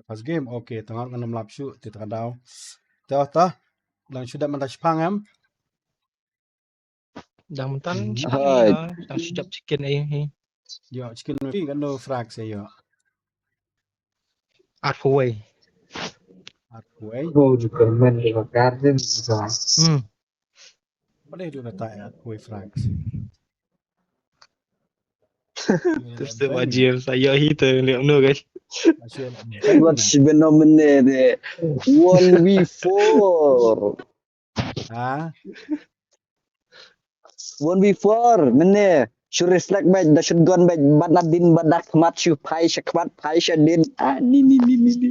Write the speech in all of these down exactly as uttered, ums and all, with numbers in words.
First game, okay, tang ngan ym lap shuh, te ta ka daw. Te oh ta, dang shu dep mynta shipang em. Dang mynta Mhm. shipang, Hai. Dang shu dep chicken ai hi. Yo, chicken pi kan do frag se yo. Arphuwei. Arphuwei. Oh, Superman di garden sa. Hmm. Boleh do na ta arphuwei frag. Terus tu wajib saya hi tu lihat no guys. Wat si benom ne de. One v four. Ha? One v four mene. Shuri slack bait da shotgun bait bad na din bad da khmat shu phai sha khmat phai sha din. Ah ni ni ni ni ni.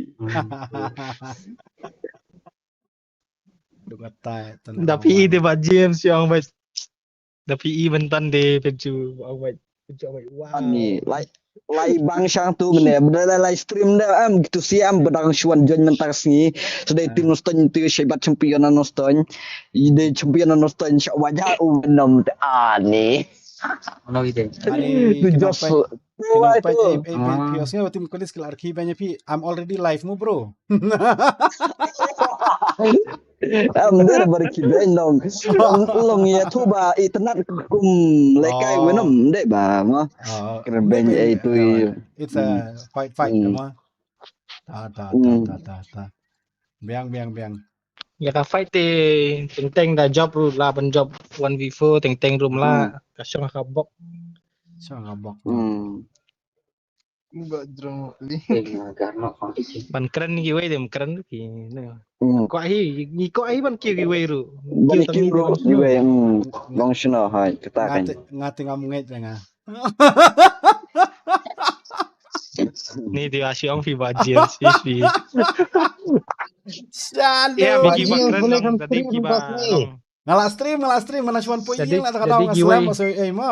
Duk atai tan. Da pi i de ba James yang bait. Da pi i bentan de pencu ang bait. Pencu ang bait. Wow. Ani lai lai bang shang tu mene. Benda lai lai stream da am gitu si am bedang shuan join mentar sngi. Sedai tim noston tu syabat champion noston. Ide champion noston syak wajah u benom te ani. Ono ide. Ani Tu kena just pait kena Wai pait tu. ai ai ai Ah. pio sngi tim kulis kala arki banya pi. I'm already live mu bro. Am der bar ki ben dong. Long ya tu ba internet kum lekai Oh. wenom de ba ma. Oh, Kena ben maybe, ai tu. uh, it's a fight fight Hmm. Kama. Ta ta ta Hmm. ta ta ta. Biang biang biang. Ya ka fight te teng teng da job ru la ban job one v four teng teng rum la ka shong ka bok. Shong ka bok. Hmm. Ba drong li. Eh, ngagar no kong iki. Ban kren ki wei dem kren ki. No. Hmm. Ko hi ni ko hi ban ki ki wei ru. Bani kim ro iwe. Hmm. Long shino hai kata kan. Ngati ngati ngam ngait nga. Ni dia asyong fi ba James fi fi. Shalom. Ya bagi Bagi ban yang kren boleh long kan tadi stream ki pas ba ni. long. Ngala stream ngala stream mana chuan poi Jadi- ing la ta ka jadi daw nga giveaway. Slam so eh ma.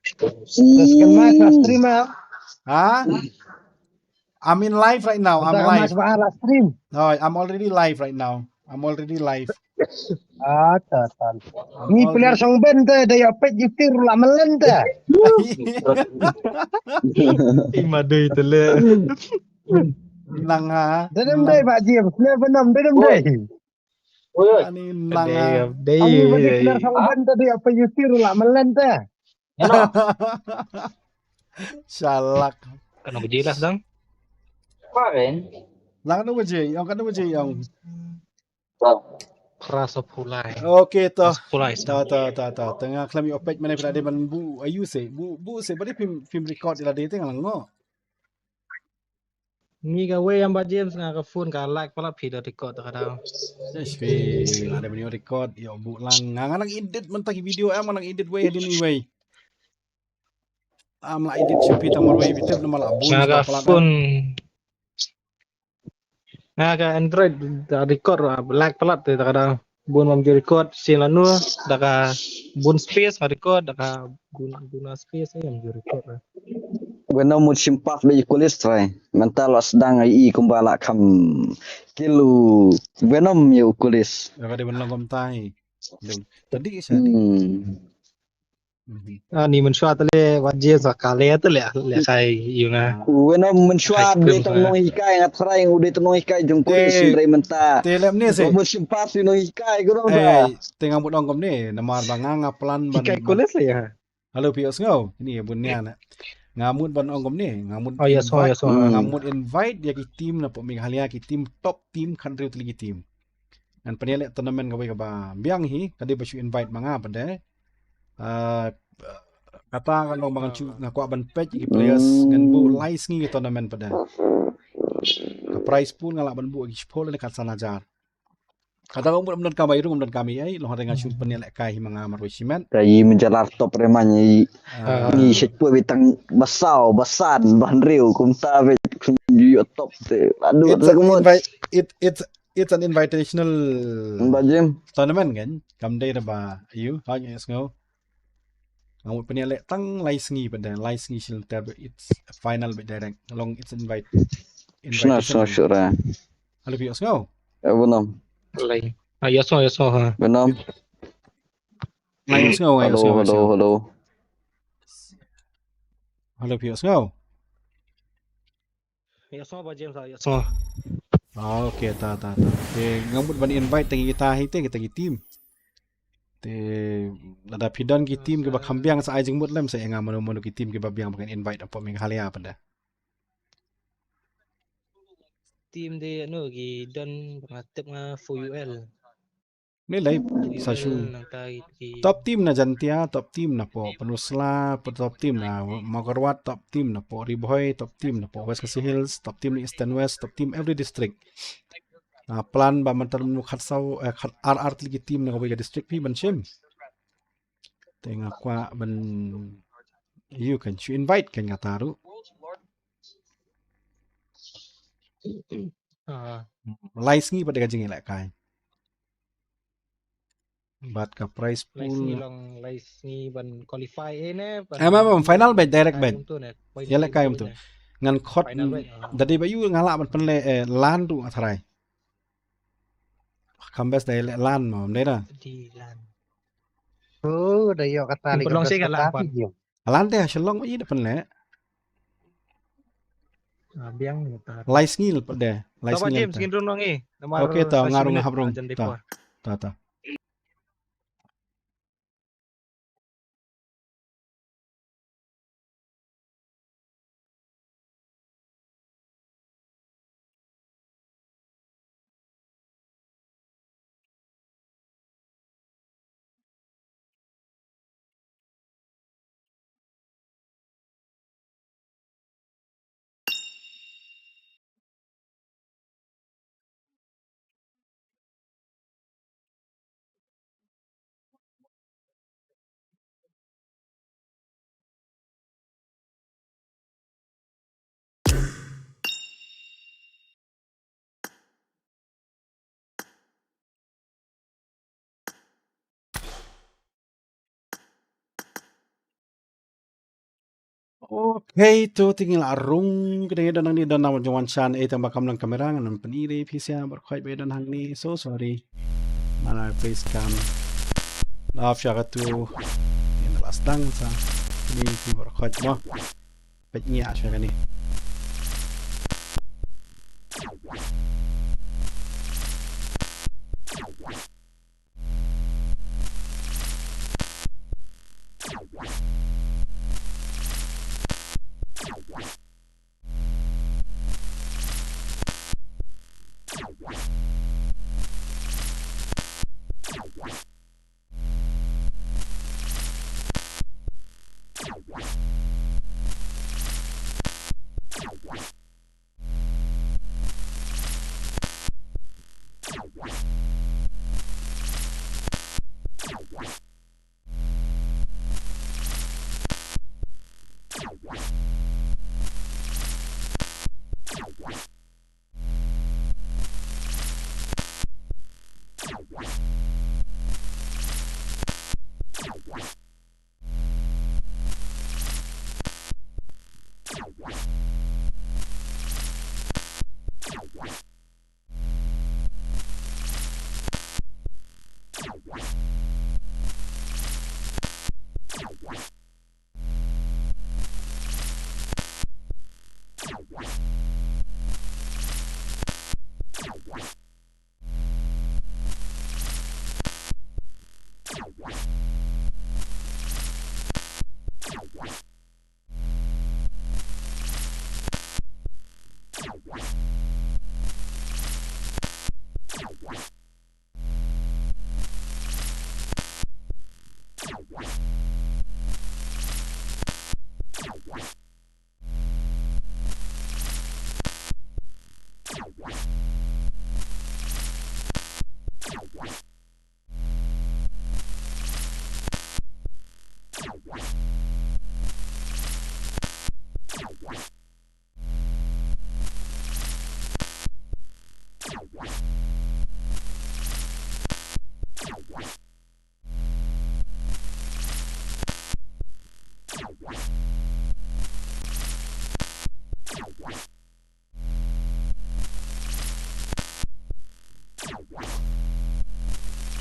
Terus kena ke stream ah. Ha? I'm in live right now. I'm Kita kena live. sebab lah stream. No, I'm already live right now. I'm already live. Ah, ta ta. I'm Ni player already- song ben te da ya pet jitir la melen te. Ima dei tele. Nang ha. Denem dei ba James. Ne benom denem dei. Ani nang ha. Dei Ani bagi dei. Player song ben te da ya pet jitir la melen te. Shalak. Kan aku jelas dong. Lang no je, yang kan no je yang. Ras of Pulai. Okay to. Pulai. Ta ta ta ta. Tengah klem yo pet mana pernah dia ban bu ayu se. Bu bu se bari film film record ila dia tengah lango. Ni ka wei yang ba James nga ka phone ka lag palat phi da record ta ka daw. Yes, pe ada video record yo bu lang. Nga nang edit mentah video em nang edit wei hadin ni wei. Am la edit shupi tang mar wei bitep nama la bu. Nga ka phone. Nga ka Android da record ra lag palat te ta ka daw. Bun mam ju record sin la nu da ka bun space nga record da ka bun bun space ai mam ju record ra. Wena mut shim pas be kulis trai. Mental la sedang ai i kumba la kham kilu. Venom yu kulis. Ya ka dia ban long kom tai. Tadi sa. Hmm. Ani mynshwa te le wat je sa ka le te le le khai yu nga. Wena mynshwa High school de tang nga. Nonghikai nga trai u de tang Nonghikai jong kulis Eh. Sindai mynta. Te lem ni se. Ba shim pas yu Nonghikai ko dong da. Eh, te nga mut ong kom ni, namar ba nga nga plan ban. Hikai kulis le ya. Hello pi osngo. Ni bun nia na. Nga mut ban ong kom ni, nga mut. Oh, yes, oh, Invite- yes, oh. Nga mut invite ya ki team na po Meghalaya ki team top team country tli ki team. Ngan pynleh tournament kawei kaba biang hi, ka dei ba shu invite ma nga pat de. Ah, kata ka long ba ngan shu nga kwah ban peit ki players ngan buh lai sngi ki tournament pat de. Ka prize pool nga lah ban buh ki shiphew lane khatsan hajar. Kata ka umur amdan kam ai rung amdan kam ai long hada nga shu pynleh kai hi ma nga marwei shimet. Ka i menjalar top reman i. Ah, Ni shet pwe bitang basau basan banriu kumta be kum yu top te. Aduh it's tak an mut. invite it it's it's an invitational Ba Jim. Tournament kan? Kam dei da ba yu ha ngi sngo. Nga mut pynleh tang lai sngi pat de lai sngi shil ter it's final bit direct. Long it's invite. Shna shna shura. Hello pi osngo. Ya bunam. Lai. Ah, ya so ya so ha. Bunam. Lai osngo lai Hello osngo. hello hello. Hello pi osngo. Ïa sngew ba James, ïa sngew. Ah, okay, ta, ta, ta. Te nga mut ban invite tang kita hi te, kita ki team. Te lada phi don ki team kiba kham biang sa ai jingmut lem sa ïa nga mano mano ki team kiba biang ba kan invite hapoh Meghalaya pat de. Team de anu ki don ba nga tip nga four U L. Ni lai sa shu. Top team na Jaintia, top team na poh Pynursla, top team na Mawkyrwat, top team na poh Ri Bhoi, top team na poh West Khasi Hills, top team na East and West, top team every district. Ah, plan ba mynta mynnu khatsaw, eh, khat ar ar tylli ki team na kawei ka district phi ban shim. Te nga kwah ban ïa kan shu invite kan nga taru. Ah. Lai sngi pat de ka jingïalehkai. Bad ka prize pool. Lai sngi long, lai sngi ban qualify eh ne. Em, em, em, final bad direct bad. Ïalehkai kumtu. Ngan khot da dei ba ïoh nga lah ban pynleh, eh, LAN ruh nga tharai. Kham best da ïaleh LAN mo, em dei da. Di LAN. Oh, da ïoh kata lei. Pynlong shi ka LAN pat. LAN te ha Shillong i da pynleh. Ah, biang ni ta. Lai sngi pat de. Lai sngi pat de. Ngin rung nong i. Okay, ta nga rung hap rung. Ta, ta, ta. Okay, to te ngi la rung, kine don hangne don na jong wan shan, eh, tang ba kam lang kamera ngan pyni re phi sha, baroh khoit ba don hangne, so sorry. Mana face cam. Laf sha katu. Ïa la sdang sa. Ni phi baroh khoit mo. Peit ngi a sha kane.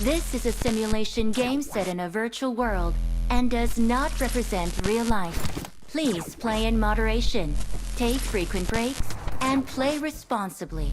This is a simulation game set in a virtual world and does not represent real life. Please play in moderation. Take frequent breaks And play responsibly.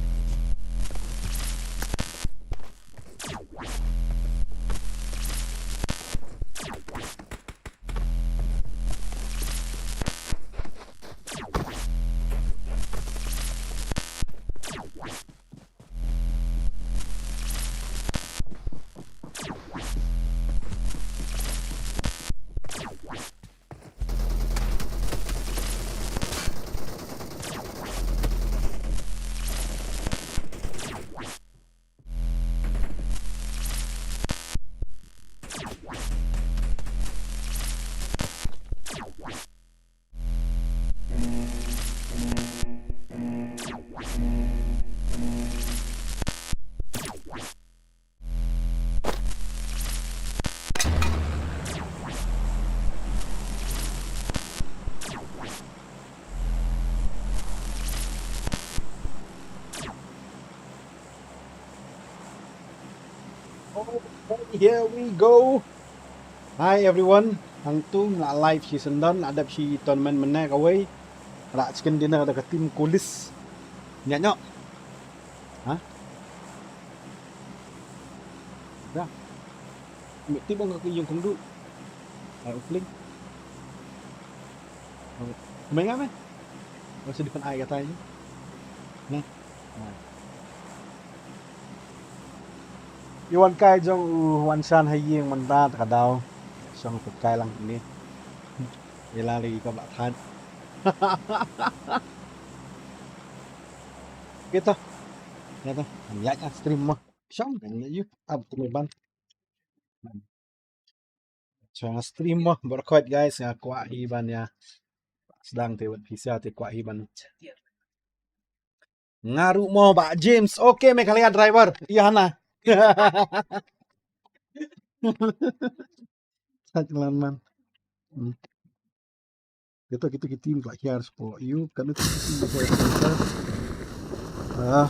Okay, here we go. Hi everyone. Hangtu nga live shi syndon, la dep shi tournament mynne kawei. Rak chicken dinner da ka team Kulis. Nya nyok. Ha? Da. Mesti bong ka yung kong du. Ai ukling. Kumai nga me. Masih di pen ai kata ini. Nah. Nah. Iwan kai jong u wan shan ha ïing mynta ta ka daw. Shong put kai lang ni. Ila lagi ka bak than. Gitu. Gitu. Am ya stream mo. Shong kan yu ab tu ban. Shong stream mo. Berkot guys, nga kwah hi ban ya. Sedang te wat pisa te kwah hi ban. Nga ruh mo ba James. Okay, Meghalaya driver. Iya hana. Sat lan man. Hmm. Kita kita kita team kelak hiar sport. You kan itu kita. Ah.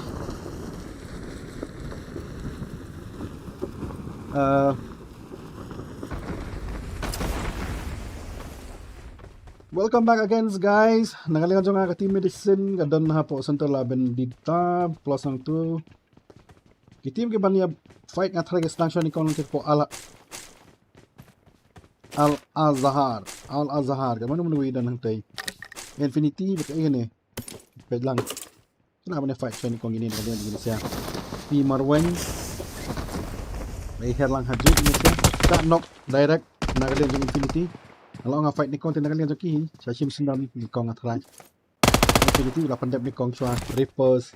Uh, Welcome back again, guys. Na ka liang jong nga ka team Medicine ka don hapoh center la Bendita plus hangtu. Ki team ki ban ïa fight nga tharai ki sdang shwa nyngkong nangta hapoh Al Al Azhar. Al Azhar. Ka mano mano wi don hangtai. Infinity bad ka ine. Peit lang. Kena ban ïa fight shwa nyngkong ine na ka liang jong ki Medicine. Pi Marweng. Bai her lang ha ju ki Medicine. Ka knock direct na ka liang jong Infinity. Nga la ong nga fight nyngkong te na ka liang jong ki hi. Sa shim syndon nyngkong nga tharai. Infinity la pyndep nyngkong shwa. Reapers.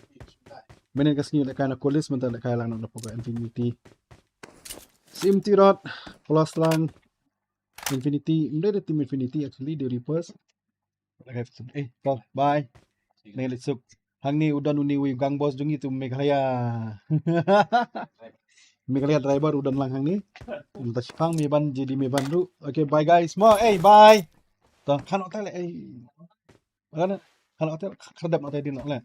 Mynnin ka sngi lehkai na Kulis mynta lehkai lang na pok Infinity. Sim Tirot plus lang Infinity. Ym dei da team Infinity actually, dei Reapers. Eh, to, bye. Ngi leit suk. Hangne u don une uwei u gang boss jong ngi tu Meghalaya. Meghalaya driver u don lang hangne. Mynta shipang me ban, J D me ban ruh. Okay, bye guys. Mo, eh, bye. To, khan hotel, eh. Kan, khan hotel, khan dep hotel din le.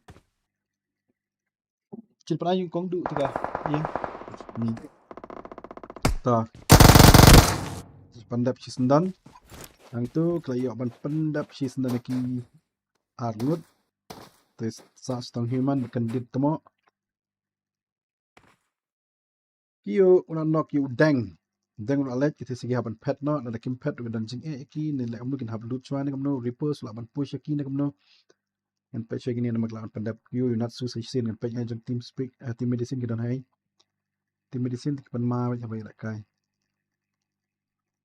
Chin pynai yung kong du tu ka. Ïa. Hmm. Ta. Pyndep shi syndon. Hangtu ki la ïoh ban pyndep shi syndon ki ar ngut. Te sa stong human kan dit temo. Kio u la knock ïa u Deng. Deng u la leit, kita sigi hap ban phet noh, lada kim phet u don jingeh ïa ki, ne leh kumno kin hap loot shwa ne kumno, Reapers u lah ban push ïa ki ne kumno. Ngan peit shwa kine namar ki lah ban pyndep. Kio u Natsu sa shisien ngan peit ngai jong team speak, eh, team Medicine ki don hai. Team Medicine ki pan ma wei ha bai lehkai.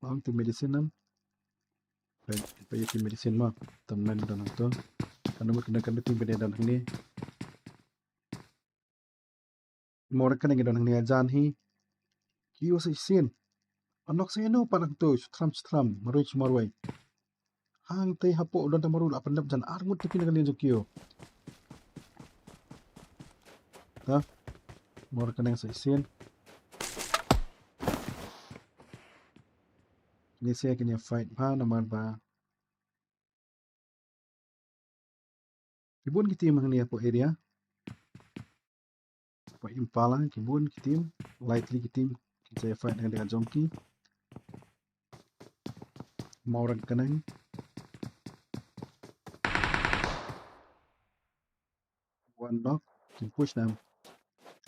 Ong team Medicine nam. Peit, peit ïa team Medicine ma. Temen don hangto. Kan mut kane kan team Medicine don hangne. Mo rang kane ngi don hangne jan hi. Kio sa shisien. Anok sa ïano pat hangto, shu thram shu thram, marwei shu marwei. Hangtei hapoh don tang marwei la pyndep jan ar ngut te ki na ka liang jong kio. Ta. Mo rang kane sa shisien. Ni sa kin ïa fight bha namar ba Ki bun ki team hangne hapoh area. Hapoh Impala, ki bun ki team. Likely ki team. Ki jai fight hangne ka jong ki. Mawrang Kanang. Knock, kim push nam.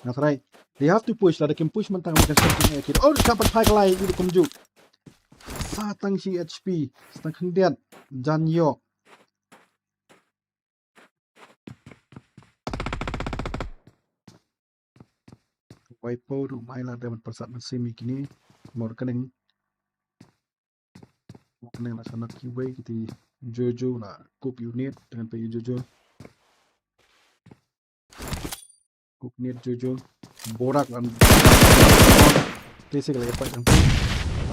Nga try. They have to push, lada kim push mynta nga kan shot ïa ki. Oh, ka pat phai ka lai ïa ki kumjuh. Sa tang shi H P, sa tang khyndiat, jan ïoh. Waipo ruh mai la dei ban pyrsad mynsiem ïa kine. Mor kane. Mor kane la shanat kiwei kiti Jojo la cook unit dengan pe Jojo. Cook unit Jojo. Borak lan. Te se ka la ïa fight lang.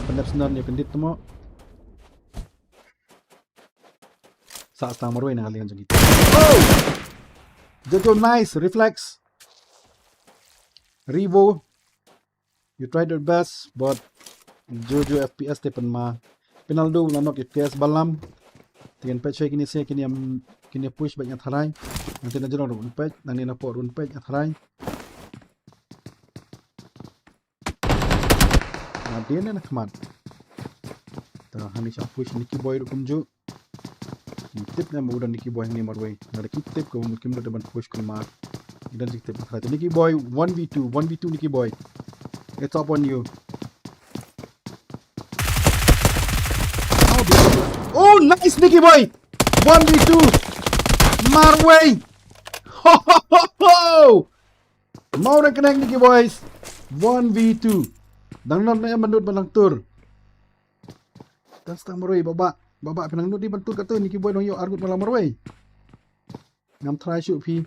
Pyndep snan ïa kyndit temo. Sa stang marwei na ka liang jong ki. Oh! Jojo, nice reflex. Revo, you tried your best, but Jojo F P S te pynma. Pinaldo la knock F P S balam. Te ngin peit shai kine se kine, kine push bad ïa tharai. Nangte na jrong ruh peit, nangne na pok ruh peit ïa tharai. Nadien na khmat. Ta hangne sha push Nicky Boy ruh kumjuh. Ki tip ne ma u don Nicky Boy hangne marwei. Lada ki tip ka mut kim da ban push kumar. Ki don ki tip. Nicky Boy one v two, one v two Nicky Boy. It's up on you. Oh, nice Nicky Boy. One v two. Marwei. Ho ho ho ho. Mawryngkneng Nicky Boys. One v two. Dang not ne em ban nud ban nang tur. Dang stang marwei, Baba. Baba phi nang nud di ban tur katto, Nicky Boy dang ïoh ar ngut marwei. Ngam try shuh phi.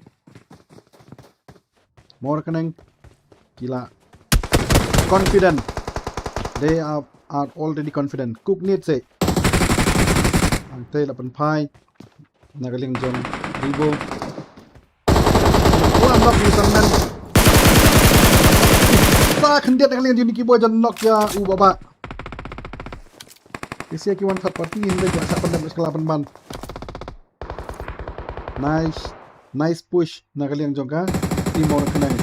Mawryngkneng. Ki la confident. They are, are already confident. Cook need se. Angte la pynphai. Na ka liang jong Revo. Wan knock ïa u Sangnan. Sa khyndiat na ka liang jong Nicky Boy, jan knock ïa u Baba. Ki sia ki wan third party, hynrei ki la shah pyndep, ki la pynban. Nice. Nice push na ka liang jong ka team Mawryngkneng.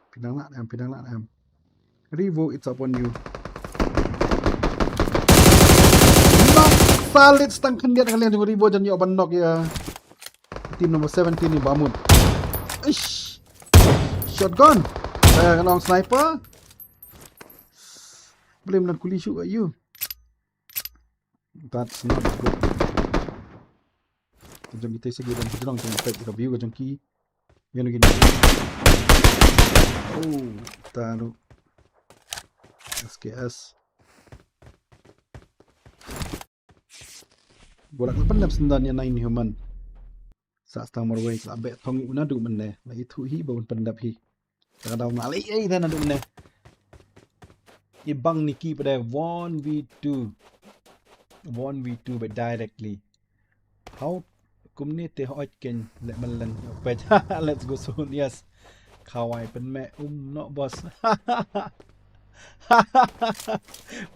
Phi dang lah em, phi dang lah em. Revo, it's up on you. Knock solid, sa tang khyndiat na ka liang jong Revo, jan ïoh ban knock ïa team number seventeen ni Bamut. Ish. Shotgun. Eh, ka long sniper. Blame nan kuli shuh ïa u. That's not good. Jong kita segi dan jrong jong pet ka view jong ki. Yan gini. Oh, taruh. S K S. Borak lapan dap sendan ïa nine human. Sa stang marwei, sa beh thong ïa u naduh mynne. La ithuh hi ba un pyndap hi. Ka daw ma lei ei da naduh mynne. I bang Nicky pat de one v two. One v two ba directly. How kumne te hoi ken le man lang pet. Let's go soon, yes. Khawai pynmeh um noh boss.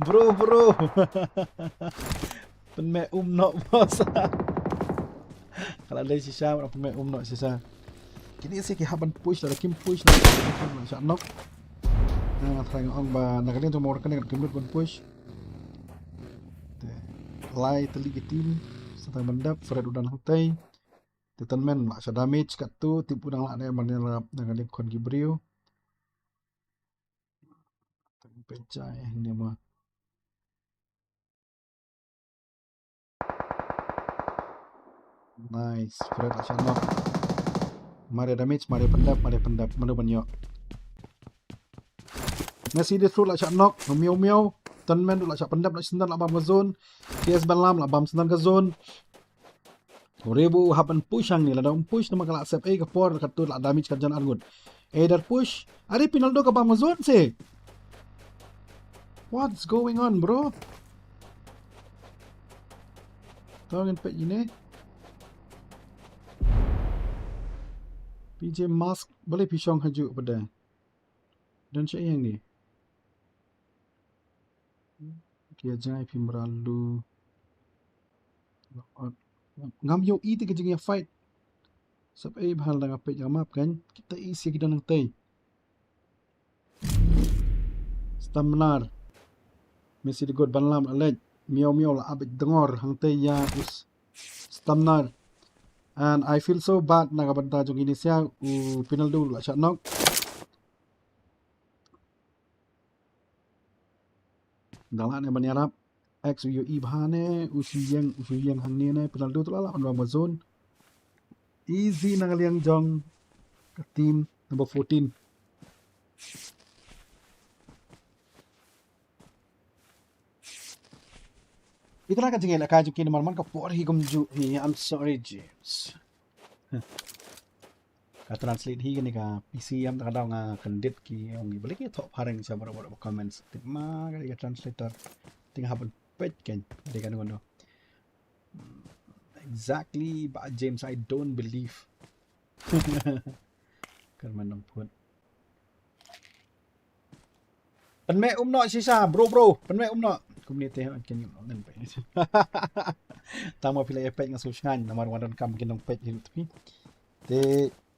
Bro, bro. Pynmeh um noh boss. Ka la dei shisha, pynmeh um noh shisha. Kine se ki hap ban push, lada kim push, lada kim push, lada shah knock. Nga thrang ong ba na ka liang jong Mawryngkneng kim lut ban push. Te lai tylli ki team, sa tang ban dap, Fred u dang hangtei. Te Tynmen la shah damage katto, tip u dang lah ne ban ïarap na ka liang khun ki briew. Tang pynjah eh ne ma. Nice, Fred la shah knock. Mare damage, mare pyndap, mare pyndap, mano ban ïoh. Messi dei through la shah knock, miaw miaw. Tynmen la shah pyndap, la shah pyndap, la bam ka zone. K S Balam la bam shyndan ka zone. Revo hap ban push hangne, lada um push namar ka la sep ei ka por, katto la damage ka jan arngut. Either push, are Pinaldo ka bam ka zone se. What's going on, bro? To ngin peit ine. P J Mask, balei phi shong hajuh pat de? Don sha ïing ni. Ki jngai phi mralu. Ngam ïohi te ki jingïa fight. Sep ei bha lada nga peit nga map kan. Kita i sia ki don hangtei. Stamnar. Messi dei god ban lam la leit. Miaw miaw la abit dngor hangtei ïa us. Stamnar. And I feel so bad na ka bynta jong Indonesia, u Pinaldo la shah knock. Dang lah ne ban ïarap. X u ïohi bha ne, u Shu Yang, u Shu Yang hangne ne, Pinaldo tu la lah ban wan ba zone. Easy na ka liang jong ka team number fourteen. Ita la ka jingeh la ka jingeh namar man ka por hi kumjuh hi, I'm sorry James. Ka translate hi kane ka P C M ta ka daw nga kyndit ki ong ki balik ki thok phareng sa baroh baroh comments. Tip ma ka ka translator. Ting hap ban peit kan. Dei kan ngono. Exactly ba James, I don't believe. Kan man nong put. Pynmeh um noh shisha, bro, bro. Pynmeh um noh. Kumne te kan ym nen pe. Tang ma phi la ïa peit nga sngewsngaiñ namar wan donkam kin nong peit hi ruh te phi. Te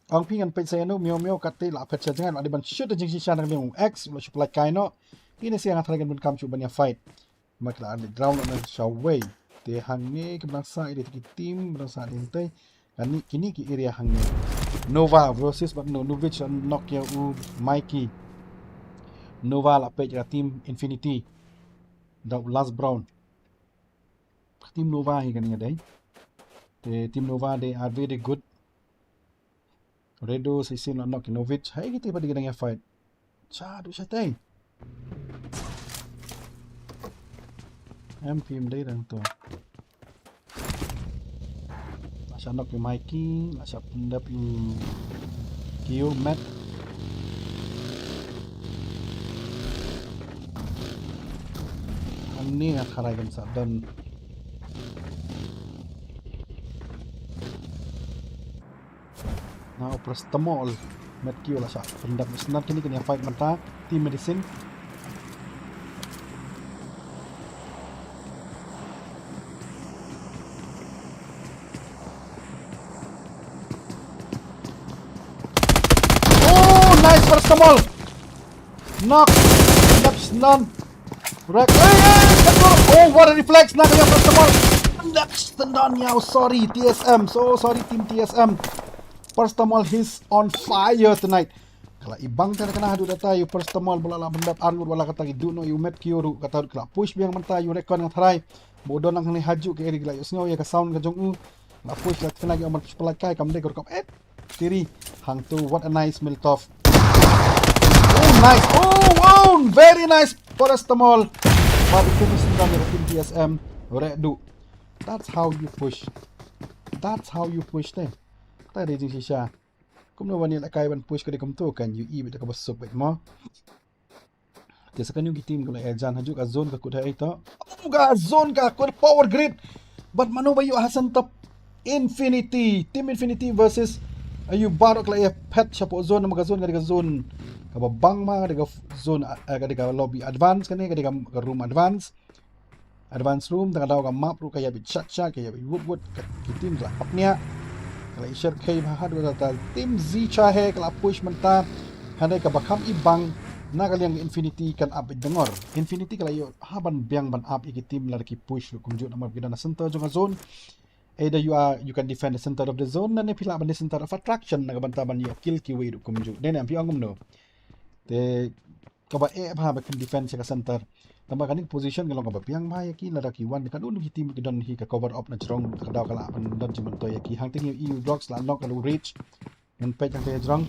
ong phi ngan peit sa ïano miaw miaw kat te la phet sha jngai la dei ban shoot da jingshisha na ka liang u X u la shu pynlait kai noh. Kine sha nga tharai kan donkam shu ban ïa fight. Ma ki la underground na shawei. Te hangne ki bnang sa ïa ki team bnang sa ïa te. Kani kini ki area hangne. Nova versus bad no Novich knock ïa u Mikey. Nova la peit ïa team Infinity. Da u Last Brown. Team Nova hi kani dei. Te team Nova they are very good. Redo sa shisien la knock ïa u Novich. Hai kita pat ki dang ïa fight. Sha du shatei. M P M dei dang to. La sha knock ïa u Mikey, la sha pyndep ïa u Kio Met. Hangne nga tharai kan sa don. Na u Prestamol. Met Kio la sha pyndep snan kini kini fight mynta. Team Medicine. Oh, nice Prestamol. Knock. Pyndep snan. Rek. Hey, hey, control. Oh, what a reflex. Na ka ïa Prestamol. Pyndep snan ïa u, sorry, T S M. So sorry, team T S M. Prestamol, he's on fire tonight. Ka la i bang te na ka na haduh data ïa u Prestamol ba la la pyndep ar ngut wala kata ki duh noh ïa u Met Kio ruh kata ruh ka la push biang mynta ïa u Recon nga tharai. Ba u don lang hangne hajuh ka area ki la ïohsngew ïa ka sound ka jong u. La push la kena ki ong ban push pynlait kai kam dei ka rukom et. Tiri hangto, what a nice Miltov. Oh, nice. Oh, wow, very nice Prestamol. Ba u finish sendang ïa ka team T S M. Rek duh. That's how you push. That's how you push te. Ta dei jingshisha. Kumno ban ïalehkai ban push ka dei kumto kan ïohi beit da kaba suk beit mo. Te sa kane ki team ka la ïajan hajuh ka zone ka kut ha ito. Oh, ka zone ka kut power grid. Bad mano ba ïoh ha center? Infinity. Team Infinity versus, uh, ïa u baroh ka la ïa phet shapoh zone, namar ka zone ka dei ka zone kaba bang ma, ka dei ka zone, uh, ka dei ka lobby advance kane, ka dei ka, ka room advance. Advance room, tang ka daw ka map ruh ka ïa bit shat shat, ka ïa bit wut wut, ka, ki team ka la pap nia. Ka la i sher khei bha haduh ta team Zi Chahe ka la push mynta. Hynrei kaba kham i bang na ka liang Infinity kan ap bit dangor. Infinity ka la ïoh ha ban biang ban ap ïa ki team lada ki push ruh kumjuh namar ki don ha center jong ka zone. Either you are, you can defend the center of the zone, ne phi lah ban the center of attraction na ka bynta ban ïoh kill kiwei ruh kumjuh. Dei ne em phi ong kumno? Te kaba eh bha ba kin defend sha ka center. Tangba kane ka position ka long kaba biang bha ïa ki, lada ki wan ka dei ki team ki don hi ka cover up na jrong, ka daw ka lah ban don jingmyntoi ïa ki. Hangtei ïa u Drugs la knock ïa u Rage. Ngan peit hangtei jrong.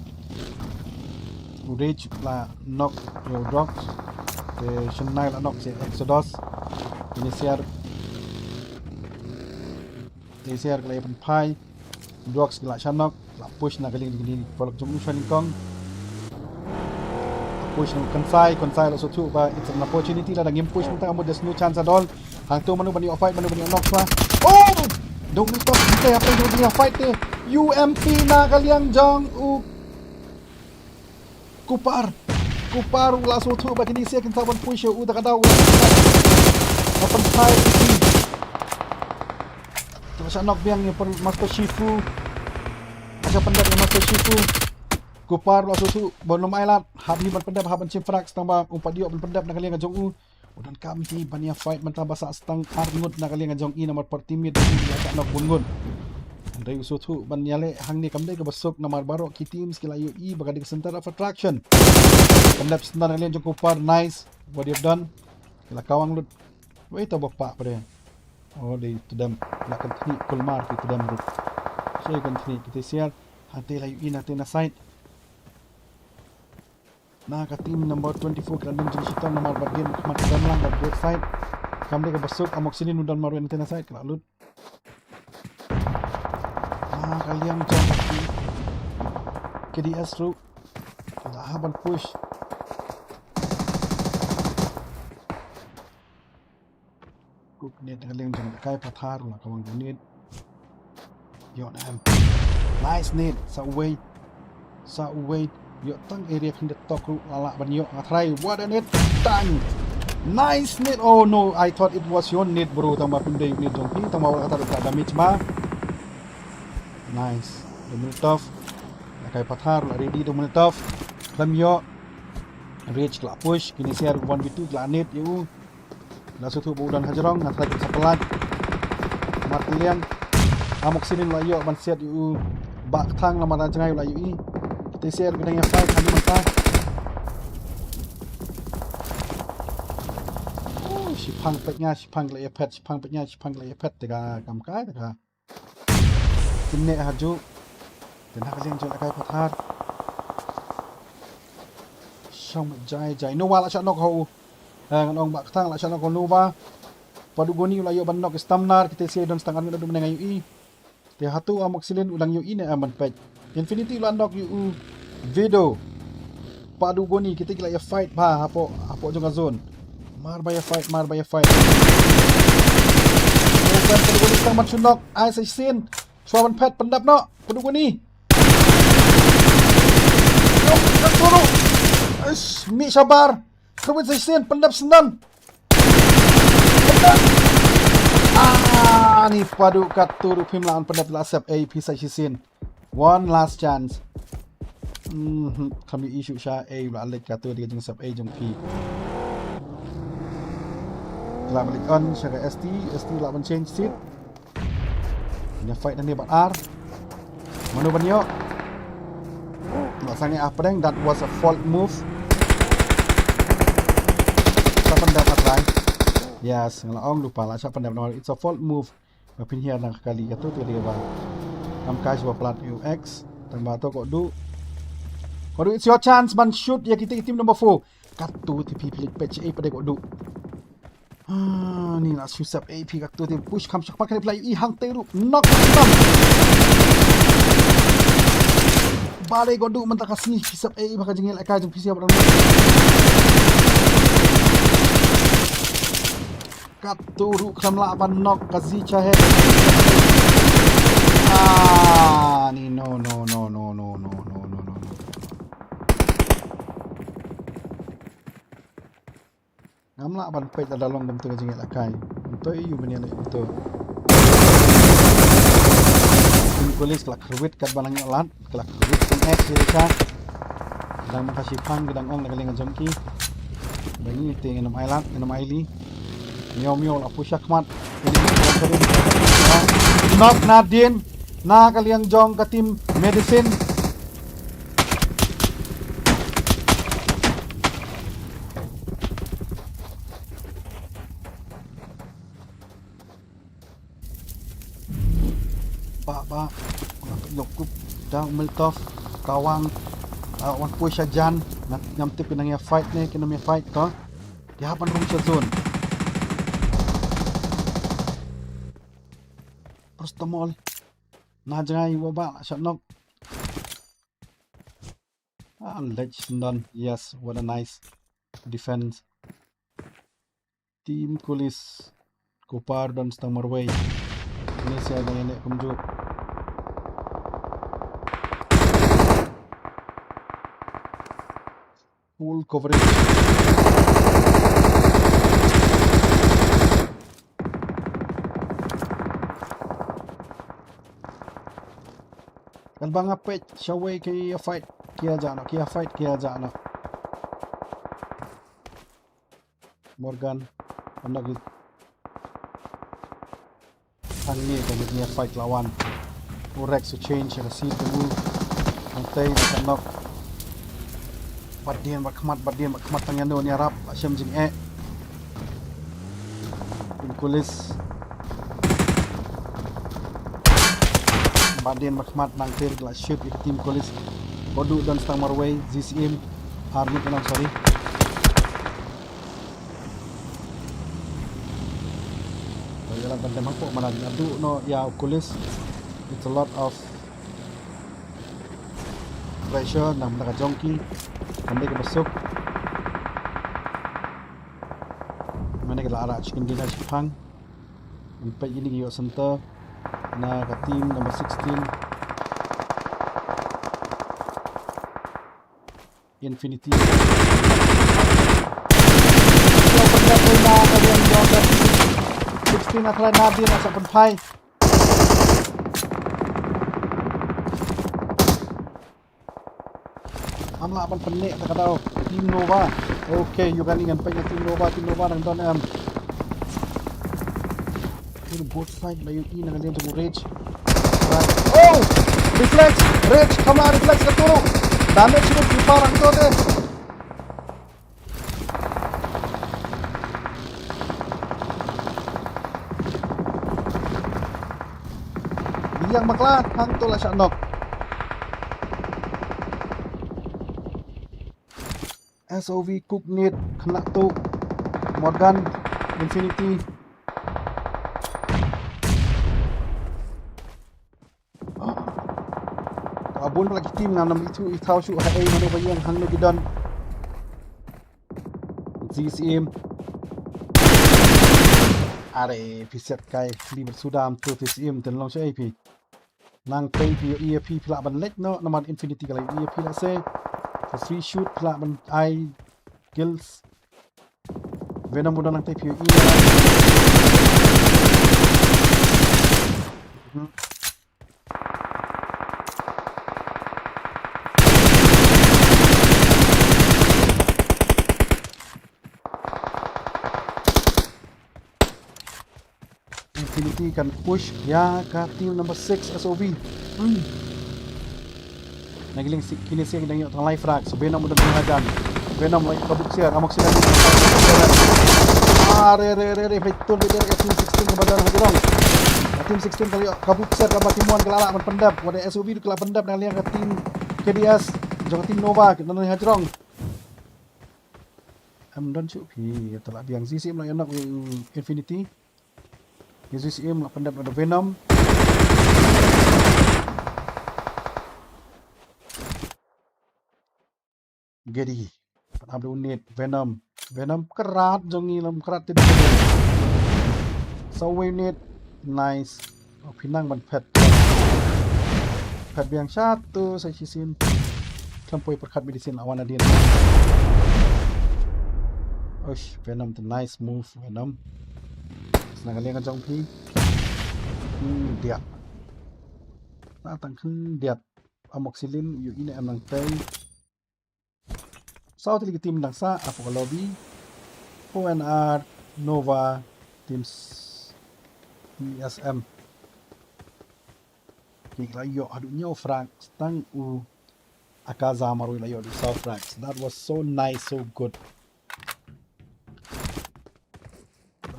U Rage la knock ïa u Drugs. Te Chennai la knock ïa u Exodus. Ini siar. Te siar ka la ïa pynphai. Drugs ki la shanok, la push na ka liang jong kine ki paralok jong u sha nyngkong. La push na u Khonsai, Khonsai la sngewthuh ba it's an opportunity, lada ngim push mynta ka mut there's no chance at all. Hangto mano ban ïoh fight, mano ban ïoh knock shuwa. Oh! Dong ni top, kita hapdeng jong kine ki fight te. U M P na ka liang jong u Kupar. Kupar u la sngewthuh ba kine ki sha kin sa ban push ïa u, da ka daw u la pynphai ïa ki. Te la shanok biang ïa u Master Shifu. Ka sha pyndep ïa u Master Shifu. Kupar u la sngewthuh ba un ym ailad, hap hi ban pyndep, hap ban shim frag, tangba um pat ïoh ban pyndep na ka liang ka jong u. U donkam hi ban ïa fight mynta ba sah stang ar ngut na ka liang jong i namar parti mid i la shah knock bun ngut. Hynrei u sngewthuh ban ïaleh hangne kam dei kaba suk namar baroh ki teams ki la ïohi ba ka dei ka center of attraction. Kam dep sendar na ka liang jong u Par, nice. What you have done? Ki la kawang lut. Wei to ba pah pade. Oh, dei to dem. La kan thni kulmar ki to dem rut. Sei kan thni ki te siar. Hate la ïohi na te na side. Na ka team number twenty-four ka dang jong shitong namar ba dien khmat ka dang lang ba both side. Kam dei kaba suk, amoxicillin u don marwei na te na side ka la lut. Na ka liang jong ka team K D S ruh. La hap ban push. Kuk nit ka liang jong Kai Pathar la kawang nit. Ïoh na em. Nice nit. Sa uwei. Sa uwei. Ïoh tang area khyndiat tok ruh la lah ban ïoh nga try. What a nit. Tang. Nice nit. Oh no, I thought it was your nit, bro. Tang ba phim dei nit jong phi. Tang ba wala kata ruh ka damage ma. Nice. The Molotov. Kai Pathar la ready the Molotov. Khlem ïoh. Rage ka la push. Kine siar one v two ka la nit ïa u. La sngewthuh ba u don hajrong, nga try ban sa pynlait. Mat liang. Amoxicillin la ïoh ban siat ïa u. Bah Kthang namar na jngai u la ïohi. Te siar ba dang ïa fight ha mynta. Oh, shiphang peit nga, shiphang la ïa phet, shiphang peit nga, shiphang la ïa phet, te ka kam kai, te ka. Kine ha ju. Te na ka liang jong Kai Pathar. Shong jai jai. Nova la shah knock ha u. Eh, ngan ong Bah Kthang la shah knock ha u Nova. Padugoni u la ïoh ban knock stamnar, kita siar don stang ar ngut naduh mynne nga ïohi. Te hatu amoxicillin u dang ïohi ne em ban peit. Infinity u la knock ïa u Vedo. Padugoni kita ki la ïa fight bha hapoh, hapoh jong ka zone. Mar ba ïa fight, mar ba ïa fight. Padugoni stang ban shu knock, ai sa shisien. Shuwa ban phet pyndap noh, Padugoni. Knock, knock shuwa noh. Ais, mih shabar. Kawin sa shisien, pyndap sendon. Pyndap. Ah, ni Padu katu ruh phim lah ban pyndap, la sep A P sa shisien. One last chance. Mhm, kham ïohi shuh sha A, la leit katu dei ka jingsep A jong phi. La balik on sha ka S T, S T la ban change seat. Ïa fight nangne bad ar. Mano ban ïoh? Ba sangeh ah pdeng, that was a fault move. Sa pyndap ah trai. Yes, nga la ong lypa la sa pyndap namar it's a fault move. Ba phin hiar na ka kali katu te dei ba. Kam kai shuwa plat U X. Tang ba to Kodu. Kodu, it's your chance ban shoot ïa kita ki team number four. Katu te phi phi leit peit sha A pat de Kodu. Ah, ni la shu sep A P katu te push kham shakpat kane phi la ïohi hangtei ruh. Knock kham. Ba dei Kodu mynta ka sngi phi sep A P ha ka jingïalehkai jong phi sha ba dang. Katu ruh khlem lah ban knock ka Zi Chahed. Ah, ni no, no, no. Ngam lah ban peit lada long kumtu ka jingïalehkai. Kumtu ïa u ban ïaleh kumtu. Team Kulis ka la kyrwit katba nang ïoh lad, ka la kyrwit kum X ïa ka. Dang ma ka shiphang ki dang ong na ka liang jong ki. Ba ngi te ngin ym ai lad, ngin ym ai li. Miaw miaw la push khmat. Knock nadien na ka liang jong ka team Medicine. Ba, ba. Nga pynlong kup da u Molotov. Kawang. Ah, wan push sha jan. Ngam, ngam tip ki nang ïa fight ne, ki nang ïa fight to. Ki hap ban rung sha zone. Paracetamol. Na jngai wa ba la shah knock. Ah, leit sendon. Yes, what a nice defense. Team Kulis. Ko Par don stang marwei. Ni sia ga ïaleh kumjuh. Full coverage. Kan ba nga peit shawei ki ïa fight ki ïa jah noh, ki ïa fight ki ïa jah noh. Morgan. Anok it. Hangne ka ngi fight la wan. U Rex u change ka seat u. Hangtei na ka nok. Bat dien bat khmat, bat dien bat khmat tang ïano ïarap, la shem jingeh. Team Kulis. Bat dien bat khmat nangtei la shoot ïa ka team Kulis. Kodu don stang marwei, Z C M. Armut nang, sorry. Ïa la ban dem hapoh mana adu no ïa u Kulis. It's a lot of pressure na bynta ka jong ki. Kam dei kaba suk. Mane ka la arah chicken dinner shipang. Ngan peit ïa kine ki ïoh center na ka team number sixteen. Infinity. Sixteen na try na din na sa pynphai. Am lah ban pynleh ta ka daw. Team Nova. Okay, ïoh kane ngan peit na Team Nova, Team Nova nang don em. Team both side la ïoh i na ka liang jong u Rage. Oh! Reflex! Rage, kham lah reflex ka turu. Damage shuh ki parang to de. Biang bakla, hangto la shah knock. S O V, Cook, Nate, khynnah tu, Morgan, Infinity. Ka bun pala ki team nga nam ithuh ithaw shuh ha ei mano ba ïeng hangno ki don. Z C M. Are phi set kai phi ber sudam tu Z C M ten long sha ei phi. Nangtei phi ïohi ïa phi phi lah ban leit noh namar Infinity ka la ïohi ïa phi lehse. Ka free shoot phi lah ban ai kills. Venom u don nangtei phi ïohi. Mhm. Infinity kan push ïa ka team number six S O V. Hmm. Na ki liang si, kine sien ki dang ïoh tang lai frag. So Venom u don tang hajan. Venom la ïoh ka buk siar, Amoxicillin. Ah, re, re, re, re, peit tun beit ka team sixteen kaba don hajrong. Ka team sixteen ka la ïoh ka buk siar kaba ki mon ka la lah ban pyndep. Wat S O V ka la pyndep na liang ka team K D S. Jong ka team Nova ka don hajrong. Em don shuh phi, ta la biang Z C M la ïoh knock Infinity. Ïa Z C M la pyndep da Venom. Gedi. Pan ap da u Nate, Venom. Venom krat jong ngi lam krat ti. Saw wei Nate. Nice. Oh, phi nang ban phet. Phet biang shatu sa shisien. Khlem poi pyrkhat medicine la wan hadien. Uish, Venom, the nice move, Venom. Sa na ka liang ka jong phi. Hmm, diat. Na tang khyndiat. Amoxicillin, ïohi ne em nangtei. Saw tylli ki team dang sah hapoh ka lobby. O N R, Nova, team S-, S M. Ki la ïoh haduh hynñiew frag, tang u Akaza marwei la ïoh haduh saw frag. That was so nice, so good.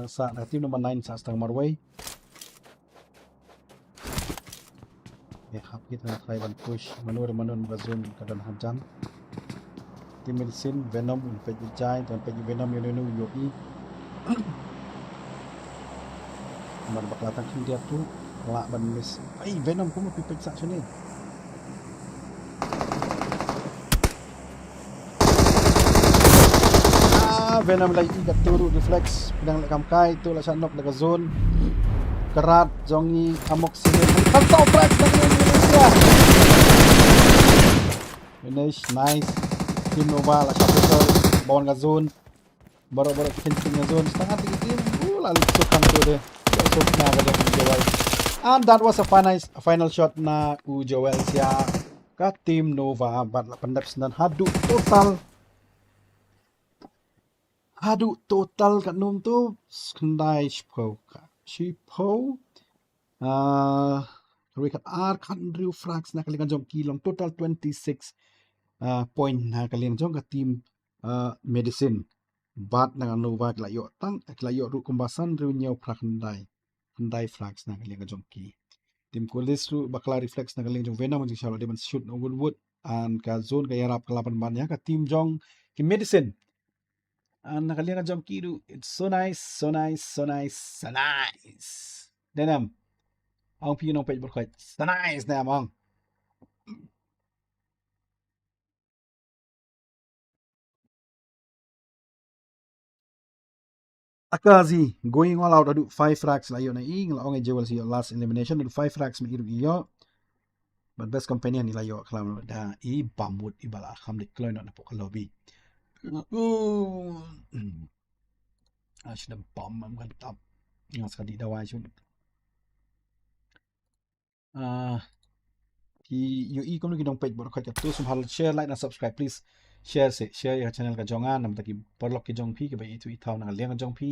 Sa na team number nine sah tang marwei. Ïa hap kit na try ban push mano re mano ba zone ka don hajan. Team medicine, Venom, un peit jai, un peit Venom, ïa nunu ïohi. Mar bakla tang khyndiat tu lah ban miss. Ai, Venom kumno phi peit sah shane. Ah, Venom la ïohi ka turu reflex. Pdeng la kam kai tu la shah knock da ka zone. Krat jong ngi Amoxicillin. Kan tau Rex na ka Indonesia. Finish, nice. Team Nova la shah push ba wan ka zone. Baroh baroh khein khein ka zone. Stang ha team. Uh, la lut suk hangtu de. Suk na ka jong u Joel. And that was a final, a final shot na u Joel Sia. Ka team Nova bad la pyndep snem haduh total Haduh total katno to? Khyndai shiphew ka, shiphew. Ah, ruh kat ar khathynriew frags na ka liang ka jong ki long total twenty six, ah, point na ka liang jong ka team, ah, Medicine. Bad na ka Nova ki la ïoh tang, ki la ïoh ruh kumba san hynriew hynñiew phra khyndai. Khyndai frags na ka liang ka jong ki. Team Coldest ruh bakla reflex na ka liang jong Venom, jingshah la dei ban shoot na Woodwood. An ka zone ka ïarap ka la ban ban ïa ka team jong ki Medicine. An na ka liang ka jong ki ruh, it's so nice, so nice, so nice, so nice. Dei ne em? Ong phi nongpeit baroh khoit. So nice ne em ong. Akazi, going all out, haduh five frags la ïoh na i, nga la ong ïa Jewel sa ïoh last elimination, haduh five frags ma i ruh i ïoh. But best companion i la ïoh khlem da i Bamut i ba la kham dei kloi noh na pok ka lobby. Ah, shi da bam am kan tap. Nga sa di dawai shu. Ah, ki ïohi kumno ki nongpeit baroh khoit, katto sngewbha share, like, na subscribe, please. Share se, share ïa ka channel ka jong nga, namar ki paralok ki jong phi, kiba ithuh ithaw na ka liang ka jong phi.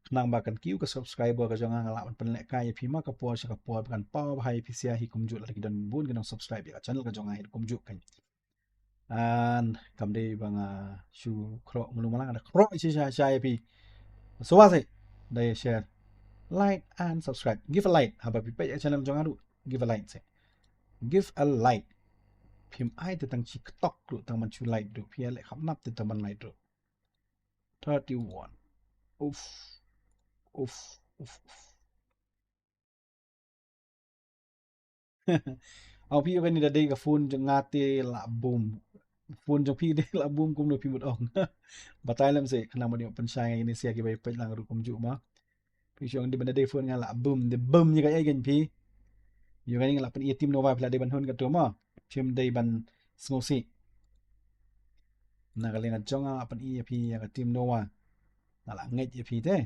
Khnang ba kan kiew ka subscriber ka jong nga, nga lah ban pynlehkai ïa phi ma ka por sha ka por, ba kan paw bha ïa phi sha hi kumjuh, lada ki don bun ki nongsubscribe ïa ka channel ka jong nga hi kumjuh kan. An kam dei ba nga shu khroh mulu mala, nga da khroh shisha shisha ïa phi. Sngewbha se da share, like and subscribe. Give a like. Haba phi peit ïa ka channel jong nga ruh, give a like se. Give a like. Phim ai te tang shi ktok ruh tang ban shu like ruh. Phi ïaleh khapnap te tang ban like ruh. Thirty-one. Uf. Uf, uf, uf. Ong phi ïoh kane da dei ka phone jong nga te la boom. Phone jong phi dei la boom kumno phi mut ong. Batai lem se khnang ban ïoh pynshai ïa kine sia kiba ïa peit lang ruh kumjuh ma. Phi shu ong dei ban da dei phone nga la boom, dei boom ïa kaei kein phi. Ïoh kane nga la pyn-i ïa team Nova, phi la dei ban hun katto ma. Phim dei ban sngewsih. Na ka liang ka jong nga la pyn-i ïa phi ïa ka team Nova. Nga la ngeit ïa phi te.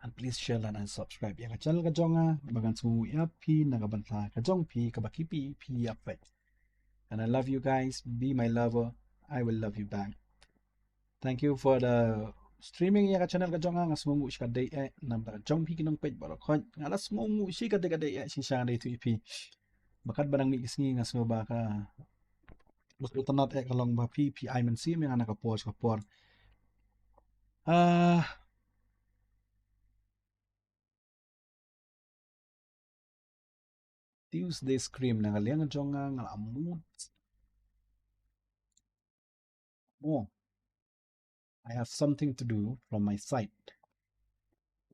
And please share, like and subscribe ïa ka channel ka jong nga, ba ngan sngewnguh ïa phi na ka bynta ka jong phi kaba ki phi ïa peit. And I love you guys. Be my lover. I will love you back. Thank you for the streaming ïa ka channel ka jong nga, nga sngewnguh shikatdei eh namar ka jong phi ki nongpeit baroh khoit. Nga la sngewnguh shikatdei katdei eh shisha nga dei tu ïa phi. Ba katba dang mih ki sngi nga sngew ba ka, ba ka itynnad eh ka long ba phi, phi ai mynsiem ïa nga na ka por sha ka por. Ah, Tuesday scream na ka liang jong nga, nga la mut. Oh, I have something to do from my side.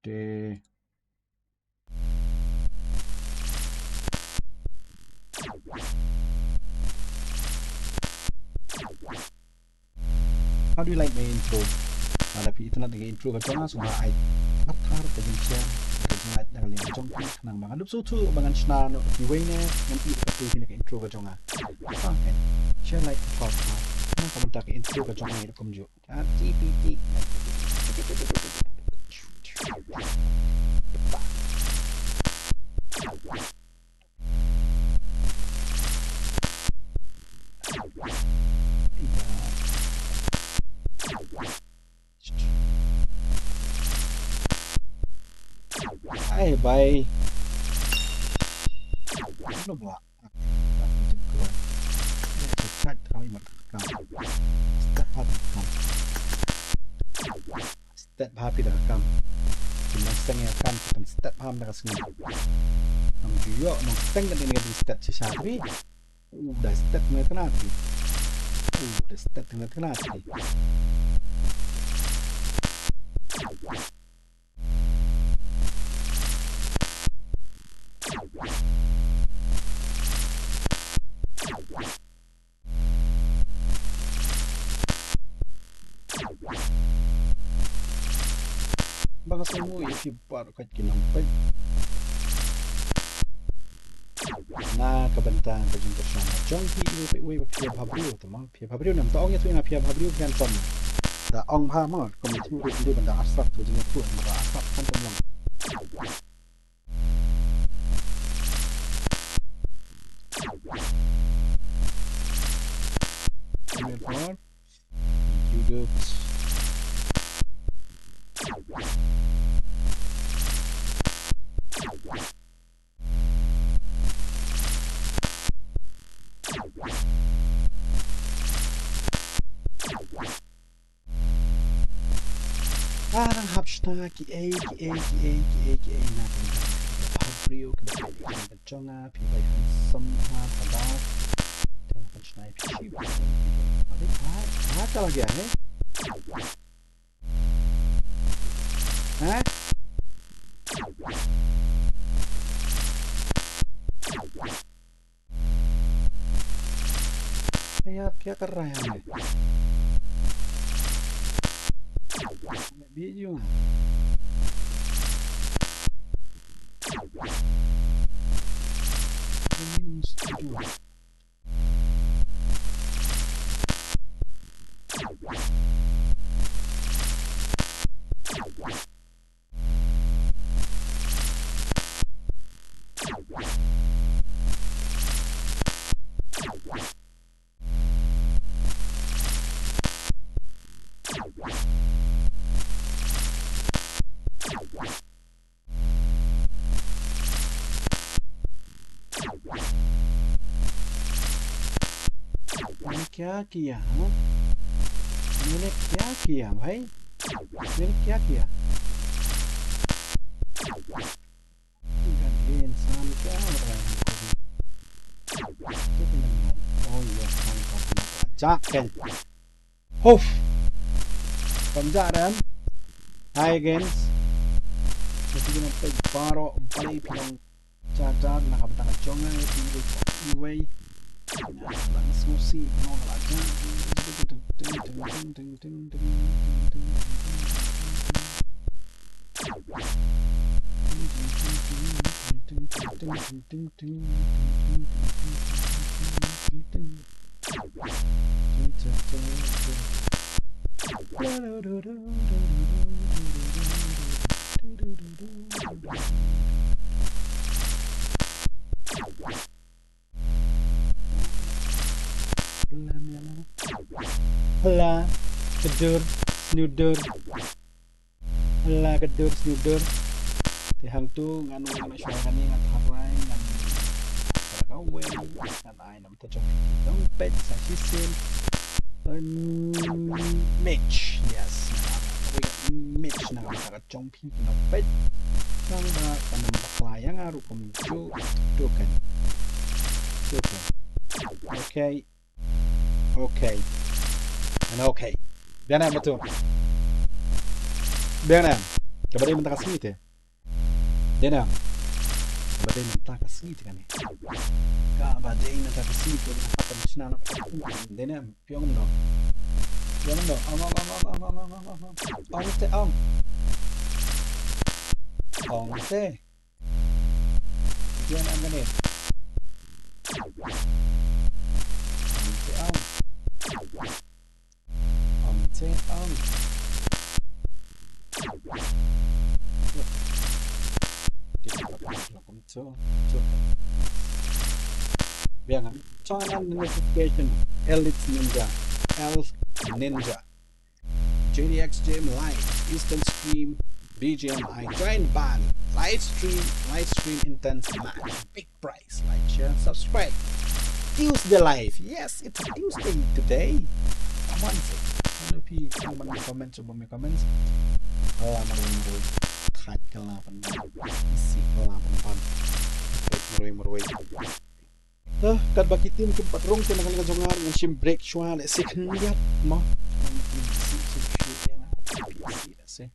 Te How do you like my intro? Lada phi itynnad ïa ka intro ka jong nga, sngewbha ai thar thar ka jingshare, ka jinglike na ka liang jong phi, khnang ba ngan dup sngewthuh ba ngan shna noh kiwei ne ngan ïoh ka phi na ka intro ka jong nga. Okay. Share, like, thar thar na ka bynta ka intro ka jong nga ïa kumjuh. Chat G P T. Ai bai. Belum lah. Stet bha phi da ka kam. Phi nang seng ïa ka kam, phi nang stet bha da ka sngi. Nang ju ïoh nang seng ka ding ka ding stet shisha phi. U da stet me kena phi. U da stet me kena phi. Ba nga sngewnguh ïa phi baroh khoit ki nongpeit. Na ka bynta ka jingkyrshan jong phi iwei pa iwei ba phi ïa bhabriew te mo. Phi ïa bhabriew ne em, to ong ïa phi nga phi ïa bhabriew phi handsome. Da ong bha mo, kum ïathuh ruh ym dei ban da arsap, to jingïathuh ym da arsap handsome long. Come here, Paul. Thank you, dudes. Nang hap shna kiei kiei kiei kiei kiei na ka bynta ka briew kaba peit ïa ka jong nga, phi bai handsome ha ka dau. Te nang pynshna ïa phi shi ba. Ade ha ha ka lagi he. Ha? Kya, kya kar raha hai? Video. Gaming studio. मैंने क्या किया, हाँ? मैंने क्या किया, भाई? मैंने क्या किया? गधे इंसान, क्या हो रहा है हमको भी? क्या करना है? Oh, yes, हम तो अपना जाके Huf. Tam ja ran. Hi again. Phi nang peit baroh balei phi nang ja ja na ka bynta ka jong nga, phi wei phi wei. Nang sngewsih nong la ja. Pla, ka dur, sniewdur. Pla, ka dur, sniewdur. Te hangtu ngan wan shuwa kane, nga tharai ngan, ka kawei ngan ai namar ta jong phi nong peit sa shisien. Mitch, yes. Nga tharai Mitch na ka jong phi nong peit. Nang ba ka nam bakla ïa nga ruh kumjuh. Token. Token. Okay. Okay. And okay. Biang na em batu. Biang na em. Kaba dei mynta ka sngi te. Dei na em. Kaba dei mynta ka sngi te kane. Kaba dei mynta ka sngi te. Dei na em. Piong no. Piong no. Ong, ong, ong. Ong te, ong. Ong te. Piang na em kane. Ong te, ong. Ong te, ong. Biang, ah. Turn on the notification. Elite Ninja. Elf Ninja. J D X J M Live. Instant stream. B G M I. Join band. Live stream. Live stream intense match. Big prize. Like, share, and subscribe. Tuesday live. Yes, it's Tuesday today. Come on, say. Ano phi, come on, comment, shu bam comment. Ala marwei marwei. Thait ka la ban ban. Isi ka la ban ban. Thait marwei marwei. Te katba ki team kim pat rung te na ka liang jong nga, ngan shim break shuwa, let's say khyndiat mo. Let's say.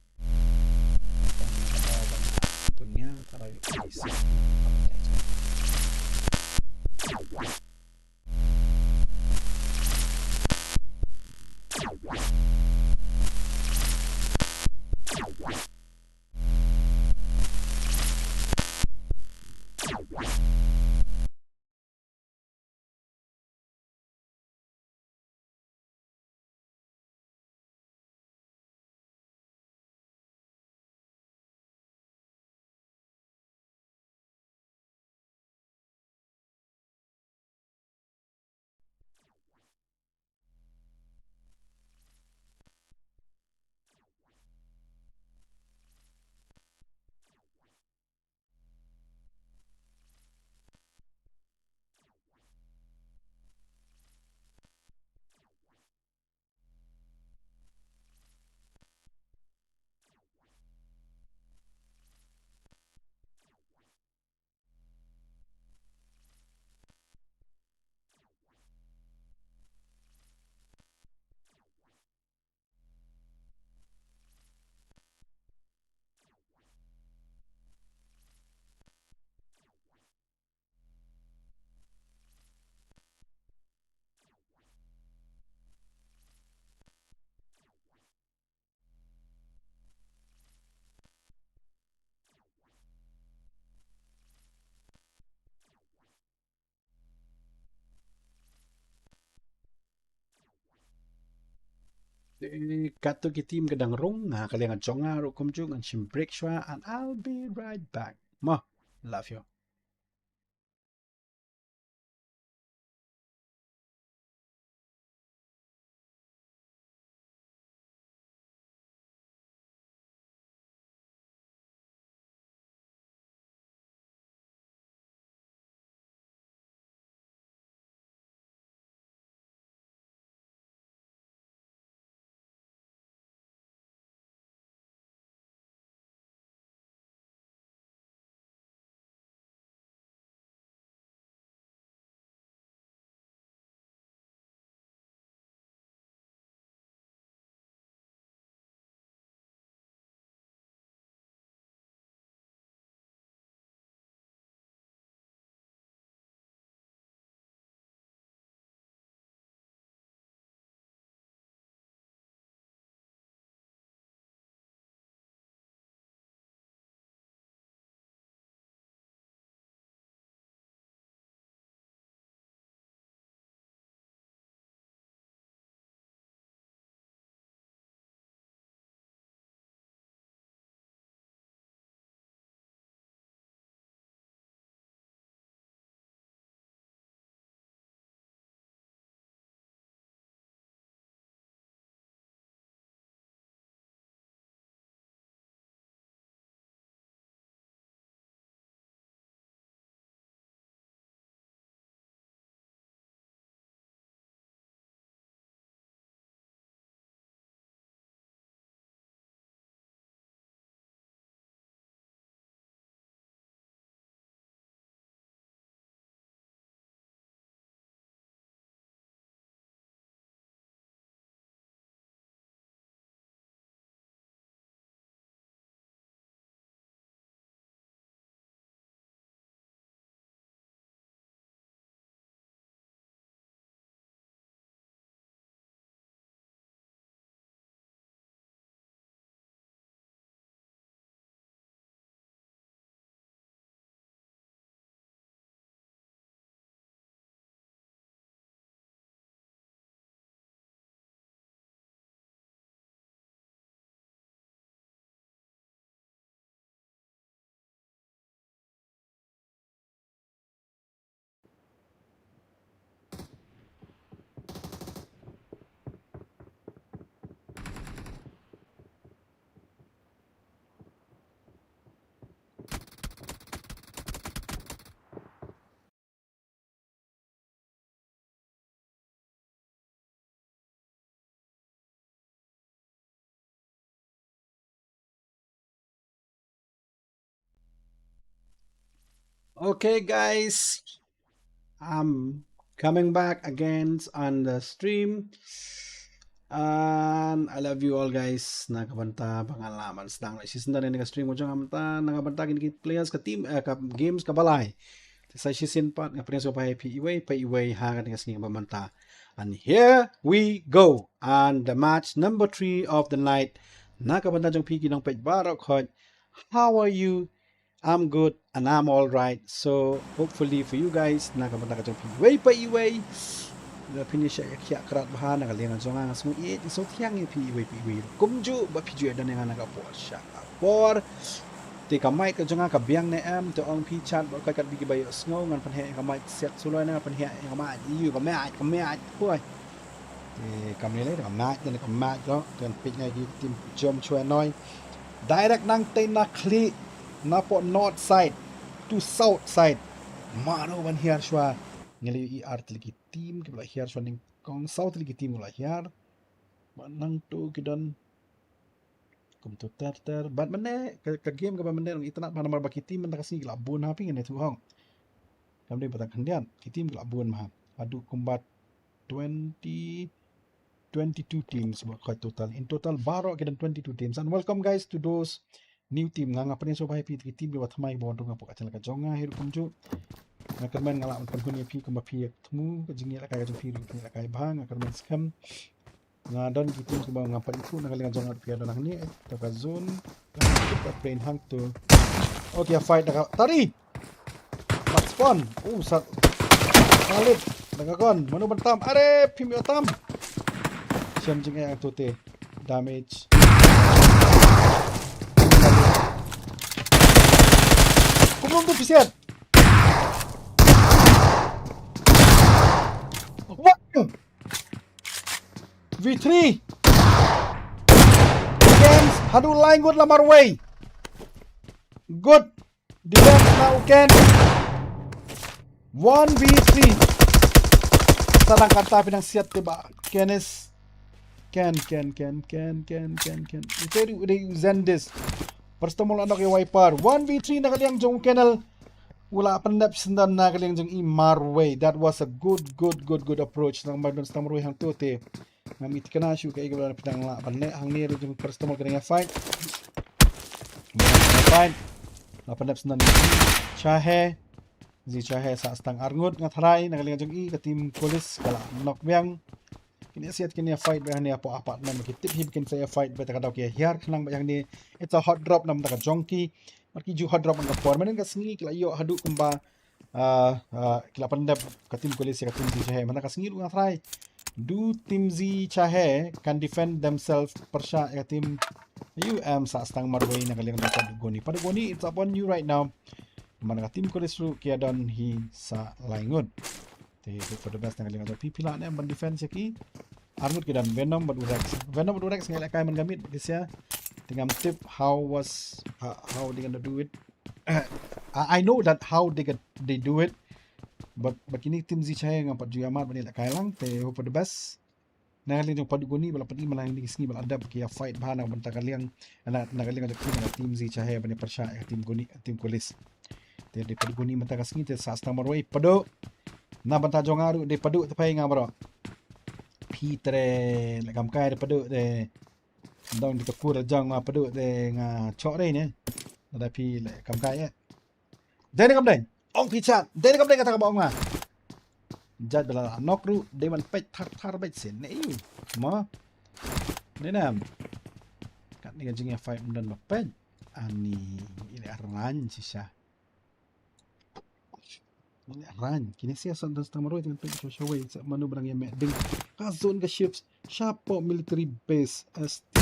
Te katto ki team ka dang rung, nga ka liang jong nga ruh kumjuh, ngan shim break shwa and I'll be right back. Mo, love you. Okay, guys, I'm coming back again on the stream. And I love you all, guys. Na ka bynta ba nga la man sdang la shisien da ne ka stream jong nga mynta, na ka bynta kine ki players ka team, eh, ka games kaba lai. Te sa shisien pat nga pynshai sngewbha ïa phi iwei pa iwei ha kane ka sngi ba mynta. And here we go. And the match number three of the night. Na ka bynta jong phi ki nongpeit baroh khoit. How are you? I'm good and I'm all right. So hopefully for you guys, na ka bynta ka jong phi iwei pa iwei, la phin ïa shah ïa khiah krat bha na ka liang jong nga, nga sngew ïeit, nga sngewthiang ïa phi iwei pa iwei. Kumjuh ba phi ju ïa don ïa nga na ka por sha ka por. Te ka mic ka jong nga ka biang ne em, te ong phi chat bad ka kat biki ba ïohsngew, ngan pynheh ïa ka mic siat suloi, ngan pynheh ïa ka mic, ïa ka mic, ka mic, poi. Te kam ne lei, ka mic, ka mic, te ngan peit nga ïa ki team jom shwa noi. Direct nangtei na khlieh, napoh north side to south side. Mano ban hiar shwa. Ngi la ïohi ar tylli ki team kiba la hiar shwa nyngkong, saw tylli ki team kiba la hiar. Ba nangto ki don kumto ter ter. Bad mynne ka, ka game kaba mynne ngi itynnad bha namar ba ki team mynta ka sngi ki la bun ha, phi ngin ïathuh hok. Kam dei ba tang khyndiat, ki team ki la bun bha. Haduh kumba twenty, twenty-two teams ba khot total. In total baroh ki don twenty-two teams. And welcome guys to those new team. Nga nga pynshai sngewbha ïa phi ki team kiba thymmai ba wan rung hapoh ka channel ka jong nga hi ruh kumjuh. Nga kyrmen nga lah ban pynhun ïa phi kumba phi ïa thmu ka jingïalehkai ka jong phi ruh, phi ïalehkai bha, nga kyrmen skhem. Nga don ki team kiba ngam pat ithuh na ka liang jong nga, phi ïa don hangne, eh, to ka zone. Ka plane hangto. Okay, fight da ka tari. Pat spawn. Uh, sat. Khalid da ka gun. Mano ban tam? Are, phim ïoh tam. Shem jingeh hangto te. Damage. Kumno tu pisiat? What? V three. Games, haduh lai ngut la marwei. Good. Defense now, Ken. One v three. Sa dang kata pynang siat te ba. Kenis. Ken, Ken, Ken, Ken, Ken, Ken, Ken. Ute du de Zendis. Paracetamol anok e Wiper. One v three na ka liang jong Kenel. U la pyndep sendam na ka liang jong i marwei. That was a good, good, good, good approach. Nang ba don stam marwei hangto te. Ngam i tikna shu ka i ka ba pynang la ban leh hangne ruh jong Paracetamol ka dang ïa fight. Fight. La pyndep sendam. Chahe. Zi Chahe sa stang arngut nga tharai na ka liang jong i ka team Kolis ka la knock biang. Kine siat kine fight ba hangne hapoh apartment ki tip hi ba kin sa ïa fight ba ta ka daw ki hiar khnang ba hangne. It's a hot drop na ka bynta ka jong ki. Mar ki ju hot drop man ka por. Mynnin ka sngi ki la ïoh haduh kumba, ah, ah, ki la pyndep ka team Kolis ïa ka team Zi Chahe. Mynta ka sngi ruh nga tharai. Do team Zi Chahe can defend themselves pyrshah ïa ka team U M sa stang marwei na ka liang da Padugoni. Padugoni, it's upon you right now. Mynta ka team Kolis ruh ki ïa don hi sa lai ngut. Te hope for the best na ka liang jong phi, phi lah ne ban defense ïa ki. Arngut ki don Venom bad u Rex. Venom bad u Rex nga lehkai man ka miet bad ki sia. Te ngam tip how was, how, how they gonna do it. I, I know that how they get, they do it. But, but kine team Zi Chahe ngam pat ju ïa mad ban ïa lehkai lang. Te hope for the best. Na ka liang jong Padugoni ba la pyni mynta ki sngi ba la dep ki ïa fight bha na ka bynta ka liang, na, na ka liang jong ki na ka team Zi Chahe ban ïa pyrshah ïa ka team Goni, team Kolis. Te dei Padugoni mynta ka sngi te sa stang marwei Padu. Na bynta jong nga ruh dei Padu te phai nga bro. Phi tre leh kam kai dei Padu te. Dong dei ka kur jong nga Padu te nga chok dei ne. Lada phi leh kam kai eh. Dei ne kam dei. Ong phi chat. Dei ne kam dei kata kaba ong nga. Jait ba la nok ruh dei ban peit thar thar beit sien ne ïu. Mo. Ne nam. Katne ka jingïa fight ym don ba peit. Ani i leh rang shisha. I leh rang. Kine sia son don stang marwei te ban peit sha shawei sa mano ba dang ïa meh ding. Ka zone ka shift shapoh military base S T.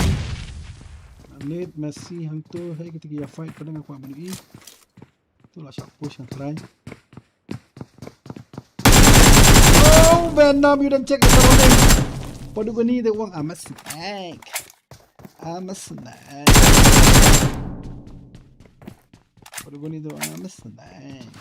Nit Messi hangto hei kita ki ïa fight padang aku amanu i. Tu la shah push nga try. Oh, Venom, you don't check the surrounding. Padugoni te u ong I'm a snake. I'm a snake. Padugoni te u ong I'm a snake.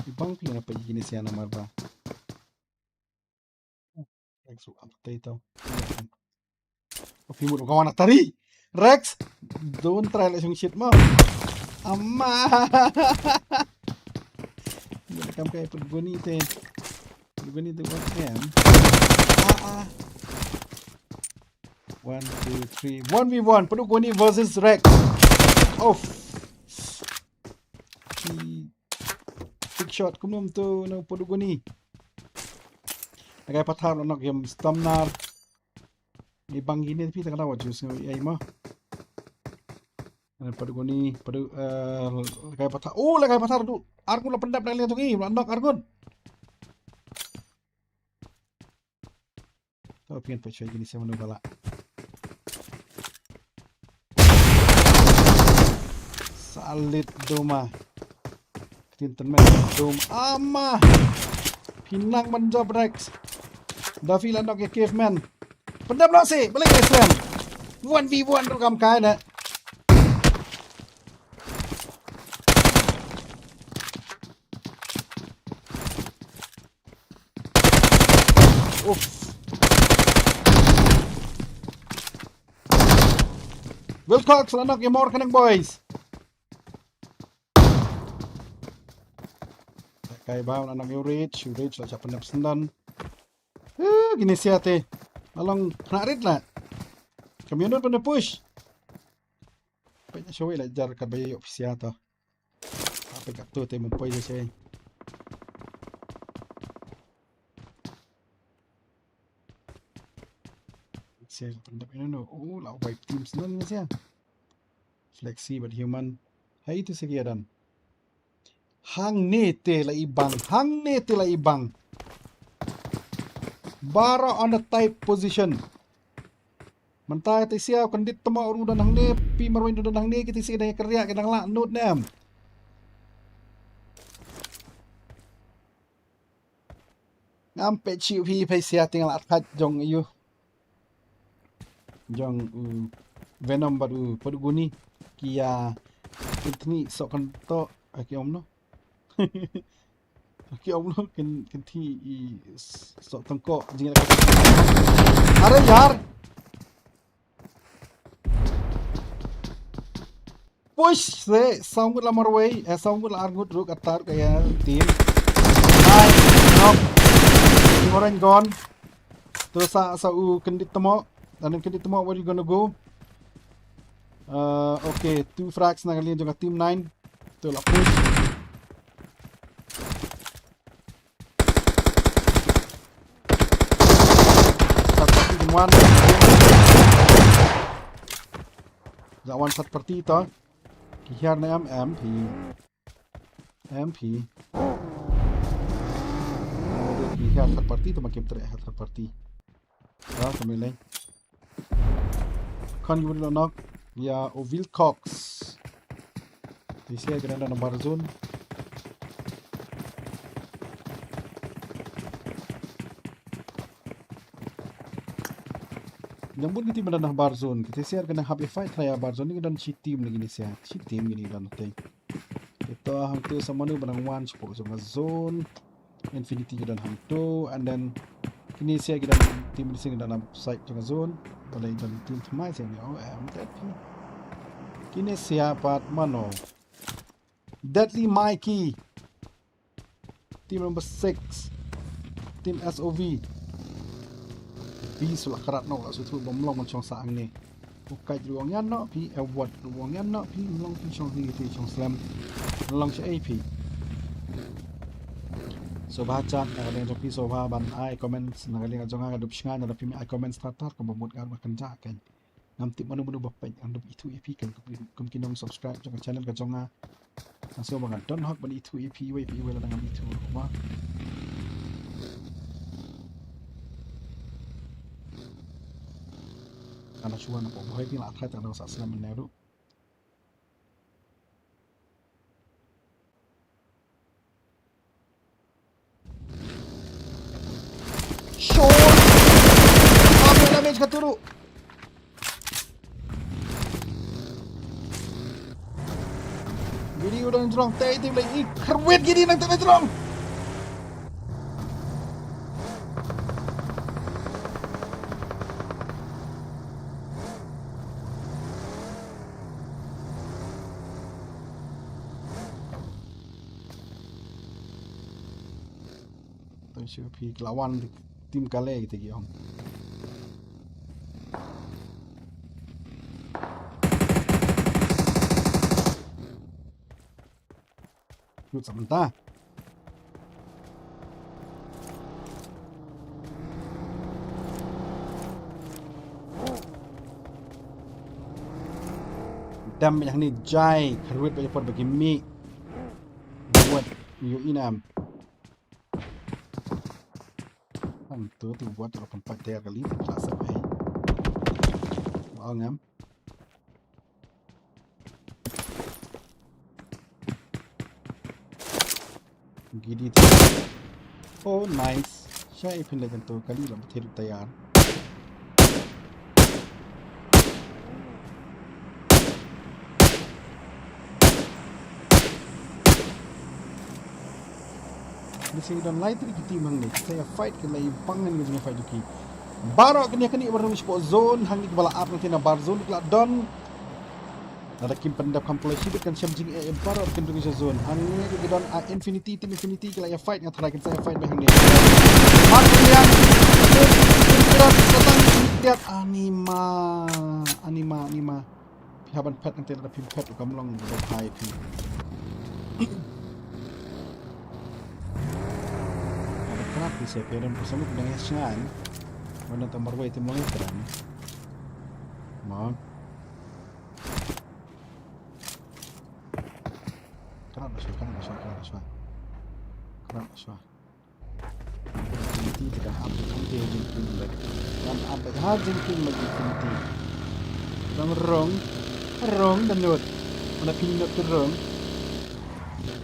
Ibang phi nga peit ïa kine sia namar ba. Rex u ap tei tau. Phi mut ka wan tari. Rex. Don't try leh shong shit mo. Ama. Ïa kam kai Padugoni te. Padugoni te one M. Ah ah. One, two, three. One v one. Padugoni versus Rex. Off. Big shot kumno to na Padugoni. Lehkai pathar nok ïa Stamnar. Ni bang kine phi tang da wa juice ngi ai ma. Padugoni, Padu, eh, lehkai pathar. Oh, lehkai pathar tu. Arngut la pyndep na ka liang jong i, la nok arngut. To phi ngan peit shuwa kine sia mano ba lah. Salit duma. Ktien tynmen dum. Ama. Phi nang ban jop Rex. Da phi la nok ïa Caveman. Pyndep noh seh, balei ka slam. One v one ruh kam kai ne. Uff. Wilcox la nok ïa Mor Khnang boys. Kai ba la nok ïa u Rich, u Rich la shah pyndep syndon. Eh, kine sia te. La long khnang rit la. Kam ïa nud ban da push. Peit shawei la jar kat ba ïoh phi sia to. Apa kat tu te mum poi je sei. Sia pyndep ino no. Oh, la wipe team syndon ne sia. Lexi bad Human. Hai, ito sa ki ïa don. Hangne te la i bang, hangne te la i bang. Baroh on the tight position. Mynta te sia u kyndit tmoh ruh don hangne, phi marwei ruh don hangne, kite sia ki dang ïa kyrriah, ki dang lah nud ne em. Ngam peit shuh phi, phi sia, te nga la thait jong ïa u. Jong u Venom bad u Poduguni ki ïa kynthni soh kyntoh, ah, ki ong no. Ki ong no, kyn-, kynthni i s-, soh tyngkoh jingïaleh. Are ïar. Push se, saw ngut la marwei, eh, saw ngut la ar ngut ruh kata ruh ka ïa team. Hai, knock. Team orange gone. To sa, sa u kyndit tmoh. An kyndit tmoh, where you gonna go? Uh, okay, two frags na ka liang jong ka team nine. To la push. Third party jong wan. Jong wan third party to. Ki hiar ne em, em phi. Em phi. Ki hiar third party to, ma kim treh hiar third party. Ah, kami lei. Khon ki bun lo nok. Ïa u Wilcox. Te sia ki dang don ha bar zone. Nang bun ki team ba don ha bar zone. Kite sia ki dang hap ïa fight trai ha bar zone. Ni ki don shi team lagi ni sia. Shi team kine ki don te. Te to hangto sa mano ba dang wan shapoh jong ka zone. Infinity ki don hangto, and then kine sia ki don team, kine sia ki don ha side jong ka zone. Balei don team thymmai sia ni, oh, em, Deadly. Kine sia pat mano. Deadly Mikey. Team number six. Team S O V. Phi sa la krat noh, la shu thuh ba ym long ban shong sah hangne. U Kait ruh u ong ïa noh phi, eh, Wat ruh u ong ïa noh phi, ym long phi shong hi, phi shong slem. Ym long shaei phi. Sngewbha chat na ka liang jong phi, sngewbha ban ai comments na ka liang jong nga, ka dup shngaiñ lada phim ai comments tar tar, kumba mut nga ruh nga kynjah kein. Ngam tip mano mano ba peit, ngam dup ithuh ïa phi kein, kum, kum ki nong subscribe jong ka channel ka jong nga. Nga sngew ba nga don hok ban ithuh ïa phi iwei pa iwei lada ngam ithuh ruh ma. Nga la shuwa na pok bhoi phi, la thait tang da sa slem mynne ruh. Shot! Apa damage ka tu ruh? Kine u dang jrong, tei tei lei, i kyrwit kine nang tei jrong. To shu phi ki la wan team kale kita ki ong. Lut sa mynta. Dam yang ni jai, kyrwit ba ïa por ba ki mih. Wat ïohi nam. Hangto tu wat la pynpait der kali tu la sa pei. Ba ong ngam. Gidi tu. Oh, nice. Shai phin leit hangto kali la bthet tayar. Ni shu don lai tylli ki team hangne. Sa ïa fight, ki la ïa bang hangne, ki ïa fight jong ki. Baroh kine kine baroh shapoh zone, hangne kiba la ap na kine bar zone ki la don. Lada kim pyndep kham kloi shibit kan shem jingeh ïa baroh kin duk sha zone. Hangne ki don, ah, Infinity, team Infinity ki la ïa fight, nga tharai kin sa ïa fight beit hangne. Mat William, team, team Kirat, datang team Kirat. Anima, anima, anima. Phi hap ban phet nangta, lada phim phet ruh kam long, ruh bha ïa phi. Haba krat phi sa phi don pyrshang, phi dang ïa shngaiñ. Wan nangta marwei te ym long ïa kren. Mo. Shwa, shwa, shwa, shwa. Khrap shwa. Infinity te kan ap, kan ap jingkieng bad. Kan ap bad ha jingkieng bad Infinity. Rong, rong, rong da nud. Mana phi nud te rong.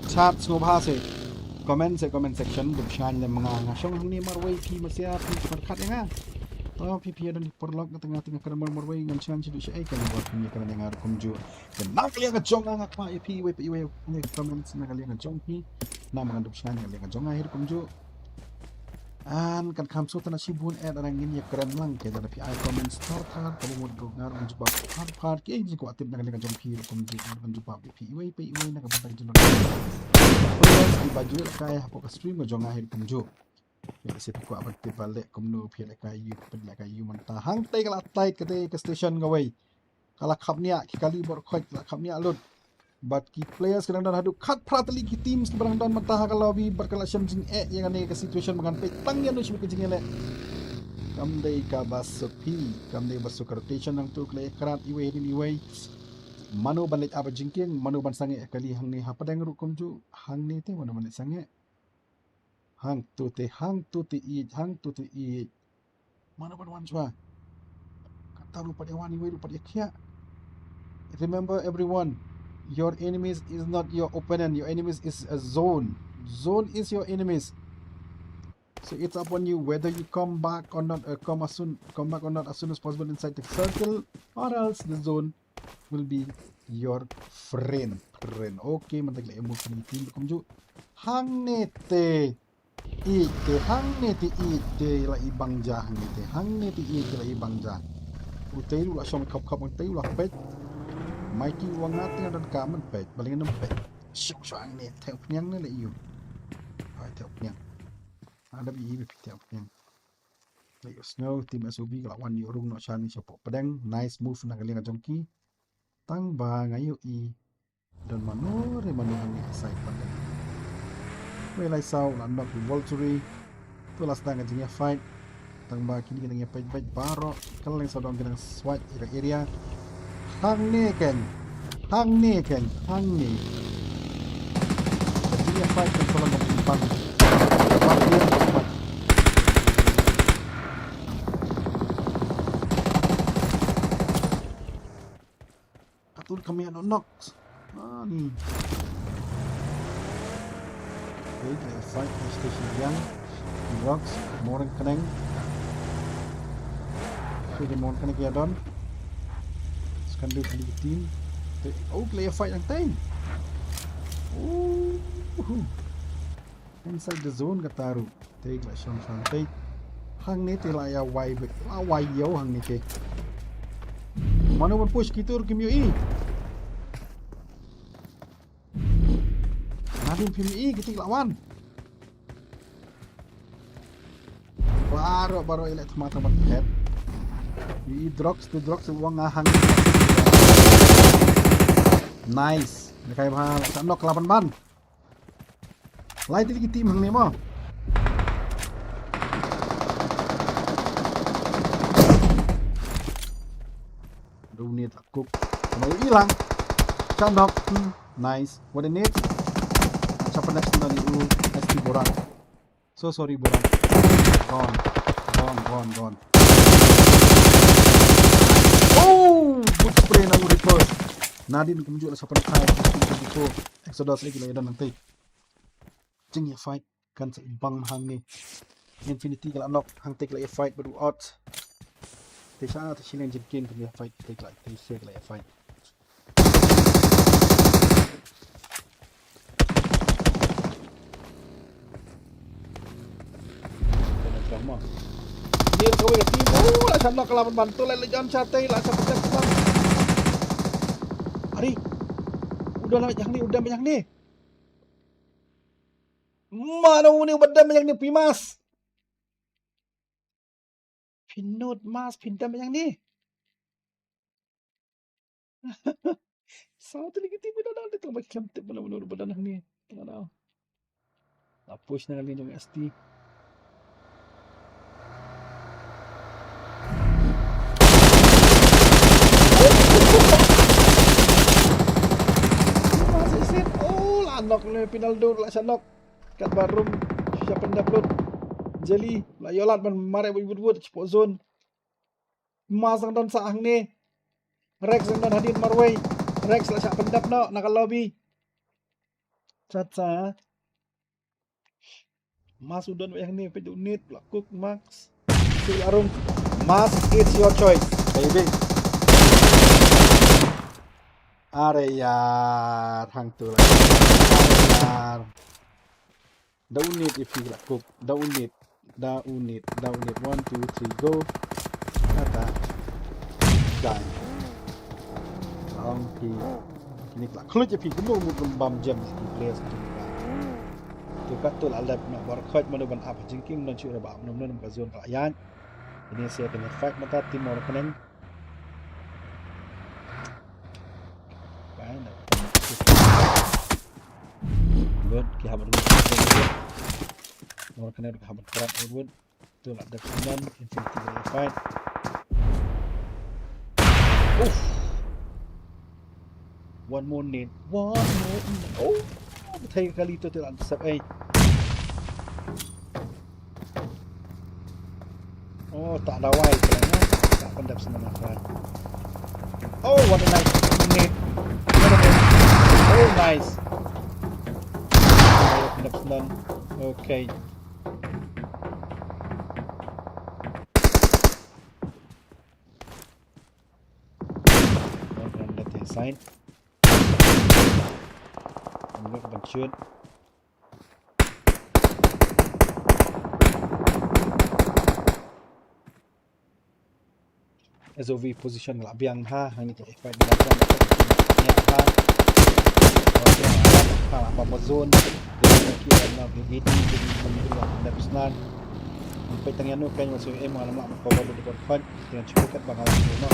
Chat sngewbha se. Comment se comment section, dep shang ne ma nga, nga shong hangne marwei, phi ma sia, phi pyrkhat ïa nga. To phi phi don paralok nga teng nga teng nga kren marwei, ngan shang shu dei shaei, kan ïa phi ïa kren ïa nga ruh kumjuh. Te na ka liang ka jong nga, nga kwah ïa phi iwei pa iwei ne comments na ka liang ka jong phi. Namar ngan dup shngaiñ na ka liang ka jong nga hi ruh kumjuh. An kan kham sut na shibun eh, da ngin ïa kren lang, te da phi ai comments thar thar, ka mut ruh nga ruh ngan jubab thar thar, ki ei jingkwah tip na ka liang ka jong phi ruh kumjuh, nga ruh ngan jubab ïa phi iwei pa iwei na ka bynta ka jingdon. Prayers kiba ju lehkai hapoh ka stream ka jong nga hi ruh kumjuh. Ïa lehse phi kwah ban tip ba leh kumno, phi lehkai ïa u, phi lehkai ïa u mynta. Hangtei ka la tight katei ka station kawei. Ka la khapniah, ki kali bor khoit ka la khapniah lut. Bad ki players ki dang don haduh khatphra tylli ki teams kiba dang don mynta ha ka lobby, bad ka la shem jingeh ïa kane ka situation ba ngan peit tang ïa uno uno ka jingeh leh. Kam dei kaba suk phi, kam dei ba suk ka rotation hangto, ka la ïakrat iwei hadien iwei. Mano ban leit ap jingkieng, mano ban sangeh kali hangne hapdeng ruh kumjuh, hangne te mano ban leit sangeh. Hangto te, hangto te ïeit, hangto te ïeit. Mano ban wan shuwa? Kata ruh pat ïa wan, iwei ruh pat ïa khiah. Remember everyone, your enemies is not your opponent, your enemies is a zone. Zone is your enemies. So it's upon you whether you come back or not, uh, come as soon, come back or not as soon as possible inside the circle, or else the zone will be your friend. Friend. Okay, mynta ki la move kine ki team kumjuh. Hangne te ïeit te, hangne te ïeit te la i bang ja, hangne te, hangne te ïeit te la i bang ja. Utei u la shong khop khop, utei u la peit. Mikey u ong nga te nga donkam ban peit, balei ngam peit? Shong shong hangne, thep pniang ne la ïu. Hai thep pniang. Ada bi i bi thep pniang. Leh ïohsngew, team S O B ka la wan ïuh rung noh shane shapoh pdeng. Nice move na ka liang ka jong ki. Tang ba nga ïohi don mano re mano hangne ha side pdeng. Wei lai saw la knock u Volturi. To la sdang ka jingïa fight. Tang ba kine ki dang ïa peit peit baroh. Ka la leng sawdong ki dang swait ïa ka area. Hangne keiñ. Hangne keiñ. Hangne. Ka jingïa fight kan sa long ka jingpang. Ka pang ïa ka pang. Katun kami ano knock. Ani. Okay, they fight the station again. Rocks, Moran Kaneng. Okay, the Moran Kaneng ya don. Sekan dia beli team. They, oh, player fight yang time. Oh. Inside the zone kata ruh. Te la shong shong te. Hangne te la ïa wai beit. La wai ïew hangne te. Mano ban push kito ruh kim ïohi. Nadien phim ïohi kito ki la wan. Baroh baroh ïa leh thma thma head. Ïohi Drox, te Drox u ong nga hang. Nice. Lehkai bha, la knock la ban ban. Lai tylli ki team hangne mo. Dum ni ta kuk. Kama ïohi lang. Shot knock. Hmm. Nice. What a net. Shot next na ni u S T Boran. So sorry Boran. Gone. Gone, gone, gone. Oh, good spray na u Reaper. Nadien kumjuh la shot next. Exodus lagi la ïa don hangtei. Jingïa fight kan sa bang hangne. Infinity ka la knock, hangtei ka la ïa fight bad u Odds. Te sha te shileng jingkieng kan ïa fight, te ka la, te sha ka la ïa fight. Ïa kawei ka team, oh, la shot knock ka la ban ban, to la leit jan shatei, la shot pynjah bang. Ari. U don la hangne, u don la hangne. Mano une uba dem ïa kane phi mas. Phi nud mas phi dem ïa kane. Saw tylli ki team ki da dang, tang ba khlem tip mano mano uba don hangne. Tang da. La push na ka liang jong S T. Oh, la knock Pinaldo la shah knock. Katba Rum shah pyndep lut. Jelly la ïoh lad ban mareh bad wut wut shapoh zone. Mas dang don sah hangne. Rex dang don hadien marwei. Rex la shah pyndep noh na ka lobby. Chat sa. Mas u don wei hangne, peit u Nit, la kuk Max. Sila Rum. Mas, it's your choice, baby. Are yar, hangtu la. Are yar. Da u Nit ïa phi la kuk. Da u Nit. Da u Nit. Da u Nit. One, two, three, go. Kata. Done. Ong phi. Kine ki la khluit ïa phi kumno mut ban bam jem ki players ki ba. To katto la lep na bor khoit mano ban ap jingkieng don shuh ra ba mano mano ka zone ka la ïaid. Kine se kine fight mata team Mawryngkneng. Ba na. Lut ki haban lut. Mawryngkneng ki haban krap lut. Tu la dep snem Infinity la fight. Uff. One more nade. One more nade. Oh, batai kali tu tu la sep ai. Oh, tak ada wai tu lah, eh. Tak pyndep snem la fight. Oh, what a nice nade. What a nade. Oh, nice. Pyndep snem. Okay. Ban left hand side. Ban left ban shoot. S O V position la biang ha, hangne te fight ba biang ha. Ya ha. Okay, ha ba ba zone. Dia ki na B B D, jadi menurut left side. Sampai tengah nu kan masuk em malam lah cover di depan. Dengan cukup kat bang alam tu no.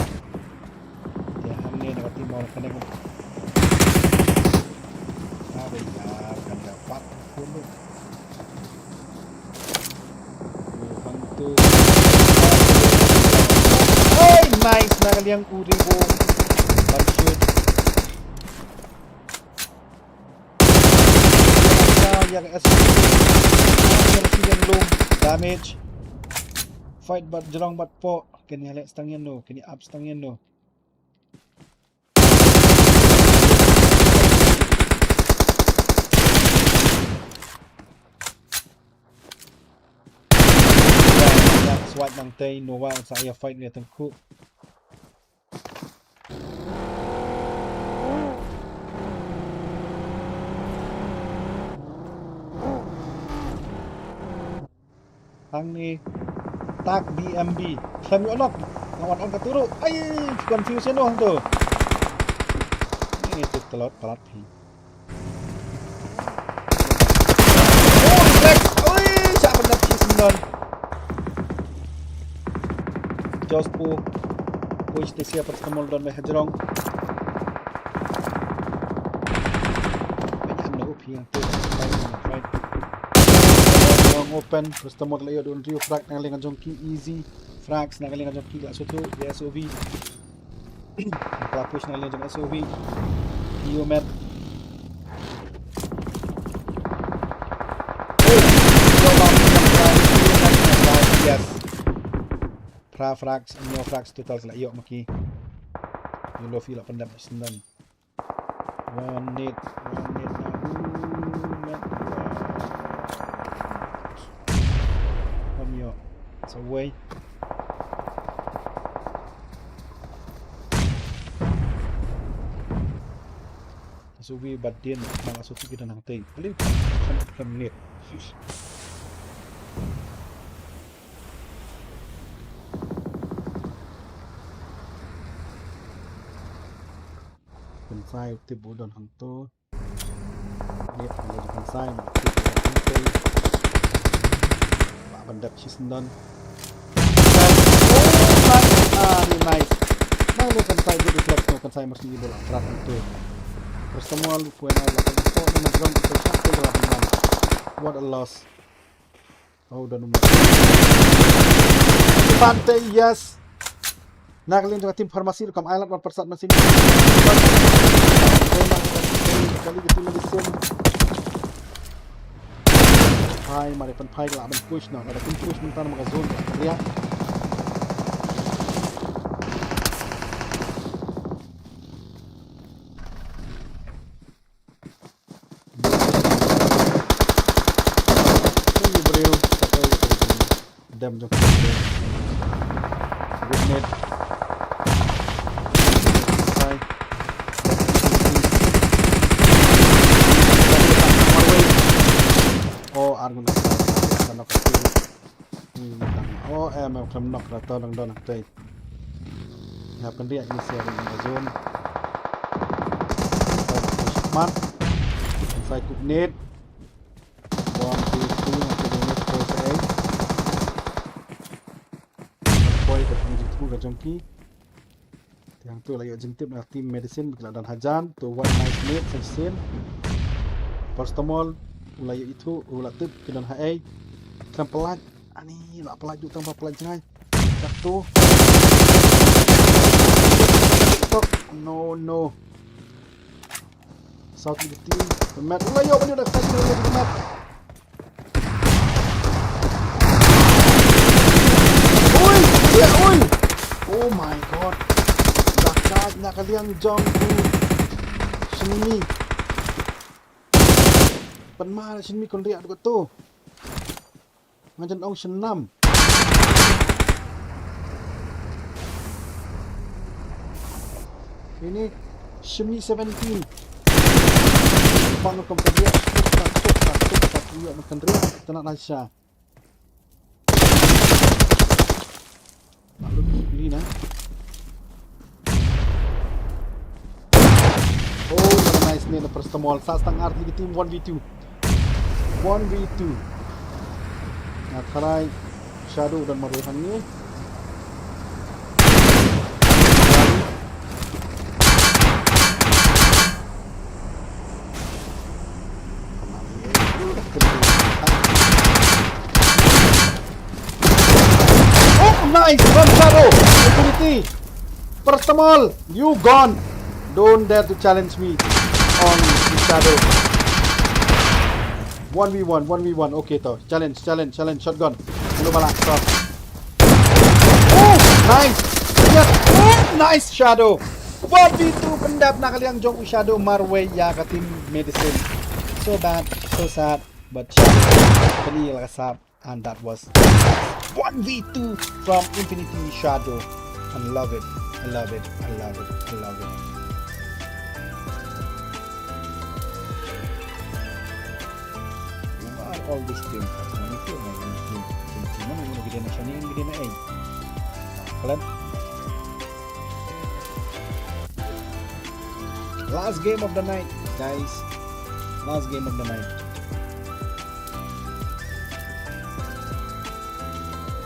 Dia hangne na team Mawryngkneng. Ada ya kan dapat pun tu. Hang tu. Hey, nice na ka liang u Ribo. Ban shoot. Ya ka S. Ya ka si yang lum. Damage. Fight bad jrong bad po. Kini halek stang yan no. Kini up stang yan no. Swat nang tei Nova sa ïa fight ne tengku. Hangne tak B M B. Khlem ïoh nok. Nga wan on ka turu. Ai, confuse noh tu. Ni tu telot palat phi. Oh, reflect. Oi, shah pyndep shi syndon. Just pu. Pu station paracetamol don me hajrong. Ai, ano phi yang tu. Right. Open, paracetamol la ïoh don rio frag na ka liang jong ki easy. Frags na ka liang jong ki la sutu, S O V. Ka push na ka liang jong S O V. Io met. Yes. Phra frags, hynñiew frags total la ïoh ma ki. Ïoh lo phi la pyndep syndon. One nade, one nade na u met. Hom ïoh. Sa wei. Sa wei bad dien ma la sutu ki don hangtei. Kali kan kan nade. Kynsai u tip u don hangto. Nip hangto kynsai ma u tip u don hangto. Ba ban dep shi syndon. Oh, nice. Ah, ni nice. Nang ni kynsai good reflex no kynsai mas ni ibu la krat hangto. Paracetamol point out la kan spot ni madrong kita satu la ban. What a loss. Oh, don umno. Pante, yes. Na ka liang jong ka team pharmacy rukom ai lad wat pyrsad masin. Kali ka team medicine. pynphai, mar pynphai ka lah ban push noh. Lada kim push mynta namar ka zone ka riak. Ui, briew, sa ei ka dam jong ka. Good net. Sai. Oh, ar ngun. Sa nok ka. Hmm, oh, em, em, khlem nok, la to dang don hangtei. Hap kan riak ni sia ring na zone. Mat. Inside cook net. One, two, three, na cook net, four, eight. Boy, ka jingthmu ka jong ki. Te hangto la ïoh jingtip na team Medicine, ki la don hajan, to one nice net, shisien. Paracetamol, u la ïoh ithuh, u la tip, ki don haei. Khlem pyllait, ani, la pyllait, ju tang ba pyllait jngai. Dak to. Tok, no, no. South Liberty, met, u la ïoh ban ïoh da ka side, u la ïoh da ka met. Ui, ïa, ui. Oh my God. Dak na ka liang jong u Shinmi. Pynmar Shinmi kon riak duk to. Nga jan ong shnam. Ini Shimi seventeen. Pang kom ka dia. Tuk tak, tuk tak, tuk tak. Iya makan dia. Tena Nasha. Maklum ni na. Oh, nice ni na paracetamol. Sa stang art lagi team one v two. One v two. Nga tharai Shadow don marwei hangne. Oh, nice from Shadow. Opportunity. Paracetamol, you gone. Don't dare to challenge me on Shadow. One v one, one v one. Okay to. Challenge, challenge, challenge. Shotgun. Mula balak. Stop. Oh, nice. Yes. Oh, nice Shadow. One v two pyndep na ka liang jong u Shadow marwei ïa ka team Medicine. So bad, so sad. But Shadow kani la ka sap. And that was one v two from Infinity Shadow. I love it. I love it. I love it. I love it. Who are all these team? Mana team? Mana team? Team mana? Mana gede na shani? Gede na eh. Kalian? Last game of the night, guys. Last game of the night.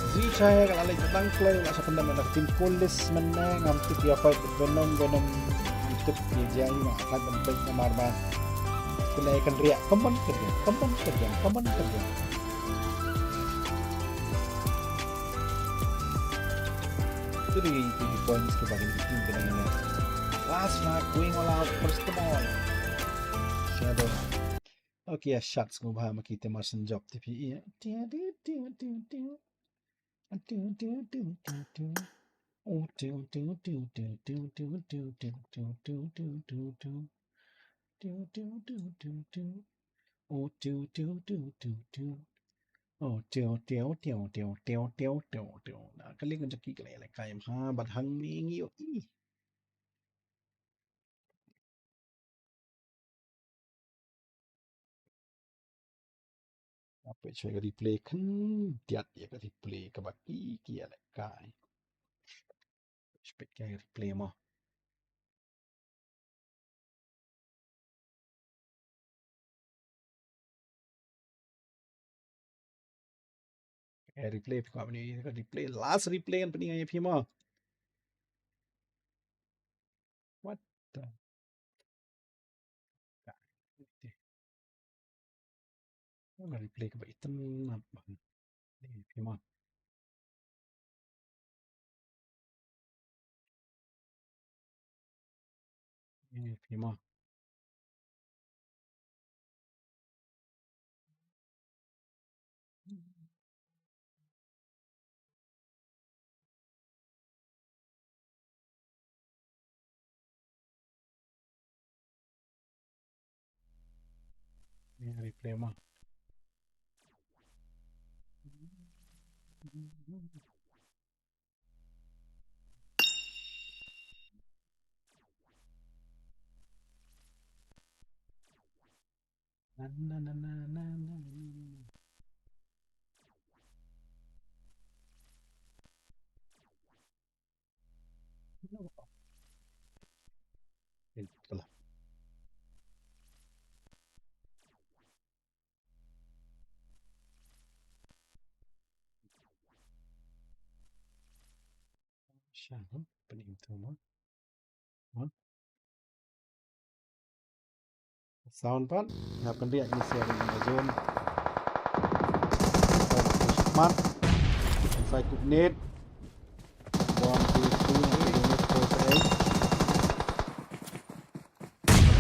Zi chai ka la leit tang kloi la sa pyndam na team police mynne ngam tip ïa fight Venom, Venom ngam tip ïa jia ïa ma fight ban peit namar ba. Pynai kan riak, kaman kan riak, kaman kan riak, kaman kan riak. Three, three points kiba kine ki team kine kine. Last frag, going all out, paracetamol. Shadow. Okay, a shots ko bha ma ki te mar san jop te phi. Oh, teo, teo, teo. Na ka liang jong ki ka la ïalehkai bha, bad hangne ngi ïohi. Nga peit shuwa ka replay khyndiat ïa ka replay kaba ki, ki ïalehkai. Peit ka replay mo. Eh, replay, phi kwah ban ïohi ka replay, last replay ngan pyni ïa phi mo. What the? Ka replay kaba itynnad bha. Ïa phi mo. Ïa phi mo. Replay mo. Na, na, na, na. Itulah. Sha, hmm, pening tu mo. Mo. Sound pat, ngap kan riak ni sia ring zone. Mat. Sai kup net. One, two, three, nanti kup net, four, eight.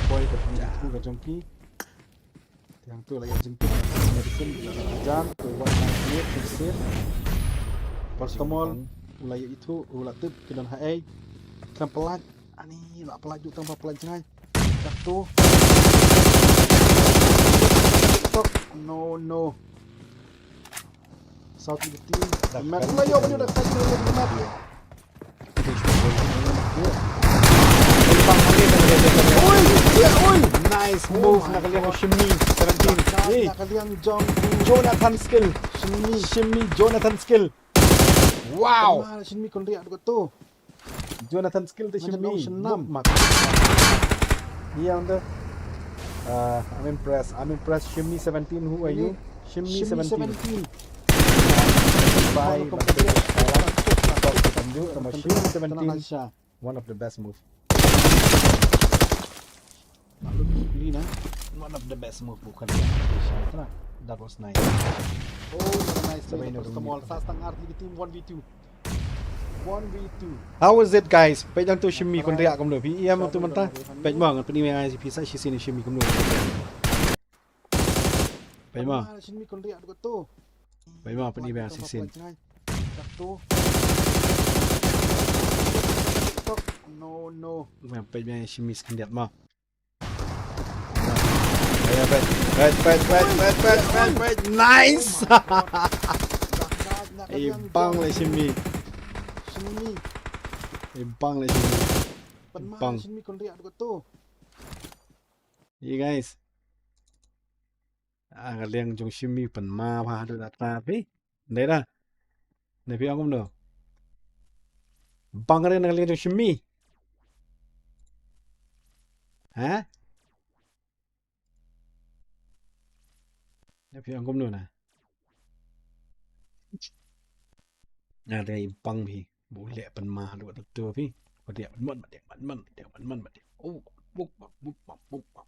Koi ka pun aku ka jongki. Tiang tu lagi jingkut. Medicine, jan, tu wan net, sip. Paracetamol, u la ïa ithuh, u la tip, ki don ha ei. Khlem pynlait, ani, la pynlait, ju tang ba pynlait jngai. Dak tu. Tok, no, no. South Liberty. Dak Met, kan la ïoh, dak kan la ïoh, dak kan. Oi, ya, oi. Nice move, na ka liang Shimmy seventeen. Hey. Na ka liang Jong Jonathan Skill. Shimmy. Shimmy, Jonathan Skill. Wow. Shimmy kon riak tu. Jonathan Skill te Shimmy. Mak. Iya, unda. Uh, I'm impressed. I'm impressed. Shimmy seventeen, who are you? Shimmy seventeen. Bye. Shimmy seventeen. One of the best move. One of the best move, bukan dia. That was nice. Oh, nice. First of all, sa stang arti di team one v two. One v two. How was it, guys? Peit lang tu Shimmy kon riak kumno. Phi ïam tu mynta. Peit mo ngan pyni ïa phi sa shisien Shimmy kumno. Peit mo. Shimmy kon riak tu. Peit mo pyni ïa shisien. No, no. Peit mo Shimmy skyndiat mo. Peit, peit, peit. Nice. Ibang le Shimmy. Ibang le Shimmy. Ibang. Shimmy kon riak tu. Ye guys. Ah, ka liang jong Shimmy pynma bha haduh katta phi. Dei da. Ne phi ong kumno? Bang re na ka liang jong Shimmy. Ha? Ne phi ong kumno na? Na dei bang phi. Bu leh pynma haduh katta phi. Ba dei man, ba dei man, ba dei man, ba dei. Oh, buk, buk, buk, buk, buk.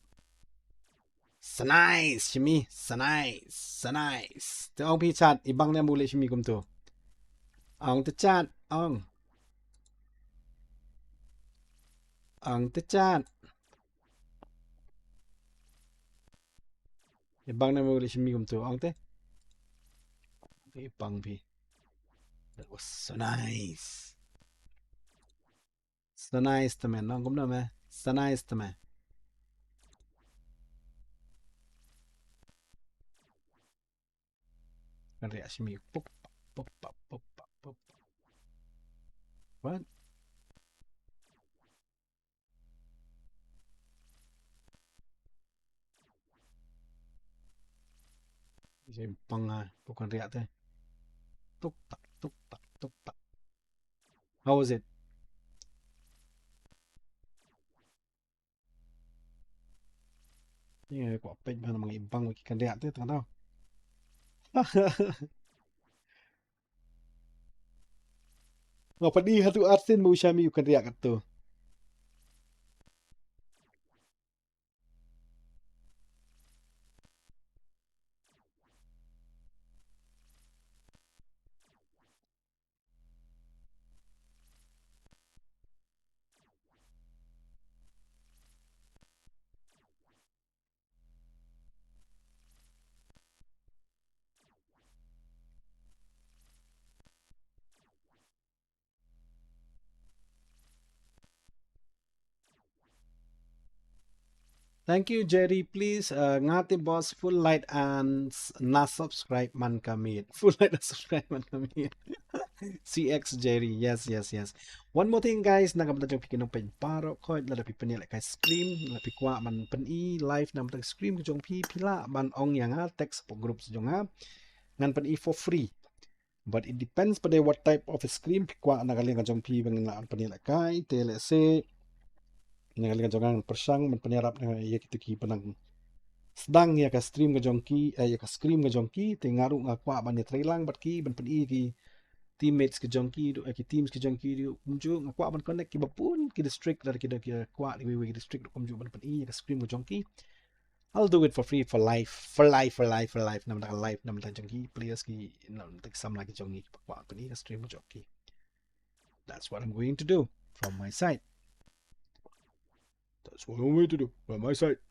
Sa nice, Shimmy, sa nice, sa nice. Te ong phi chat, ibang ne bu leh Shimmy kumto. Ong te chat, ong. Ong te chat. Ibang ne bu leh Shimmy kumto, ong te. Ibang phi. That was so nice. Sa nice te men, nong kumno me? Sa nice te me. Kan riak Shimmy puk puk puk puk puk. What? Jem pang ah, bukan riak te. Tuk tak, tuk tak, tuk tak. How was it? Ye, kwah peit ban mang ibang ki kan riak te tang tau. Nga padi hatu artin bu Shimmy u kan riak kat tu. Thank you, Jerry. Please, uh, nga te boss, full like and s-, na subscribe man ka miet. Full like na subscribe man ka miet. C X Jerry. Yes, yes, yes. One more thing, guys. Na ka bynta jong phi ki nongpeit baroh, khot lada phi pynïaid ka stream, lada phi kwah ban pyni live na ka bynta stream ka jong phi, phi lah ban ong ïa nga, text support group jong nga. Ngan pyni for free. But it depends pat what type of stream phi kwah na ka liang ka jong phi ba ngin lah ban pynïaid kai, te let's say na ka liang ka jong nga ngan pyrshang ban pynïarap ïa kito kiba nang sdang ïa ka stream ka jong ki, eh, ïa ka stream ka jong ki, te nga ruh nga kwah ban ïatreilang bad ki ban pyni ki teammates ka jong ki ruh, eh, ki teams ka jong ki ruh kumjuh, nga kwah ban connect kiba bun ki district, lada ki don ki kwah kiwei kiwei ki district ruh kumjuh ban pyni ïa ka stream ka jong ki. I'll do it for free for life, for life, for life, for life. Na ka bynta life, na ka bynta jong ki players ki, na ka bynta ki samla ki jong ngi, ba kwah pyni ka stream jong ki. That's what I'm going to do from my side. That's what I'm going to do from my side.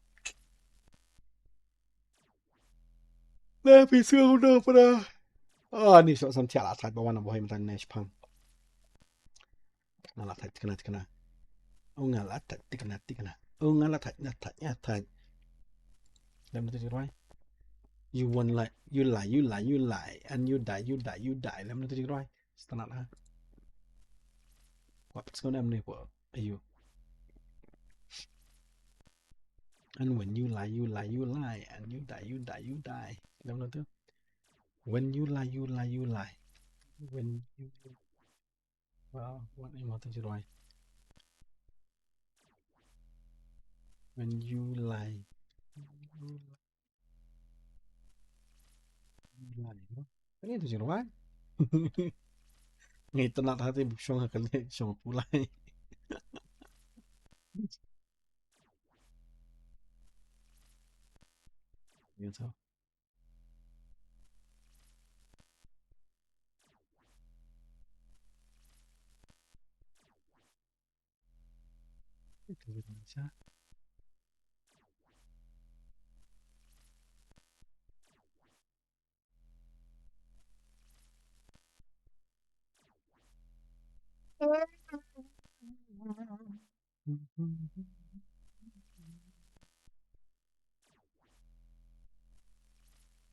Let me see how the, ah, ni sa sam tiala thait ba wan ba hoi mynta ne shpang. Nga la thait tikna tikna. Oh, nga la thait tikna tikna. Oh, nga la thait, nga thait, nga thait. Lem na tu jingrwai. You won't lie, you lie, you lie, you lie, and you die, you die, you die. Lem na tu jingrwai. Stanat ha. What is going on? Ayu. And when you lie, you lie, you lie, and you die, you die, you die. Lem na tu. When you lie, you lie, you lie. When you Well, what am I to do? When you lie. You lie, no? Kan itu je ruai. Ngi tenat hati buk shong kali shong pulai. Gitu.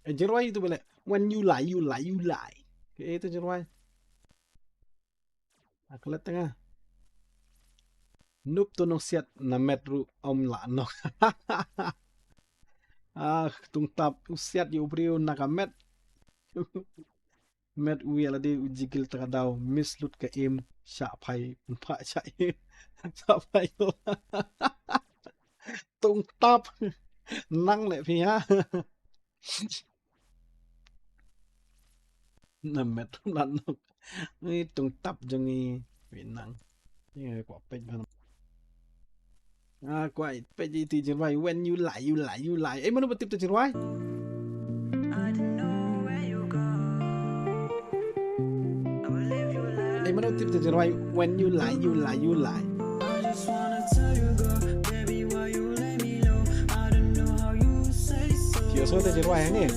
Eh, jingrwai tu bele. When you lie, you lie, you lie. Ke eh tu jingrwai. Aklet tengah. Nup tu nong siat na met ruh om la nok. Ah, tung tap u siat ïa u briew na ka met. Met u ïa lade u jigil ta ka daw, miss lut ka im, shah phai, phah shah im, shah phai. Tung tap, nang leh phi ha. Na met la nok. Ngi tung tap jong ngi, phi nang. Ngi kwah peit ban. Ah, kwah peit ïa tu jingrwai. When you lie, you lie, you lie. Eh, mano ba tip tu jingrwai? Eh, mano tip tu jingrwai? When you lie, you lie, you lie. Phi ïohsngew tu jingrwai ni.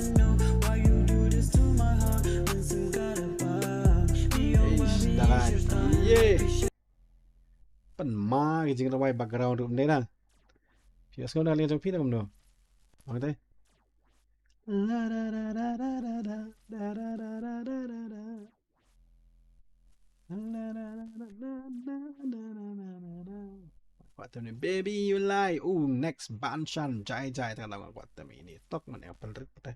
Eish, da. Ye. Pynma ki jingrwai background ruh mynta na. Phi ïohsngew na ka liang jong phi ne kumno? Ong te. Kwah tem ne Baby You Lie. Oh, next Banshan. Jai jai, tang tang kwah tem ini. Tok man ïa pynrit te.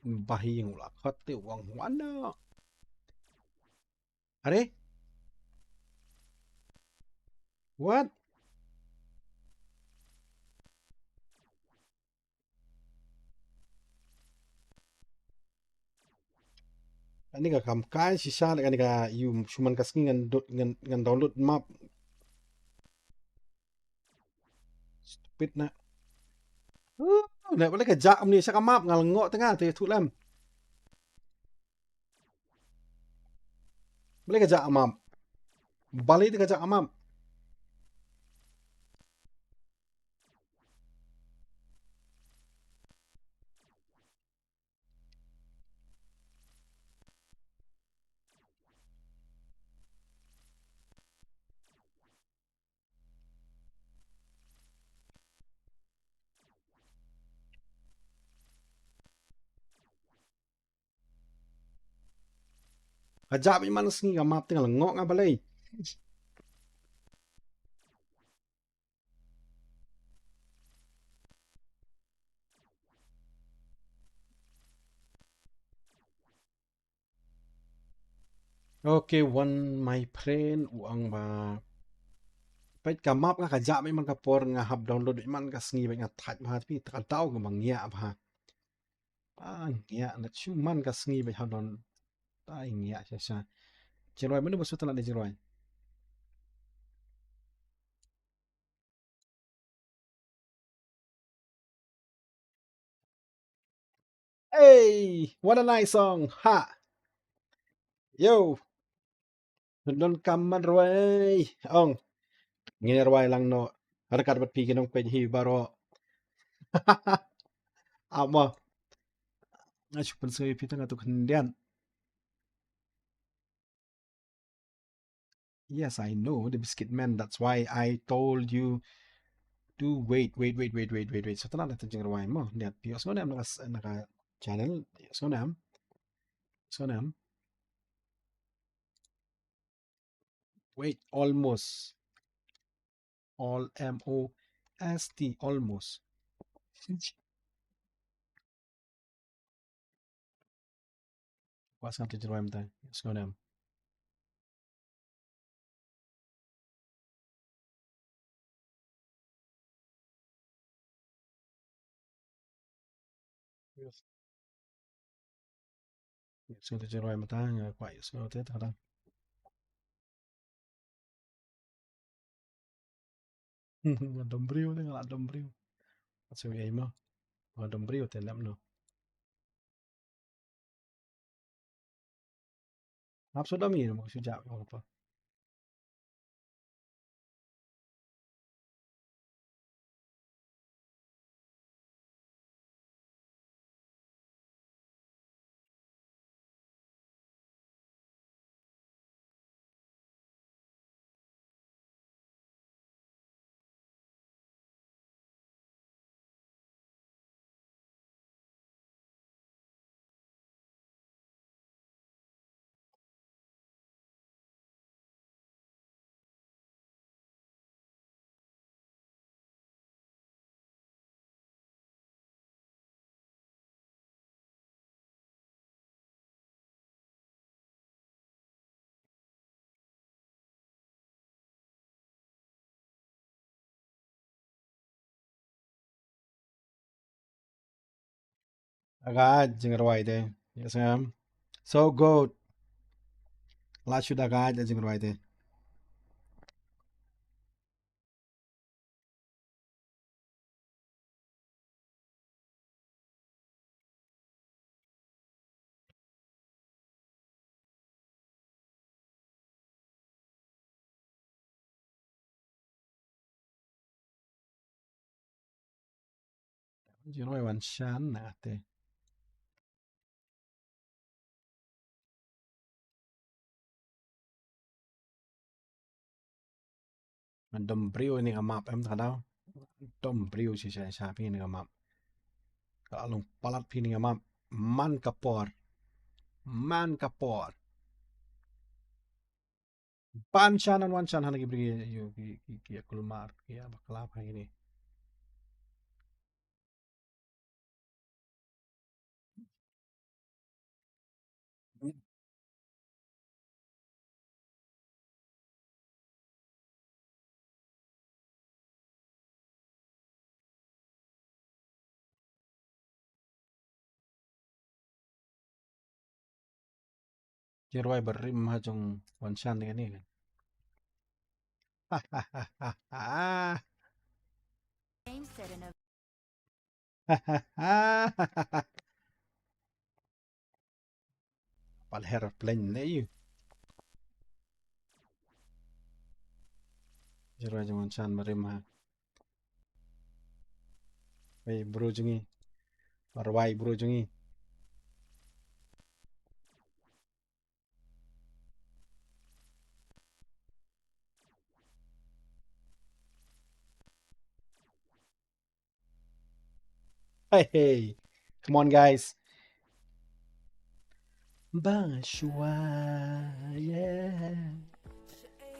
Bahi ïa u la khot te wang wan na. Are? What? Kane ka kam kai shisha, kane ka ïa u shu man ka sngi ngan dot, ngan, ngan download map. Stupid na. Uh, na balei ka jah mane sha ka map, nga la ngoh te nga te thuh lem. Balei ka jah map? Balei te ka jah map? Ka jah bad man ka sngi ka map te nga la ngok nga balei. Okay, one my friend u ong ba peit ka map nga ka jah bad man ka por nga hap download bad man ka sngi bad nga thait bha te phi ta ka daw ka ba ngiah bha. Ah, ngiah na chu man ka sngi bad hap download. Ai ngiah sha sha. Jingrwai mano ba shu tang la dei jingrwai. Hey, what a nice song. Ha. Yo. Don kam man rwai. Ong. Ngin rwai lang no. Ryngkat bad phi ki nongpeit hi baroh. Amo. Nga shu pynsngew ïa phi tang atu khyndiat. Yes, I know the biscuit man. That's why I told you to wait, wait, wait, wait, wait, wait, wait. So tana da jingrwai mo. Niat phi os ngonem na ka channel. Os ngonem. Os ngonem. Wait, almost. All M O S T, almost. Kwah sngap te jingrwai mynta. Sngew nem. Yes. Sngew te jingrwai mynta, nga kwah sngew te ta. Nga dom briew te, nga la dom briew. Nga shu ei mo. Nga dom briew te lem no. Hap shu dom ïa mo shu jah mo pa. Aga jingrwai te. Yes, ma'am. So good. La shu da ga jingrwai te. Jingrwai wan shan na te. Dom briew ini ka map em ta daw. Dom briew shisha shisha phi ini ka map. Ka long palat phi ini ka map. Man ka por. Man ka por. Ban shan an wan shan hana ki briew ki ki ki kulmar ki bakla pha ini. Ki rwai barim ha jong wan shan ni kan. Pal her plane ne yu. Jira jong wan shan barim ha. Hey, bro jong ngi. Rwai bro jong ngi. Hey, hey. Come on, guys. Ba shuwa, yeah.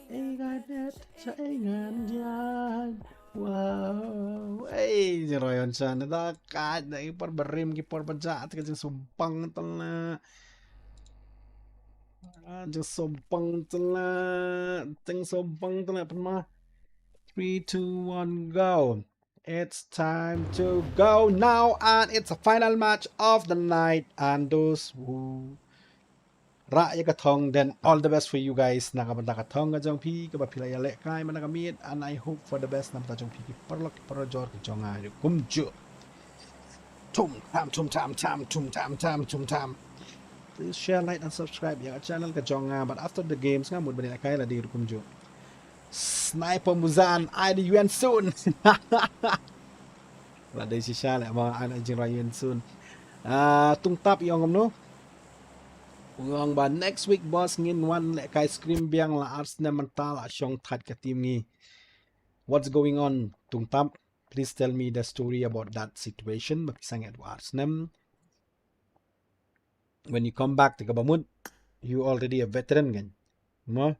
Ei ngan net, sa ei ngan jan. Wow. Ei, jingïaroh ïa u Jan da ka da ki por barim ki por ba ja te ka jingsumbang tela. Ah, jingsumbang tela. Jingsumbang tela pynma. Three, two, one, go. It's time to go now, and it's the final match of the night. And those who rah ïa ka thong, then all the best for you guys. Na ka bynta ka thong ka jong phi, kaba phi la ïalehkai mynta ka miet, and I hope for the best na ka bynta jong phi ki paralok ki parajor ka jong nga kumjuh. Tum tam, tum tam tam, tum tam tam, tum tam. Please share, like and subscribe ïa ka channel ka jong nga. But after the games nga mut ban ïalehkai lade kumjuh. Sniper Muzan, ai da Yuan Sun. La dei shisha leh ma, ai da jingrwai Yuan Sun. Ah, Tungtap i ong kumno? U ong ba next week boss ngin wan lehkai scrim biang, la ar snem mynta la shong thait ka team ngi. What's going on, Tungtap? Please tell me the story about that situation. Ba phi sangeh ar snem. When you come back te kaba mut, you already a veteran kan. Mo?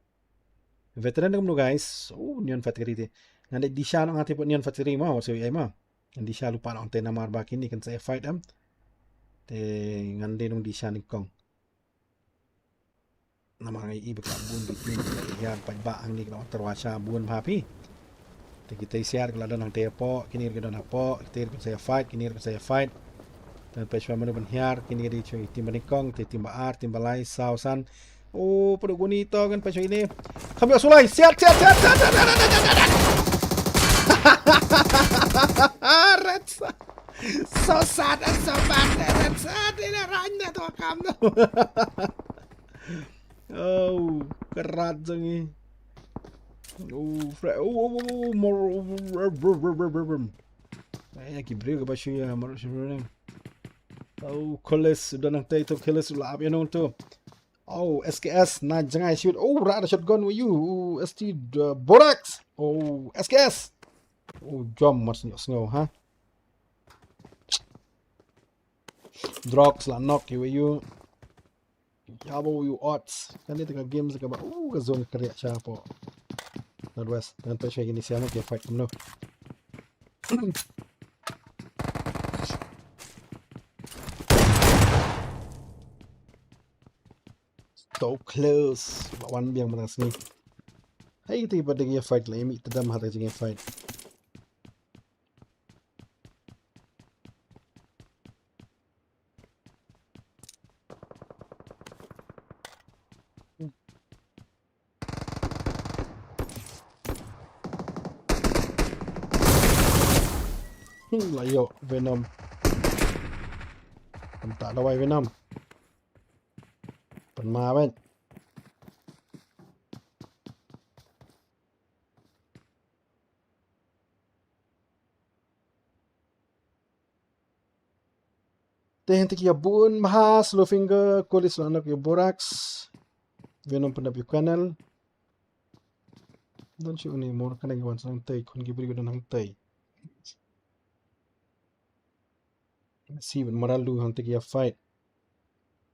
Veteran kumno guys? Oh, Neon Factory te. Ngan dei disha noh nga te pat Neon Factory mo, wat shu ai mo. Ngan disha lypa noh te namar ba kine kan sa fight em. Te ngan dei nong disha nyngkong. Namar nga i ba ka bun ki phi ki hiar paidbah hangne ki la tyrwa sha bun bha phi. Te kita i siar ki la don hangte hapoh, kine ki don hapoh, kita ki sa fight, kine ki sa fight. Te peit shwa mano ban hiar, kine ki dei shu team ba nyngkong, te team ba ar, team ba lai, saw, san. O, pynduh kuni to kan peit shwa ine. Kham ïoh sulai, siar, siar, siar, siar, siar, siar, siar, siar. Red sa-, so sad and so bad, red sa-, ine rang ne to kam no. Oh, ka rat jong ngi. Oh, fre-, oh, oh, oh, oh, more, oh, oh, oh, oh, oh, oh. Ai, ki briew kaba shu ïa, mar shu ïa. Oh, Kolis, u don hangtei to, Kolis, u la ap ïa nong to. Oh, S K S, na jngai shoot. Oh, rat da shotgun with you. Oh, S T, uh, Borax. Oh, S K S. Oh, jom, mar sngew, sngew, ha? Drugs la knock ïa u. Ïa ba u odds. Kane te ka game sa kaba, uh, ka zone ka riah sha hapoh Northwest. Ngan peit shwa kine siama ki fight kumno. So close. Ba wan biang mynta ka sngi. Hai, te ba dei ki fight la, ïa mih tdam ha te jingïa fight. Hmm, la ïoh Venom. Kumta dawai Venom. Pynma bad. Te hynte ki ïa bun bha, Slowfinger, Kolis la knock ïa u Borax. Venom pyndap ïa u Kernel. Don shuh une mor kane ki wan sa hangtei, khun ki briew ki don hangtei. Messi bad Maralu hangtei ki ïa fight.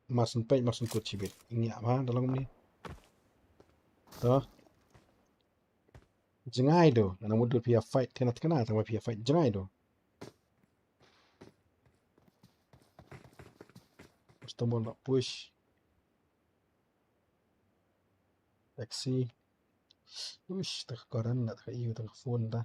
Mar syn peit, mar syn kut shibit. Ngi ïa bha da long kumne. To. Jngai do, lada mut dur phi ïa fight, kena kena tang ba phi ïa fight jngai do. First of all, la push. Taxi. Uish, ta ka koran, na ta ka iu, ta ka phone ta.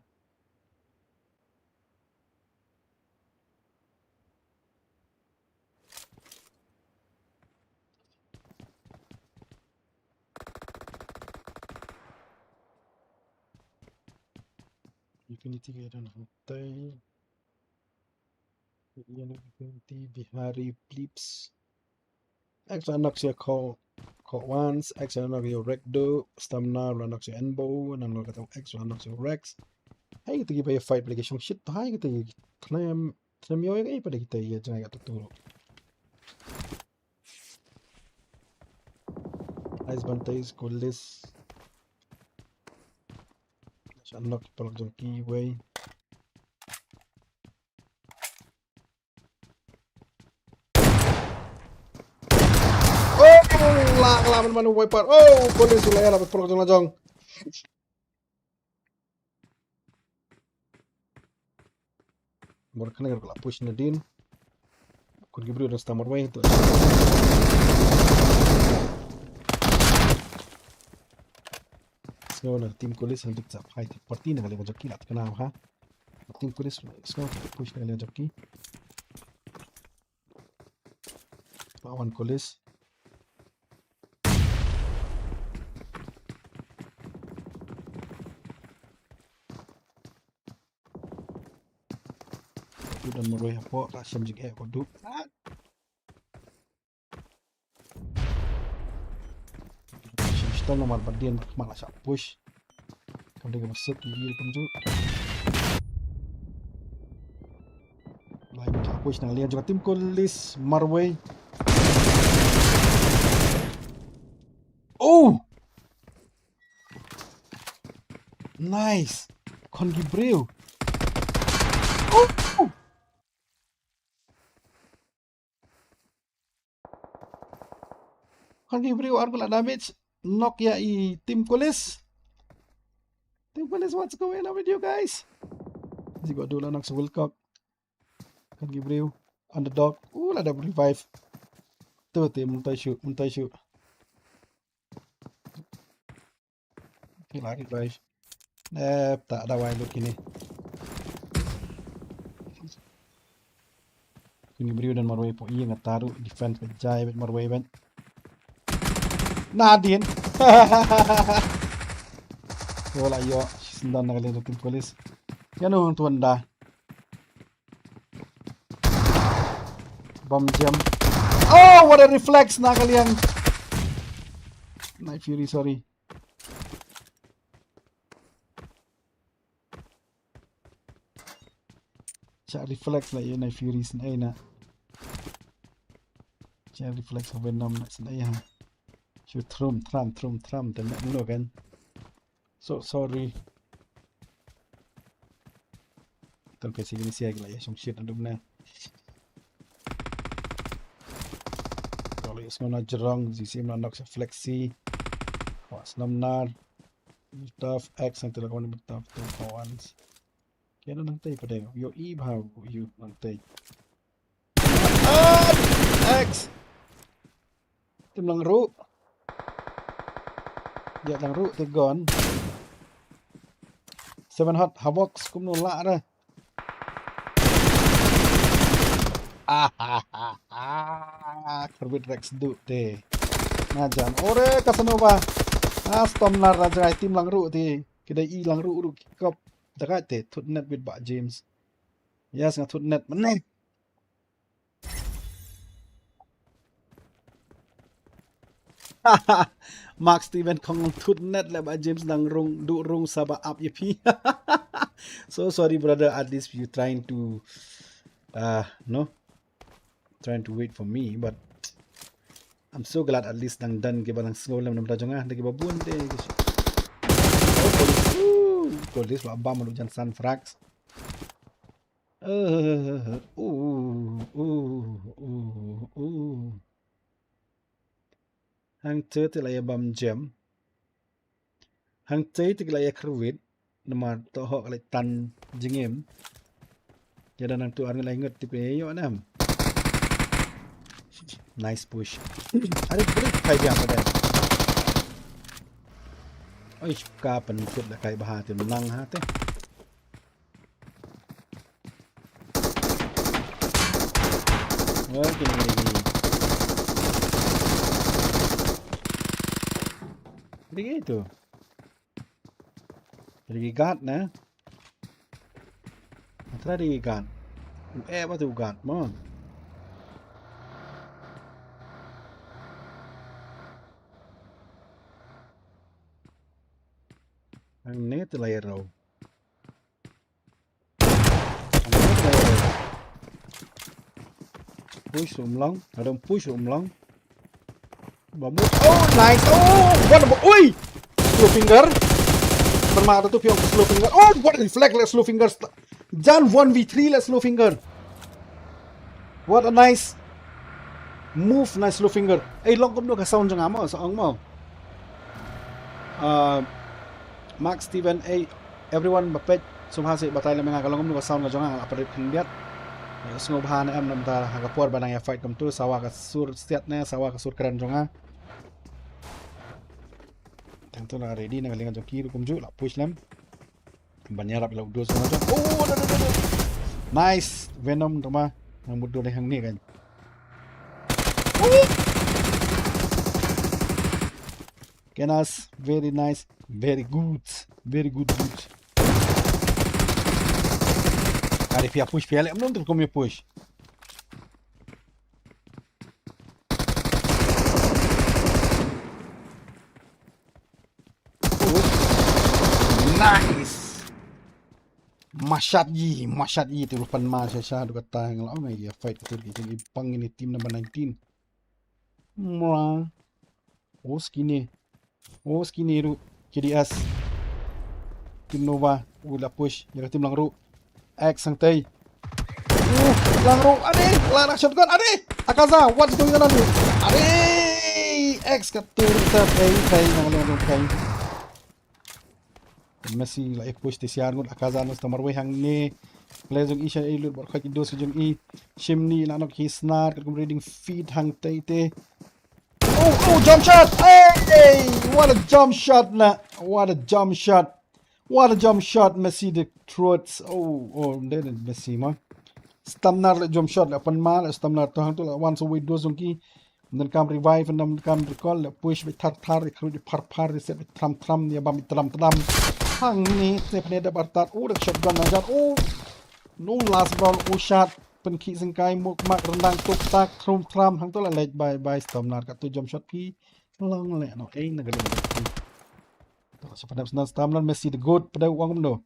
Infinity ka don hangtei. Infinity Bihari Blips. X la knock ïa ko, ko once, X la knock ïa Rex do, Stamina la knock ïa Enbo, nang la kata X la knock ïa Rex. Hai kita ki ba ïa fight bad ki shong shit, hai kita ki khlem, khlem ïoh ïa ki pada kita ïa jngai kata tu. Ice Bantei, Kolis. Sa knock ïa paralok jong ki wei. Aman man wiper. Oh, Kolis u la ïalap ïa ka paralok jong la jong. Bor kane ka la push nadien. Khun ki briew dang stad marwei to. Sngew na team Kolis handik sa phai party na ka liang jong ki la kane ha. Team Kolis sngew push na ka liang jong ki. Lawan Kolis. Udan marwei hapoh ka shem jingeh ko du. Shem stom namar ba dien ma la sha push. Kam dei ka masuk ki yil kumjuh. Lai ma sha push na ka liang jong ka team Kolis marwei. Oh! Nice. Khun ki briew. Oh! Khun ki briew ar kul la damage. Knock ïa i team Kolis. Team Kolis, what's going on with you guys? Ji ko du la knock sa Wilcock. Khun ki briew. Underdog. Uh, la da revive. Tu te mynta shu, mynta shu. Ki la revive. Eh, ta da wai lut kine. Khun ki briew don marwei hapoh ïing, nga taru defense ka jai bad marwei bad. Nadien. Ko la ïoh shisyndon na ka liang team Kolis. Ïa no tuan da. Bam jam. Oh, what a reflex na ka liang. Night Fury, sorry. Sha reflex la ïa Night Fury shen ai na. Sha reflex ha Venom na shen ai ha. Shu thrum thram thrum thram te na no kan. So sorry. Tang ka sigi ni sia gila ya shong shit adum na. Kalau is ngona jerong, zisi mna nok sa flexi. Wa snam nar. Tough X ang tila kawani tough two for ones. Kaya na nang tay pa deng. Yo i bha yo nang tay. Ah, X. Tim lang ru. Ya lang ru te gon. Seven Hot Havox kumno la ra. Ah, ah, ah, ah. Kerbit Rex du te. Najan ore Casanova. Ah, Storm nar raja tim lang ru te. Kidai i lang ru ru kop. Dakai te thut net bit ba James. Yes, nga thut net meneh. Mark Steven kong thut net le ba James dang rung du rung saba ap ye pi. So sorry brother, at least you trying to uh no trying to wait for me, but I'm so glad at least dang done ki ba dang sngew lem nam da jong ah da ki ba bun de. Oh, Kolis, uh, Kolis ba bam lu jan san frax. Uh, uh, uh, uh, uh. Hang te te la ya bam jem. Hang te te la ya kruit. Namar to hok la tan jingim. Ya dan nang tu ar ngi la ngut tip e yo nam. Nice push. Are break kai jam pada. Oi ka pen kut la kai baha te menang ha te. Wah, kini kini kini. Kini kini tu. Lagi guard na. Atra lagi guard. U eh ba tu guard mo. Ang net la ya rau. Push umlong, adong push umlong. Bamu. Oh, nice. Oh, what about? Oi! Slow finger. Perma ada tu pion slow finger. Oh, what a reflect le slow finger. Jan one v three le slow finger. What a nice. Move, nice low finger. Ei, long kumno ka sound jong nga mo, sa ong mo. Ah, Mark Steven, ei, everyone ba peit, sngewbha seh batai lem nga ka long kumno ka sound ka jong nga, nga la peit khyndiat. Sngewbha ne em namar ha ka por ba nang ïa fight kumto, sawa ka sur siat ne, sawa ka sur kren jong nga. Tang tu la ready na ka liang jong ki ruh kumjuh la push lem. Ban ïarap ïa la u dos ma jong. Oh, da, da, da, da. Nice. Venom tang ba. Nang mut dos dei hangne kan. Oh. Kenas, very nice. Very good. Very good, good. Are phi ïa push, phi ïa leh, mano tang kum ïa push. Nice. Mashat yi, mashat yi, tu rupan ma sha sha, tu kata nga la ong ïa fight tu ki jong i pang ini team number nineteen. Mra. Oh, skinny. Oh, skinny ruh. K D S. Team Nova. Oh, la push. Ïa ka team lang ruh. X hangtei. Uh, lang ruh. Ade, lang ruh shotgun. Ade. Akaza, what's going on? Ade. X ka tur sa pei pei nang leng pei. Messi la push te siar ngut Akaza nos tamar wei hangne. Play jong i sha i lut bor khaj dos jong i. Shimni la nok hi snar kat kum reading feed hangtei te. Oh, oh, jump shot! Hey, what a jump shot na! What a jump shot! What a jump shot, Messi the Trots. Oh, oh, there is Messi ma. Stamnar le jump shot le pan ma le stamnar to hang to le wan so wei dos jong ki. Ndan kam revive, ndan kam recall le push be thar thar, recruit be phar phar, reset be tram tram, ïa bam be tram tram. Hangne te phne da bar tat. Oh, the shotgun na jar. Oh, no last round. Oh, shot. Pynkhih sengkai muk mak rendang tuk tak thrum thram hang to la lej bai bai stamnar ka tu jump shot phi. Long leh no ei na ka dum. To sa padap sna stamnar Messi the goat pada wang kumno.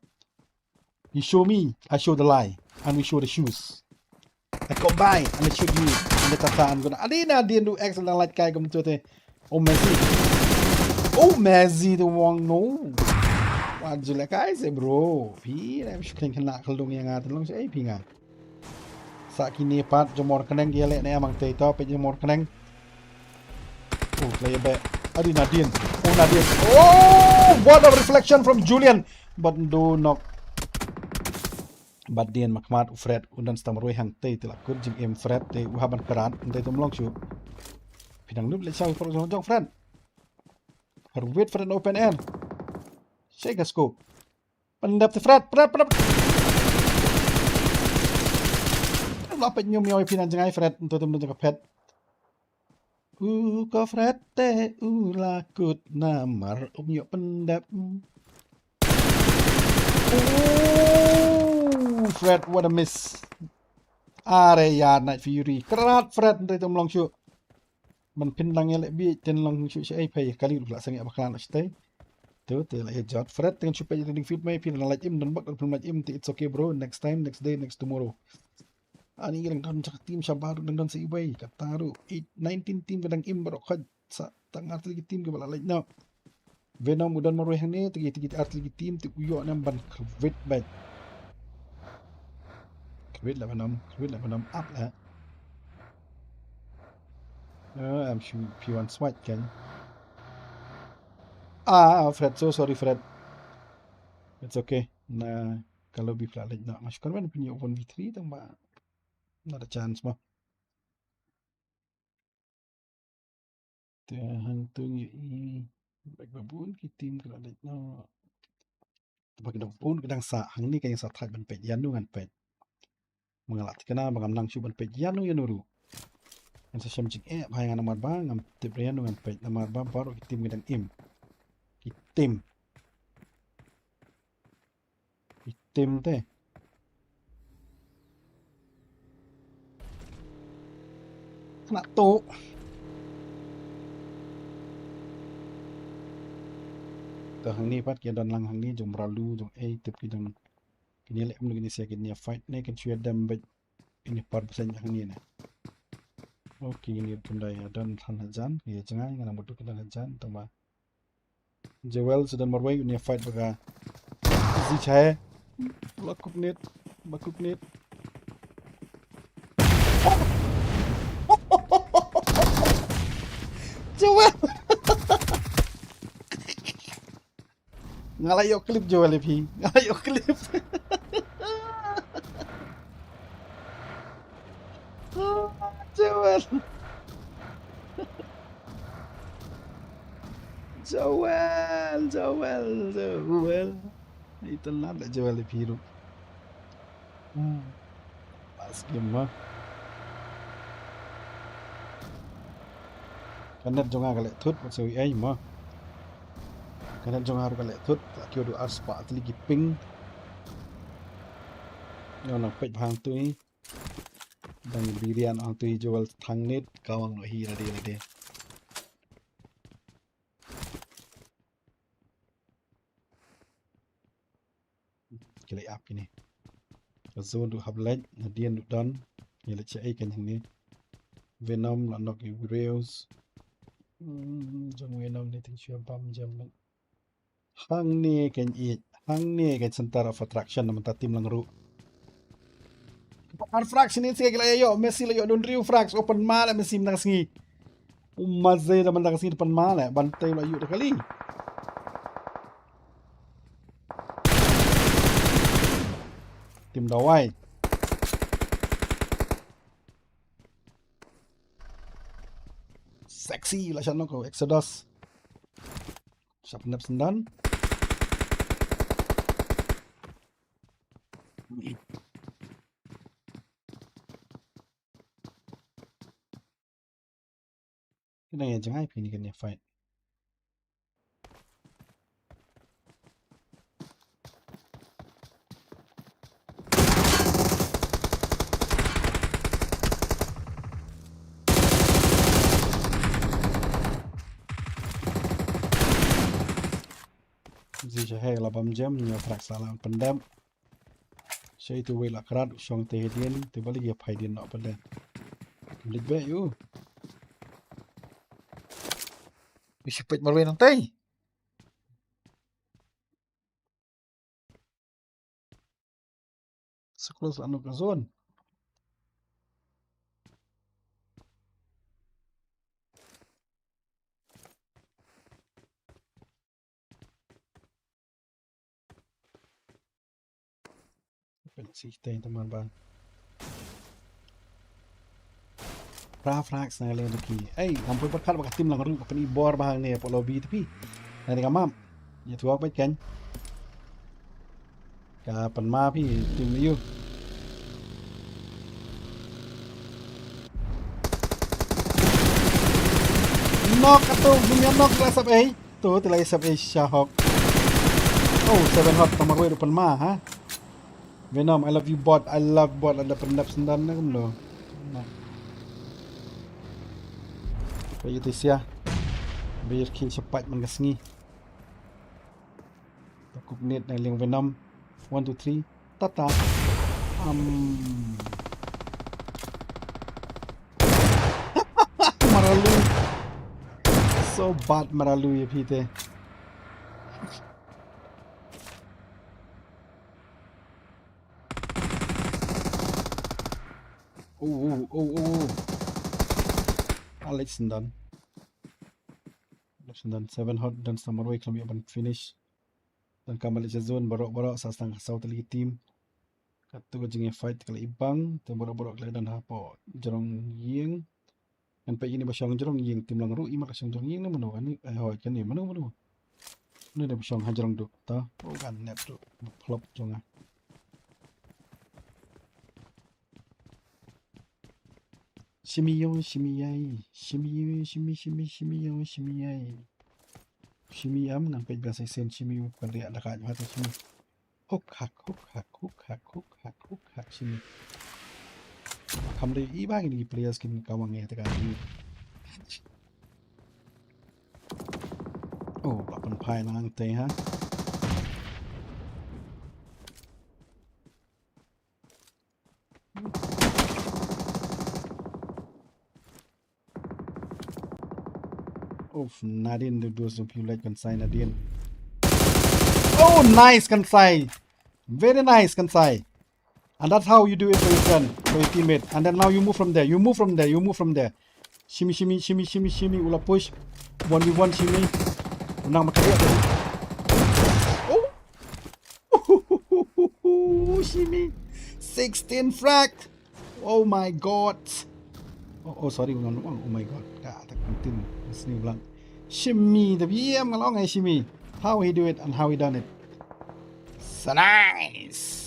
You show me, I show the lie, and we show the shoes. I come by and I shoot you and the tata and gonna adina din du X and I like kai kumto te. Oh Messi. Oh Messi the wang no. What you like I say bro. Phi na shu khleng khana khlung ïa nga te long sa ei phi nga. Sa kine pat jong Mor Khneng ki ïaleh ne amang te to peit jong Mor Khneng. Oh, player back. Adi Nadine. Oh, Nadine. Oh, what a reflection from Julian. But do knock. But Dian makhmat u Fred un don stam roi hang te te la kut jingim Fred te u haban karat un te tum long shu. Phi dang lut le shaw for jong Fred. Her wait Fred open air. Shake a scope. Pyndep te Fred, Fred, Fred. La pet ñium ñium pynang jngai Fred, ntu tum jngai pet. U ko Fred te u la kut namar um ñiuh pyndep. Ooh, Fred, what a miss. Are ya Night Fury. Karat Fred, ntu tum long shu. Man pynlang ya le bi ten long shu shu ai phai kali la sang ya baklan shu tai. Tu te la ya jot Fred ten shu pe ring fit mai pynlang la im don bak pynlang im te it's okay bro. Next time, next day, next tomorrow. Ani dang don jak team shabar dang don sa iwei kata ru eight nineteen team ka dang im bro khaj sa tang artylli ki team ka bala lek no. Venom u don marwei hangne tiki tiki artylli ki team te u ïoh nam ban khrwit bad. Khrwit la Venom, khrwit la Venom up la. Uh, I'm sure if you want swipe kan. Ah, Fred, so sorry Fred. It's okay. Na kalau bi pla lek no. Mas kan wan pin ïoh one v three tang ba. Another chance mo. Te hangtu ngi i bek ba bun ki team ka la leit no. Te ba ki dang bun ki dang sa hangne ka ïa sa thait ban peit ïa nu ngan peit. Ma nga la thikna ba ngam nang shu ban peit ïa nu ïa nu ruh. Ngan sa shem jingeh ba ngan namar ba ngam tip ïa nu ngan peit namar ba baroh ki team ki dang im. Ki team. Itim te. Kena tu. Te hangne pat ki don lang hangne jong Mralu jong ei tip ki jong kine leh em kine sia kine fight ne kin shu dem bad kine par bseng hangne ne. Okay, kine kin dei don than hajan ki jngai ngana mutu ki don hajan tang ba. Joel sudah marwei unia fight baka. Zi chai. Bakuk nit. Bakuk nit. Joel. Nga la ïoh clip Joel ïa phi. Nga la ïoh clip. Joel. Joel, Joel, Joel. Ito na da Joel ïa phi ruh. Hmm. Last game mo. Ka net jong nga ka leh thut, wat sa wi ai mo. Ka net jong nga ruh ka leh thut, ka kiew du ar spah tylli ki ping. Nga nang peit bha hangtei. Dang birian hangtei Joel thang net, ka wang noh hi lade lade. Ki leh ap kine. Ka zone ruh hap leit, nadien ruh don. Ngi leit sha ei kan hangne. Venom la nok ïa u Reus. Hmm, jong Venom ne ting shu bam jam. Hangne kan ïeit. Hangne kan center of attraction na mynta team Langruh. Ar frags ne sngewsih ki la ïoh, Messi la ïoh don hynriew frags, open ma la Messi mynta ka sngi. U Mazai da mynta ka sngi open ma la, ban tei la ïoh da kali. Team Dawai. Sexy la shah knock Exodus. Shah pyndep syndon. Kine ïa jngai phi ni kane fight. Zi sha hei la bam jem, nia trak salang pyndep. Shei tu wei la krat, u shong te hadien, te bali ya phai dien nok pyndep. Lik be yu. Yu shi peit marwei nang tei. So close la nok ka zone. Pynsi tei teman bang. Pra frak sa leng tu ki. Ei, ngam poi pyrkhat ba ka team Langruh ka pyni bor ba hangne hapoh lobby tu phi. Nai ka map. Ïa tuak peit kan. Ka pynma phi team ïu. Nok ka tu, jin ïa nok la sap ei. Tu, te la sap ei Shahok. Oh, seven hot tang marwei ruh pynma ha. Venom, I love you bot, I love bot, la da pyndep syndon na kumno. Na. Ba ïa te sia. Ba ïa kill shapat man ka sngi. Ta kup net na liang Venom. One, two, three. Tata. Um. Maralu. So bad Maralu ïa phi te. Oh, oh, oh, oh, oh. Alex syndon. Alex syndon seven hot dan sa marwei khlem ïa ban finish. Dan ka Malaysia zone baroh baroh sa sdang ha saw tylli ki team. Katto ka jingïa fight ka la i bang, te baroh baroh ka la i don hapoh jrong ïing. Ngan peit ïa kine ba shong jrong ïing, team Langruh i ma ka shong jrong ïing ne mano kane, eh hoi kane mano mano. Kane da ba shong ha jrong duh ta, oh ka net duh, flop jong nga. Shimi yo, shimi yai, shimi yo, shimi, shimi, shimi yo, shimi yai. Shimi am ngan peit ba sa sien shimi u kan riak da ka jwa ta shimi. Huk hak, huk hak, huk hak, huk hak, huk hak shimi. Kam dei i ba kine ki players kin kawang ïa te ka ni. Oh, ba pynphai nang te ha. Oof, Nadine, the doors of you like Kansai, Nadine. Oh, nice, Kansai. Very nice, Kansai. And that's how you do it for your friend, for your teammate. And then now you move from there. You move from there. You move from there. Shimmy, shimmy, shimmy, shimmy, shimmy. U la push. One v one, shimmy. U nang makaria. Oh. Shimmy. Sixteen frag. Oh my god. Oh, oh sorry, u nang, oh my god. Ka tak penting. Sini ulang. Shimmy, tapi iya ngalong ai shimmy. How he do it and how he done it. So nice.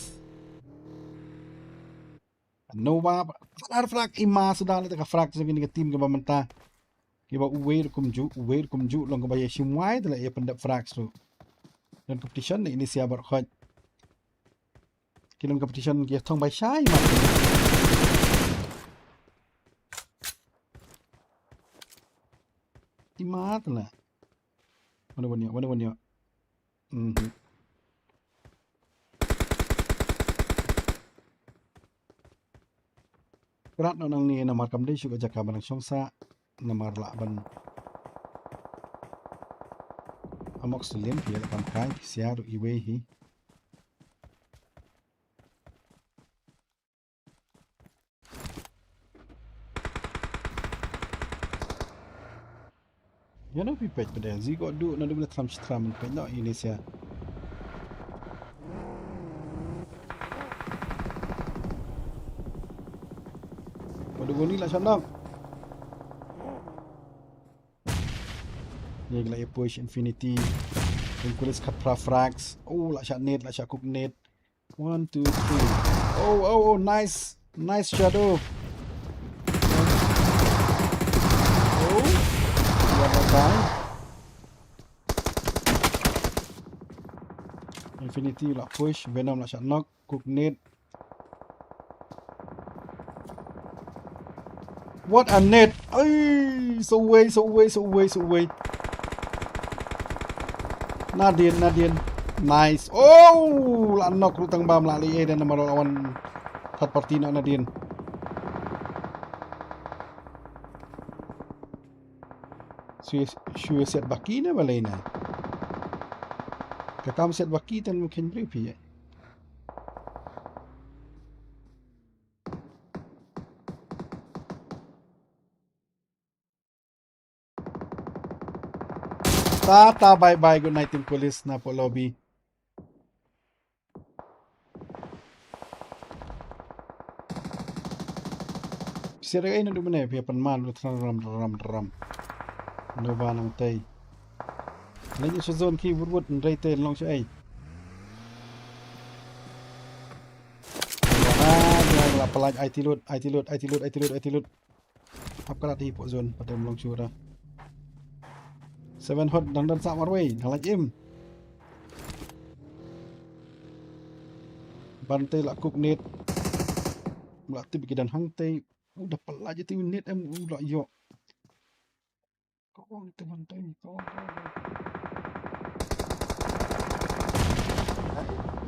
Nova, ar frag i ma suda leh ka frag jong kine ki team kiba mynta. Kiba uwei ruh kumjuh, uwei ruh kumjuh, long kaba ïa shim wai te la ïa pyndep frag tu. Don competition ne ini sia baroh khoit. Ki long competition ki thong bai shai ma. I ma te la. Wan ïoh, wan ïoh, wan ïoh. Mhm. Krat noh nangne namar kam dei shuh ka jaka ban shong sah namar lah ban amok slim phi la kam kai sia ruh iwei hi. Ïa no phi peit pat de, zi ko du na du na tram shi tram peit no ini sia. Ko du ni la shanang. Ïa la push Infinity. Infinity khat phra frags. Oh, la sha net, la sha cook net. One, two, three. Oh, oh, oh, nice. Nice shadow. Oh, what a guy. Infinity la push, Venom la shot knock, cook nade. What a net. Ai, so wei, so wei, so wei, so wei. Nadin, nadin. Nice. Oh, la knock ruh tang bam la li eh dan namar la wan third party na nadin. Shu, shu set baki na balai na. Ka kam set baki tan mungkin beri pi. Tata, bye bye, good night, Team Police, na po lobby. Sir ai na du mane pia pan man lu tran ram ram ram. No ba nang tei. Leng shu zone ki wut wut nrei tei long shu ai. Ah, dia la palai I T load, I T load, I T load, I T load, I T load. Hap kalat hi pok zone, pat dem long shu da. Seven hot dang dang sa marwei, dang laj im. Bante la cook net. La tip ki dan hang tei. U da palai ti net em u la yo. Kawang te bante, kawang, kawang.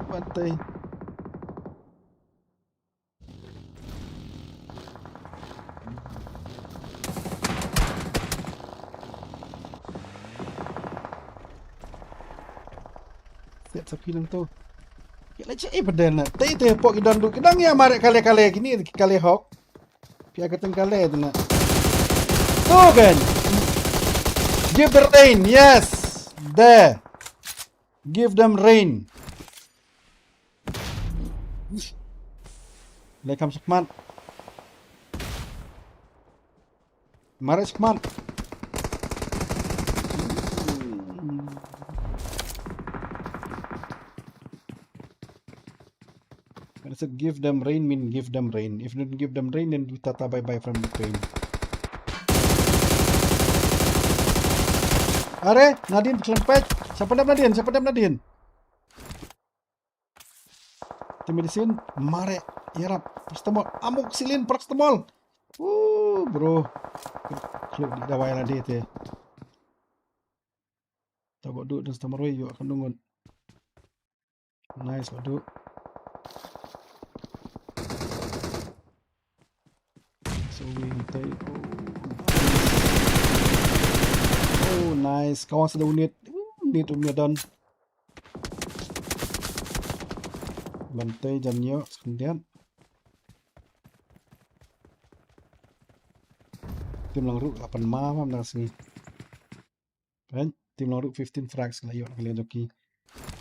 Bante. Siat sa phi nangto. Ki la che i paden na. Te te pok i don du ki dang ïa mareh kale kale kini ki kale hok. Pia ka teng kale tu na. Tu kan. Give the rain, yes. There. Give them rain. Lai kam sakmat. Mareh sakmat. When I said give them rain, mean give them rain. If you don't give them rain, then we tata bye bye from Ukraine. Are, Nadine, klempet. Siapa dap Nadine? Siapa dap Nadine? Te medicine, mareh, ïarap, paracetamol, amoxicillin, paracetamol. Uh, bro. Khluk di dawai lade te. Ta bok du dan stamar wei ïoh kan dungut. Nice bok du. So we take, oh, nice. Oh, nice. Kawang sa da unit. Uh, unit um ïa don. Bante jan ïoh, skyndiat. Team Langruh la pan ma ma na sngi. Kan team Langruh fifteen frags la ïoh ka liang jong ki.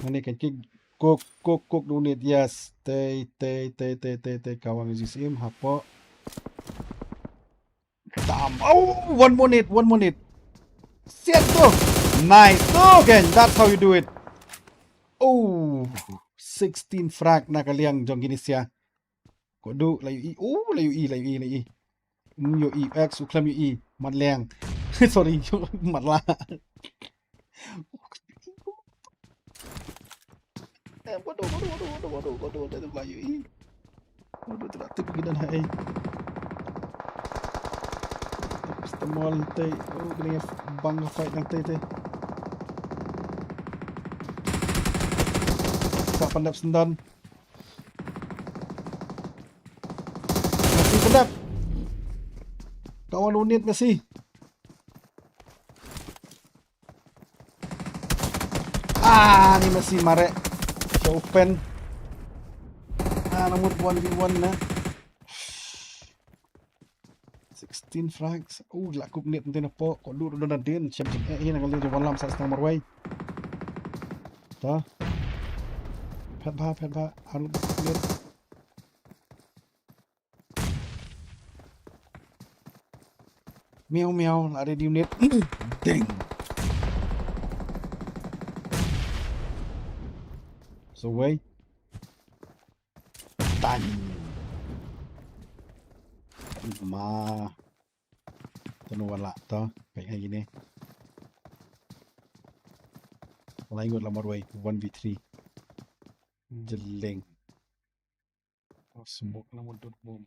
Ngan ïa kan ki. Kok, kok, kok, donate, yes. Tei, tei, tei, tei, tei, tei, kawang jis im, hapoh. Tam. Oh, one minute, one minute. Siat tu. Nice. Tu kan, that's how you do it. Oh, sixteen frag na ka liang jong kine sia. Ko du, la ïohi. Oh, la ïohi, la ïohi, la ïohi. Mm, ïohi, X, u khlem ïohi. Mat liang. Sorry, mat la. Eh, waduh, waduh, waduh, waduh, waduh, waduh, waduh, waduh, ïohi. Waduh, tu la tip ki don ha ei. Stamol tei, oh, kena bang fight nang tei, tei. Sa pandap sendan. Messi sedap. Kawan unit Messi. Ah, ni Messi marek. Sha open. Ah, namun one v one na. Sixteen frags. Uh, la kup net ntin apo. Ko dur don din. Chem chem eh, ina kali tu walam sa setengah marwai. Ta. Phet ba, phet ba. Anu net. Miau, miau, la ready unit. Ding. So wei. Tang. Ma. Tanu wala to. Pek lagi ni. Lai ngut lamar wei. One v three. Jeleng. Oh, smoke na mudut bom.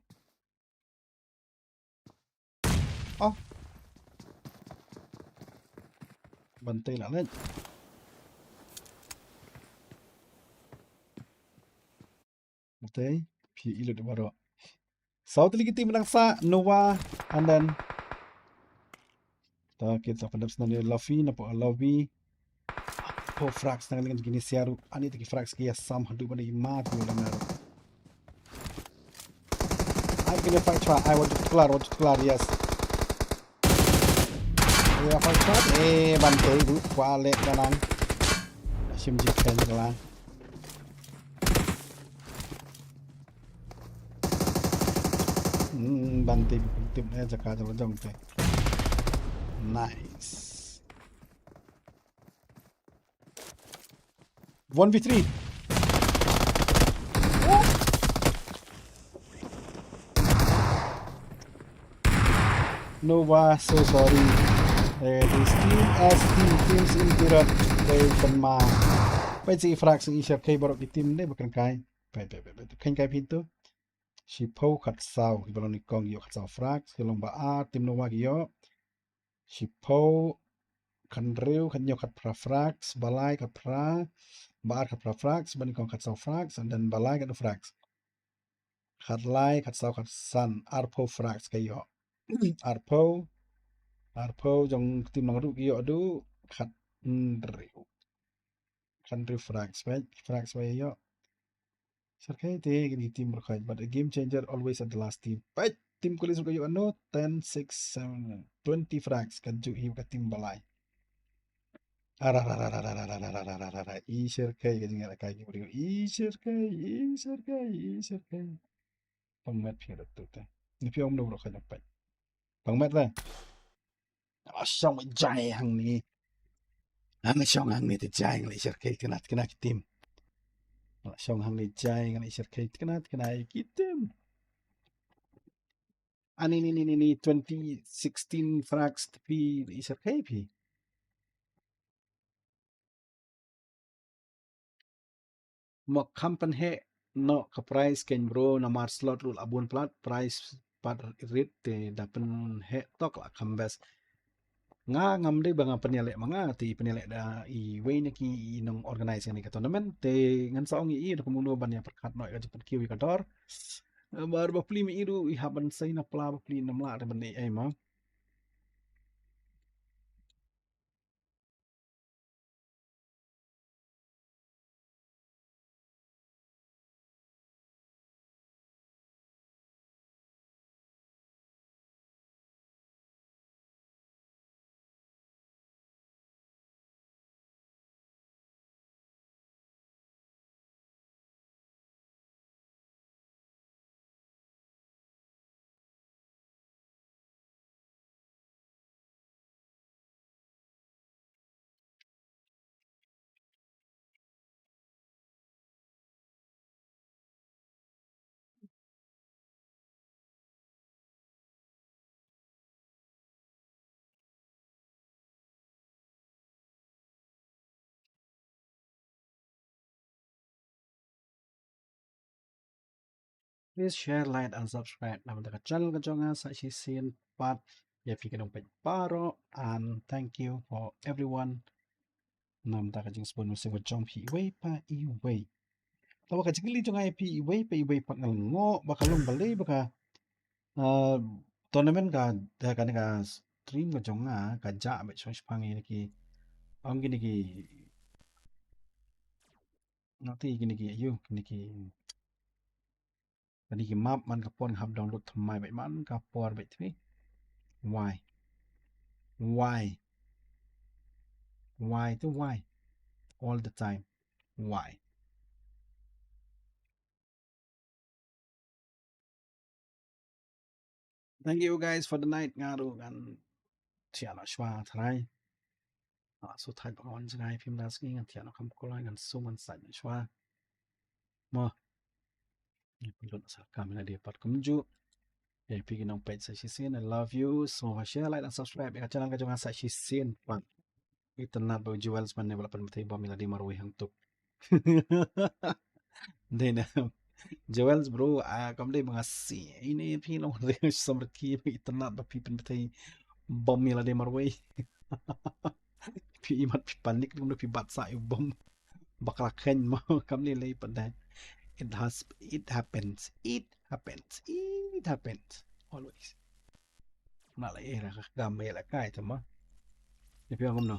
Oh. Ban tei la leh. Ban tei. Phi ilut baroh. Saw tylli ki team nang sa Nova and then. Ta kita pandap snan Lavi, napa Lavi. Ko frags nang leng kini siaru. Ani taki frags ki asam hadu bani ma tu la mer. Ai kini fight chwa, ai wajib kelar, wajib kelar, yes. Ya fight chwa, eh, ban tei du, kwa lek kanang. Shim jik pen kelar. Hmm, ban tei, tei, eh, jaka jala jong tei. Nice. One v three. Nova, so sorry. Eh, this team as team, teams in Europe, they can ma. Peit si frags i share kai baroh ki team ne ba kren kai. Peit, peit, peit, peit. Kren kai phin tu. Shiphew khatsaw, ki ba long nyngkong ïoh khatsaw frags, ki long ba ar, team Nova ki ïoh. Shiphew khathynriew, khathynñiew, khatphra frags, ba lai khatphra, ba ar khatphra frags, ba nyngkong khatsaw frags, and then ba lai khathynriew frags. Khatlai, khatsaw, khatsan, arphew frags ka ïoh. Arphew, arphew jong team Langruh ki ïoh du, khathynriew. Khathynriew frags, peit, frags ba ïoh. Share kai te kini team berkhot, but a game changer always at the last team. Peit, team Kulis ka ïoh no, ten, six, seven, twenty frags, kan ju hi ka team ba lai. Ara, ara, ara, ara, i share kai ka jingïalehkai ki briew, i share kai, i share kai, i share kai. Pang met phi da tu te. Ni phi ong no berkhot na peit. Pang met te. Nga la shong jai hangne. Nga la shong hangne te jai, nga la share kai kane kane ki team. Nga la shong hangne jai, nga la share kai kane kane ki team. Ani ni ni ni ni twenty sixteen frags te phi la share kai phi. Mo kham pynheh noh ka price kein bro, namar slot ruh la bun palat, price pat rit te da pynheh tok la kham best. Nga ngam dei ba nga pynïaleh ma nga te i pynïaleh da iwei na ki i nong organize ïa kane ka tournament te ngan sa ong ïa i da kumno ban ïa pyrkhat noh ïa ka jingpynkiew ïa ka dor. Namar ba pli ma i ruh i hap ban sei na pla ba pli na mla te ban dei ei ma. Please share, like and subscribe na ka channel ka jong nga sa shisien pat. Ïa phi ki nongpeit baroh, and thank you for everyone. Namar ka jingsbun mynsiem ka jong phi iwei pa iwei. Te ba ka jingkylli jong nga ïa phi iwei pa iwei pat nga la ngoh ba ka long balei ba ka, ah, tournament ka, da kane ka stream ka jong nga ka jah beit shong shipang ïa ki, ong kine ki, nga te kine ki, ayu, kine ki Kane ki map man ka por nga hap download thymmai beit, man ka por beit thymmai. Why? Why? Why to why? All the time. Why? Thank you guys for the night. Nga ruh ngan thiah noh shuwa tharai. Ah, so thait ba ngan jngai phim da sngi ngan thiah noh kam kulai ngan sum ngan sait noh shuwa. Mo. Ngan pynlut sa kam ïa lade pat kumjuh. Ïa phi ki nongpeit sa shisien, I love you. So share, like and subscribe ïa ka channel ka jong nga sa shisien pat. Itynnad ba u Jewels man ne ba la pynbthei bom ïa lade marwei hangtuk. Dei na Jewels bro, ah, kam dei ba nga si ine phi long re samrki ba itynnad ba phi pynbthei bom ïa lade marwei. Phi imat phi panik dum phi bat sa ïa u bom. Bakla khein mo kam lei lei pat dei. It has, it happens. It happens. It happens. Always. Nga la eh la ka kam ïa la kai tama. Ïa phi ong kumno?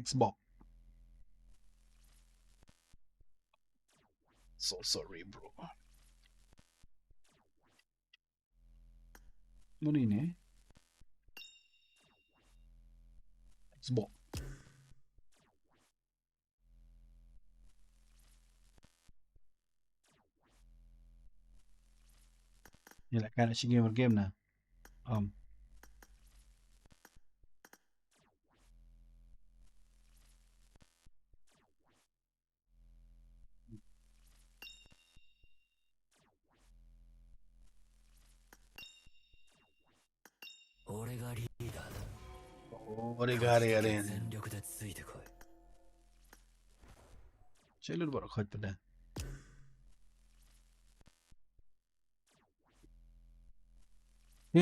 Xbox. So sorry, bro. Mano ine? Xbox. Ïa la ka na shingi war game na. Um. Ore ga leader da. Ore ga leader da. Chalo, bor khoj pada. Ha,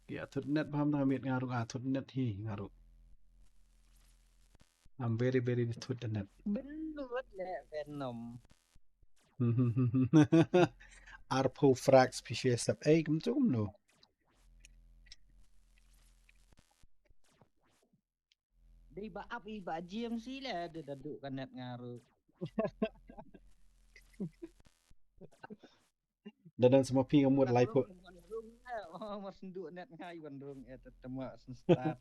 ki ïa thut net bha, nga miet nga ruh, ah, thut net hi nga ruh. I'm very, very thut net. Benut le Venom. Arphew frags phi sep ei, kumtu kumno. Dei ba ap i ba G M C le, da da duh ka net nga ruh. Da don sma phi ka mut lai phew. Wan rung, eh, oh, mar syn duh net nga i wan rung, eh, tet tama syn start.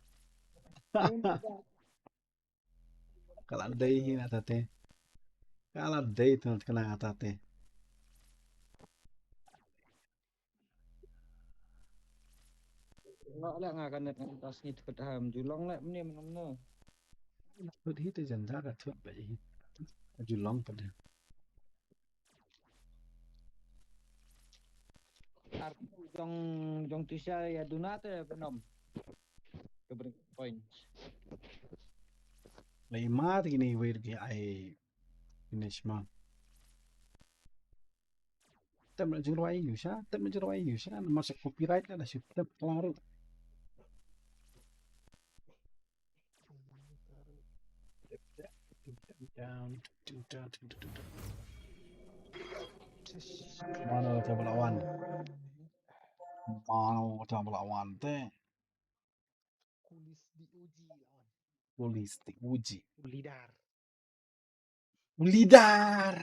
Ka la dei hi na tate. Ka la dei tu na tate. Nga la nga ka net nga tas ni thut ham Julong le mne mne mne. Thut hi te janda ka thut ba hi. Julong pada. Ar jong, jong Tisha ïa duna te Venom. Ka bring points. Lai ma te kini wei ki ai finish ma. Tem na jingrwai ïa u sha, tem na jingrwai ïa u sha, namar sha copyright la da shu tem klaro. Down, down, down, down, down, down. Mano ta ba lawan? Mano ta ba lawan te? Kulis di uji lawan. Kulis di uji. Ulidar. Ulidar.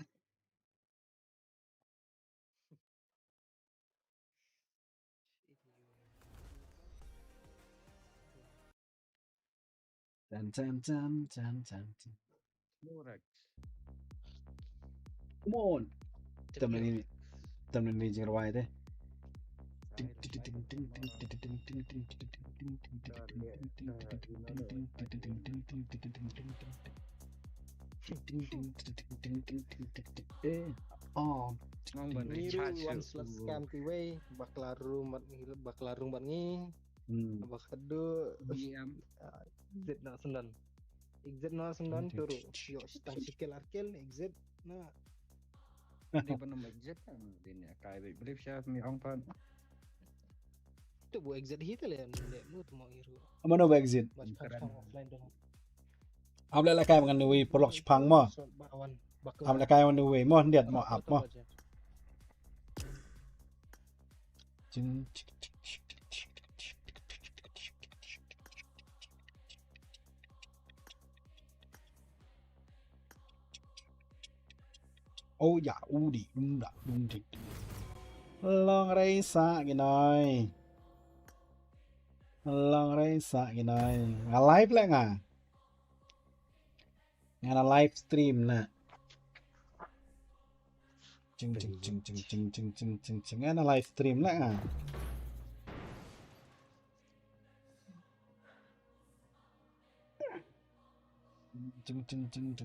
Tan, tan, tan, tan, tan, tan. Correct. Come on. Tam ni, tam ni jingrwai te. Ting, ting, ting, ting. Ting, ting, ting, ting, ting, ting, ting, ting, ting. Eh. Oh. Ngam ban Ngi ruh recharge wan shu. Slot scam kiwei, bakla rung bad ngi, bakla rung bad ngi. Hmm. Ba khadduh. Diam. Ah, exit na sendon. Exit na sendon tu ruh. Yo, tang sikil arkil, exit na. Di ba nam exit kan, di ni kai bit brief sha mi ong pan. Tu bu exit hi te le, le mu tu mo iru. Mano ba exit? Bas kan offline dong. Am la la kai ngan ni wei porlok chipang mo. Am la kai ngan ni wei mo, ndiat mo, ap mo. Oh ya, udi, unda, undi. Long rei sa ginai. Long rei sa ginai. Nga live le nga. Nga na live stream na. Ching, ching, ching. Nga na live stream na nga. Ching, ching, ching.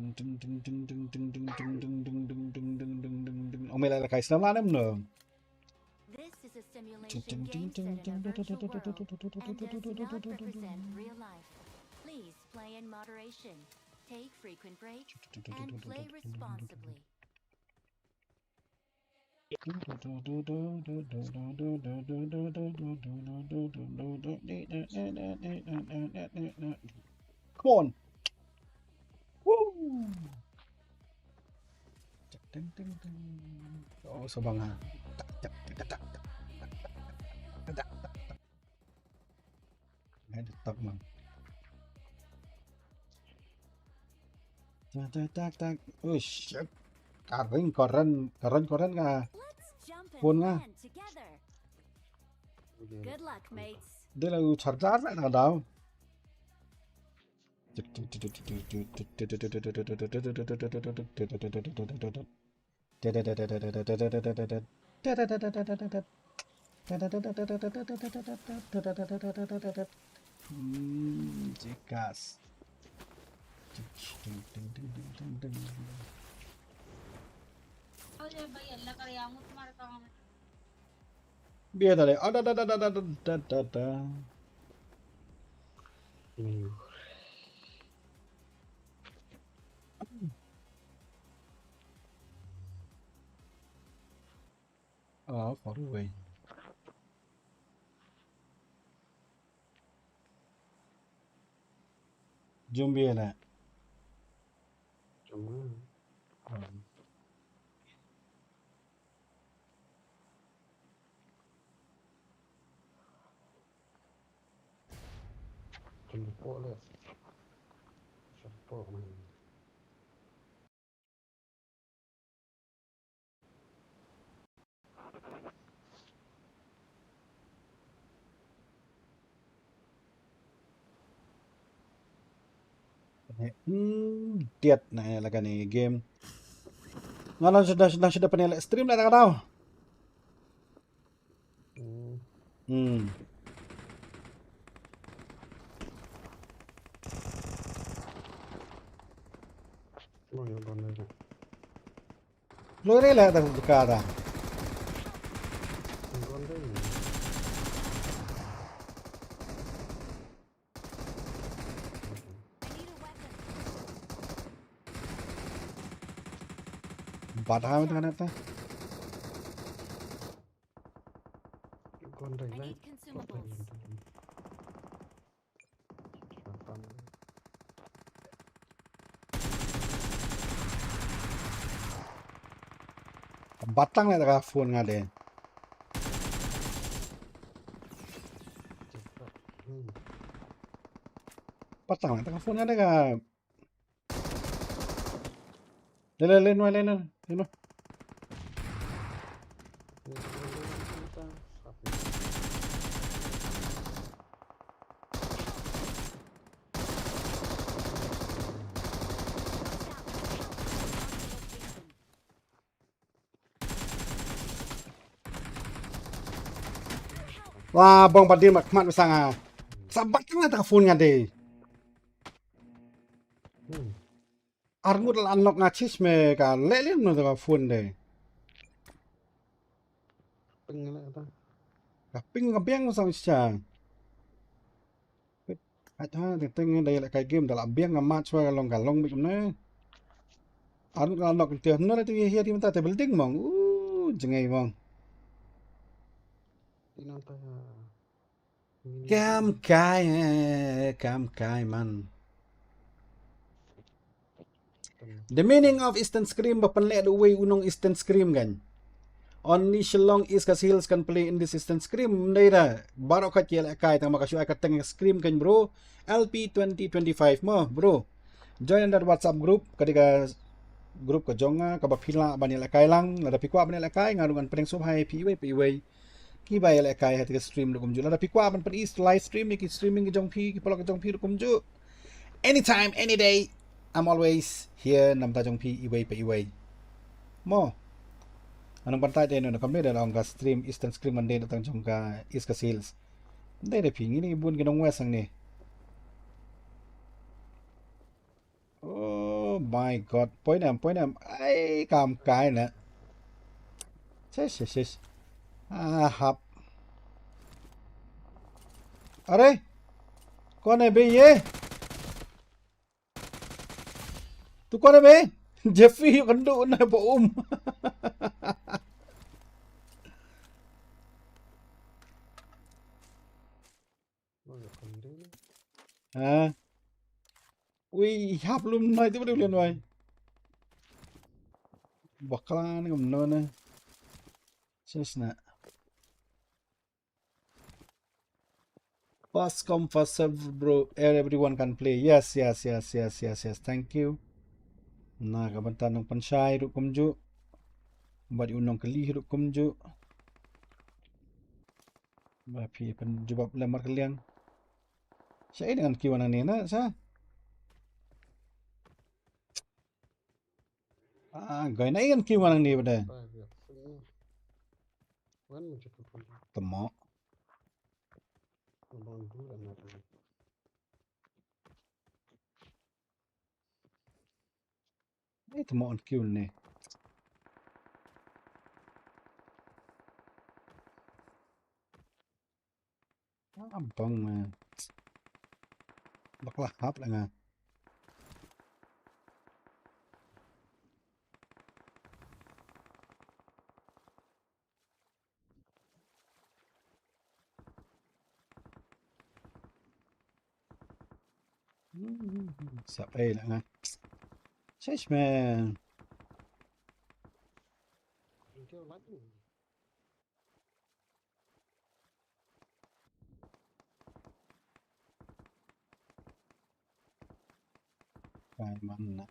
Ong me la la kai snam la nem no. This is a simulation game set in a virtual world and does not represent real life. Please play in moderation. Take frequent breaks and play responsibly. Come on. Woo. Ting, ting, ting. Oh, sabang ha. Tak, tak, tak, tak. Ai, tak, man. Tak, tak, tak, tak. Uish. Ka ring koren, koren, koren ka. Let's jump and Pun nga. Land together. Good luck, mates. Dia lagu charger lah nak tahu. Hmm, jekas. Biar tadi. Ada, ada, ada, ada, ada, ada, ada. Oh, far away. Jump here na. Jump. Jump po le. Jump po man. Hmm, diat na la kane game. Nga la sudah, sudah, sudah pynleh stream la ka daw. Hmm. Lori lah dah buka dah. Bad ha, mata, mata. I need consumables. Batang na ka phone nga de. Batang na ka phone nga de ka. Leh, leh, leh, leh, leh, leh. Wah, bong badin mat khmat besang ah. Sabat kan ta phone nga de. Hmm. Arngut la unlock nga chis me ka leh lem no ka phone de. Ping la ta. Ka ping ka biang song cha. Ai ta teng teng da la kai game da la biang ka match wa ka long ka long bik ne. Arngut la unlock te no la te ye ye di mata te building mong. U jngai mong. Ina ta. Kam kai, eh, kam kai man. The meaning of Eastern Scrim ba pynleh da uwei u nong Eastern Scrim kan. Only Shillong East Khasi Hills can play in this Eastern Scrim. Ndei da baroh ka ki leh kai tang ma ka shu ai ka teng Scrim kan bro. L P twenty twenty-five mo bro. Join that WhatsApp group ka dei ka group ka jong nga kaba phi lah ban leh kai lang lada phi kwah ban leh kai nga ruh ngan pyneng sngewbha ïa phi iwei pa iwei. Kiba ïalehkai ha kata ka stream ruh kumjuh. Lada phi kwah ban pyni live stream ïa ki streaming ki jong phi, ki paralok ki jong phi ruh kumjuh. Anytime, any day, I'm always here na bynta jong phi iwei pa iwei. Mo. Nga nang pyntai te na kam dei da ong ka stream Eastern Scrim Monday na tang jong ka East Khasi Hills. Dei da phi ngi ni bun ki nong West hangne. Oh my God. Poi nam, poi nam. Ai, kam kai na. Shish, shish, shish. Ah, hap. अरे, कौन है बे ये? तू कौन है बे? Jeffrey, you can do na ba um. Ha? Ui, hap lum nai tu boleh boleh nai. Bakla ni kam no na. Sis na. First come, first serve, bro. Everyone can play. Yes, yes, yes, yes, yes, yes. Thank you. Na ka bynta nong pynshai ruh kumjuh. Bad u nong kylli ruh kumjuh. Ba phi pynjubab lem markylliang. Sa ïa ngan kiew nangne na sa. Ah, goi na ïa ngan kiew nangne bad. Tamo. Ei, tamo on kiew ne. Ah, bang ma. Bakla hap la nga. Sap ei la nga. Shish man. Kai man na.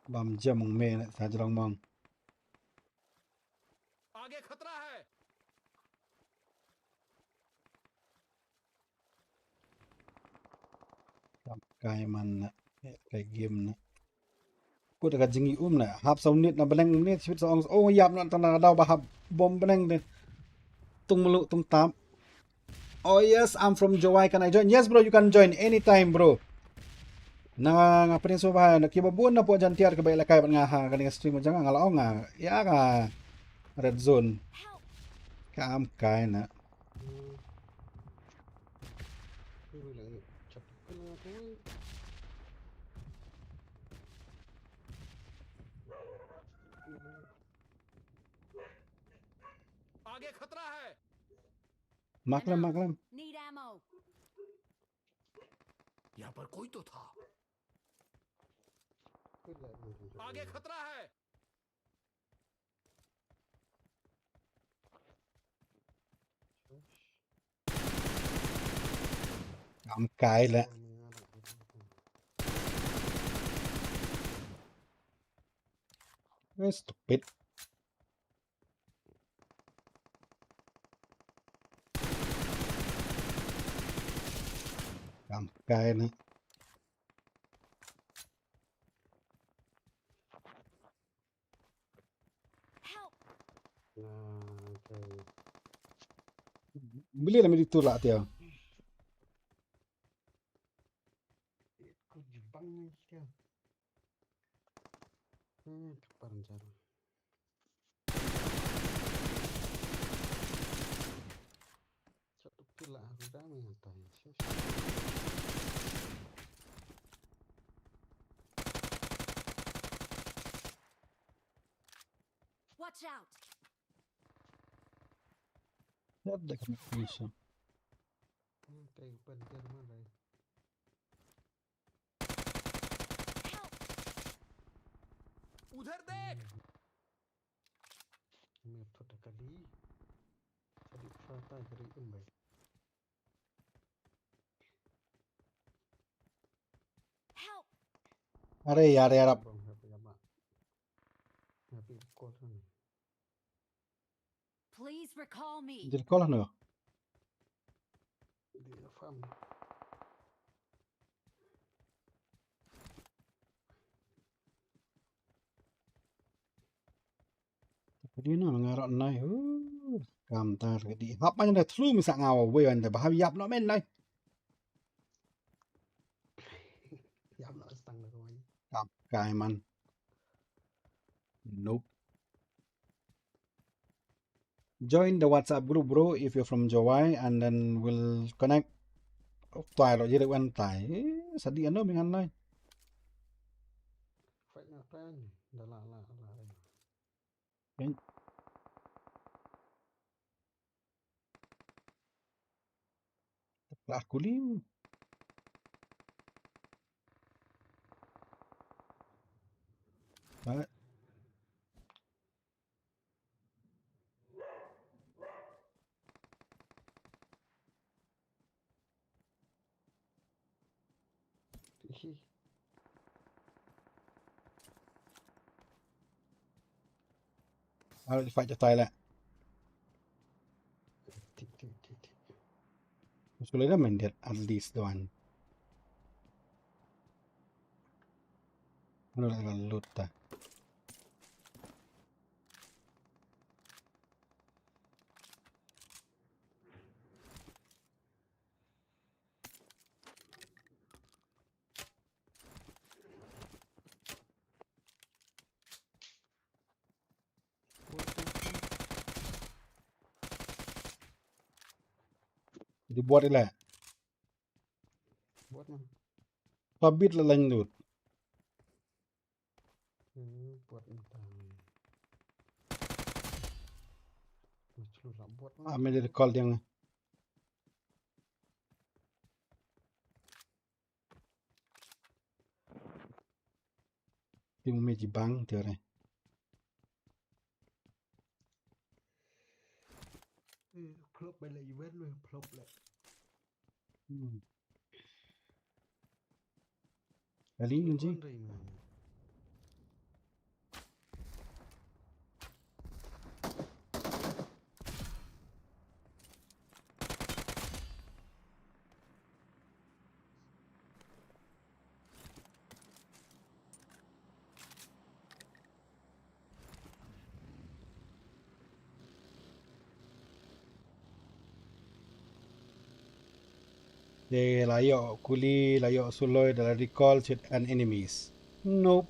Bam jam me na sa jrong mong. आगे खतरा है। Kam kai man na, kai game na. Kut ka jingim na, hap saw minit na bneng minit, sibit sa ong, oh, ïap na tang na daw ba hap bom bneng de. Tung melu, tung tap. Oh yes, I'm from Jowai, can I join? Yes bro, you can join anytime bro. Na nga pynïasoh ba na kiba bun na pok jan tiar kiba ïalehkai bad nga ha kane ka stream jong nga, nga la ong nga ïa ka red zone. Kam kai na. आगे खतरा है। Maklam, maklam. Need ammo. यहाँ पर कोई तो था। आगे खतरा है। Kam kai la. Eh, stupid. Kam kai na. Help! Bili la midi tu la tia. Ku jubang ni tia. Hmm, kapar jar. Satu kila aku dah mengatai. Watch out. What the confusion? Hmm, kayu pen jar mana? Help! उधर देख! मैं तो टकली। Tadi fata kari umbai. Help! Are yar yar ap. Bang happy ama. Happy call sana. Please recall me. Jil call hano. Di farm. Kadi na ngarok nai. Huh, kam tar kadi. Hap man da thlu misa ngawa wei wan da bahab yap no men nai. Yap no stang da kawai. Kam kai man. Nope. Join the WhatsApp group, bro, if you're from Jowai, and then we'll connect. Oh, tai lo jere wan tai. Eh, sadi ano mingan lai. Fight na tan, da la la la. Kan. Lah kulim. Ba. Hi. Aro di fight jotai la. Tik, tik, tik, tik. Musuh lada mendit at least doan. Aro la loot ta. Di buat ila. Buat mana? Pabit la lain lut. Hmm, buat entang. Macam lah buat mana? Ah, me di call dia. Ti mu me jibang ti ore. Eh, flop bai la event me flop la. Hmm. Ali ngan ji. Te la ïoh kuli, la ïoh suloi, da la recall shit and enemies. Nope.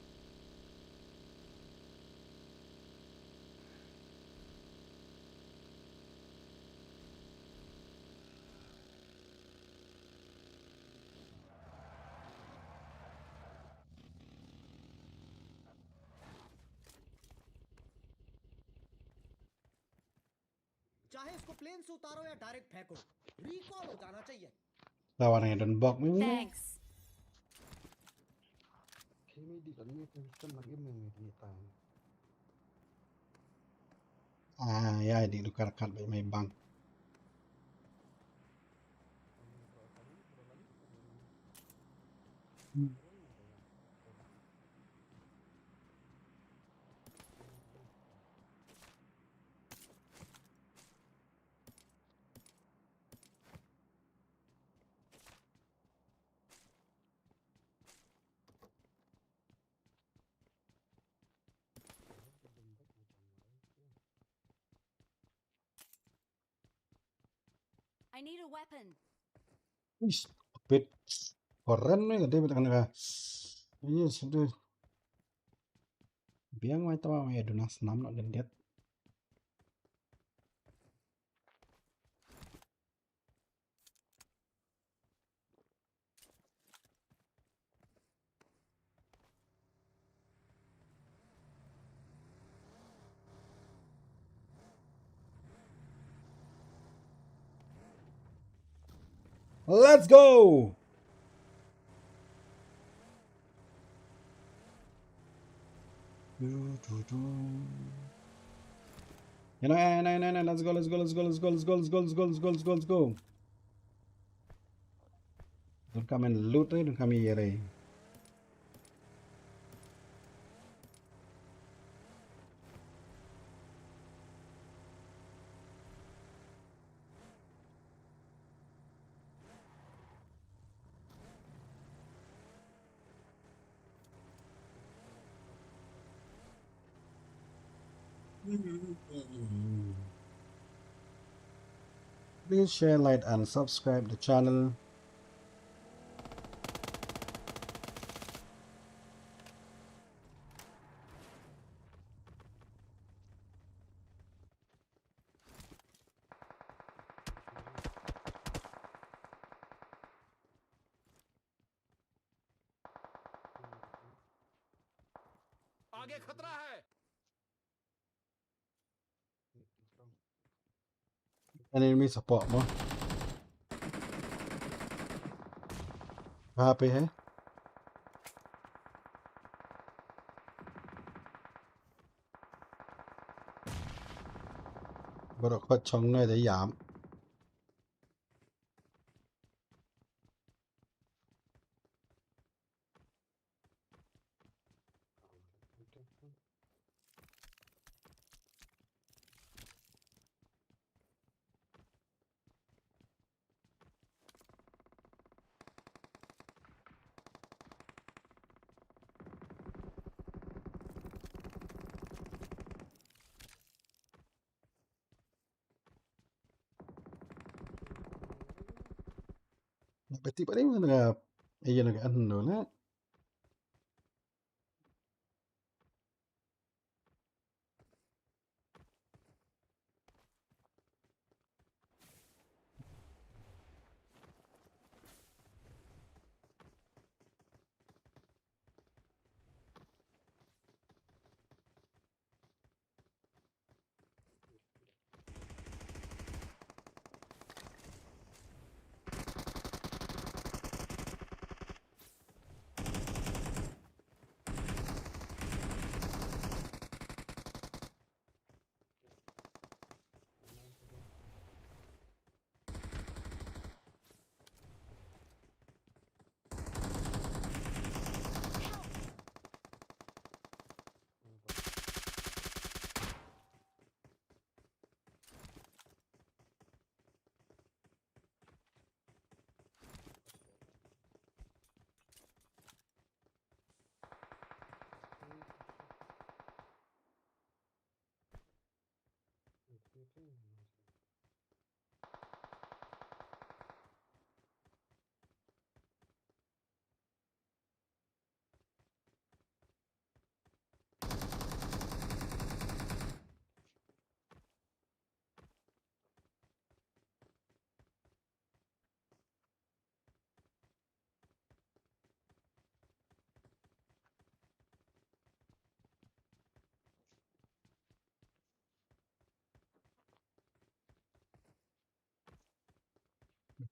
चाहे इसको प्लेन से उतारो या डायरेक्ट फेंको, रिकॉल हो जाना चाहिए। Lawan yang don bok ni. Thanks. Ah, ya, di tukar kat baik main bank. Hmm. Need a weapon. Ish, pit. Koren ne ka David kan ka. Yes, dude. Biang mai tawa mai duna snam nok gendiat. Let's go. Du, du, du. You know, eh, no, no, no, let's go, let's go, let's go, let's go, let's go, let's go, let's go, let's go, let's go, let's go. Don't come and loot, eh? Don't come here, eh? Please share, like, and subscribe the channel. आगे खतरा है। Enemy support mo. कहाँ पे है? Baroh khot chong ne da yam. Beti bari mana ka, iya na ka anu na.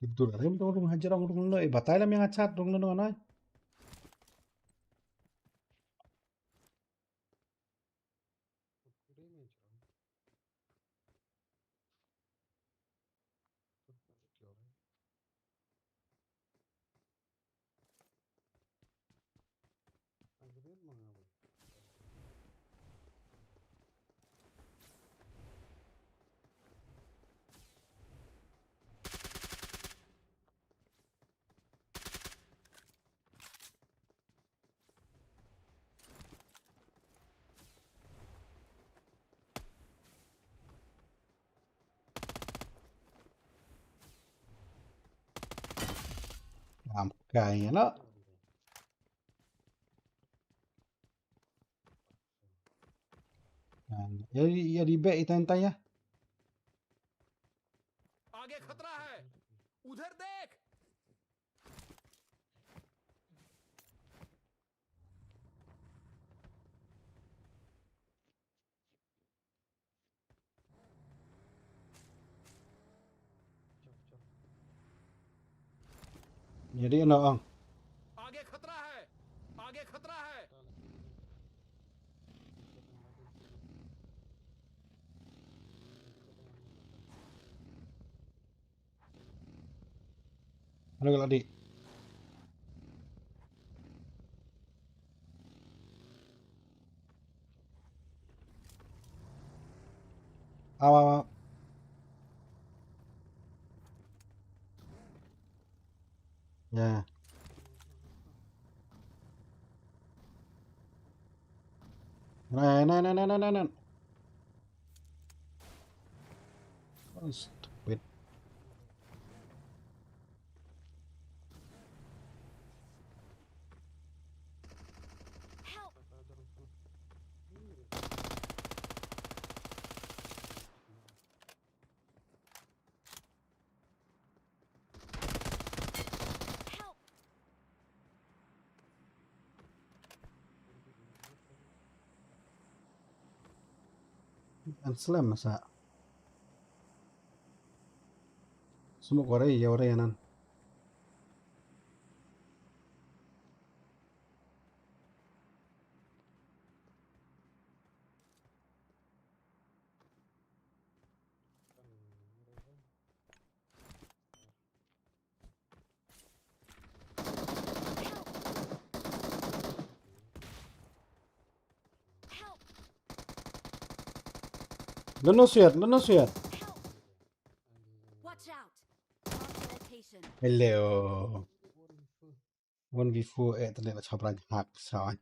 Betul, rim dong rung hajar rung rung lo, eh, batai lam yang achat rung lo nai. Kai, no. Yan, ya, ya di bek itan itan ya. आगे खतरा है, उधर देख। Jadi no ang. आगे खतरा है, आगे खतरा है। Ano ka la dih? Aw, aw, aw. Ya. Nah, nah, nah, nah, nah, nah, nah. Oh, stupid. Help! Help! An slam masa. Smoke warai, ya warai anan. Help! Help! Lano siat, lano siat. Help! Watch out! Mark the location. Hello. One v four, eh, tadi nak cabar hak, sawan.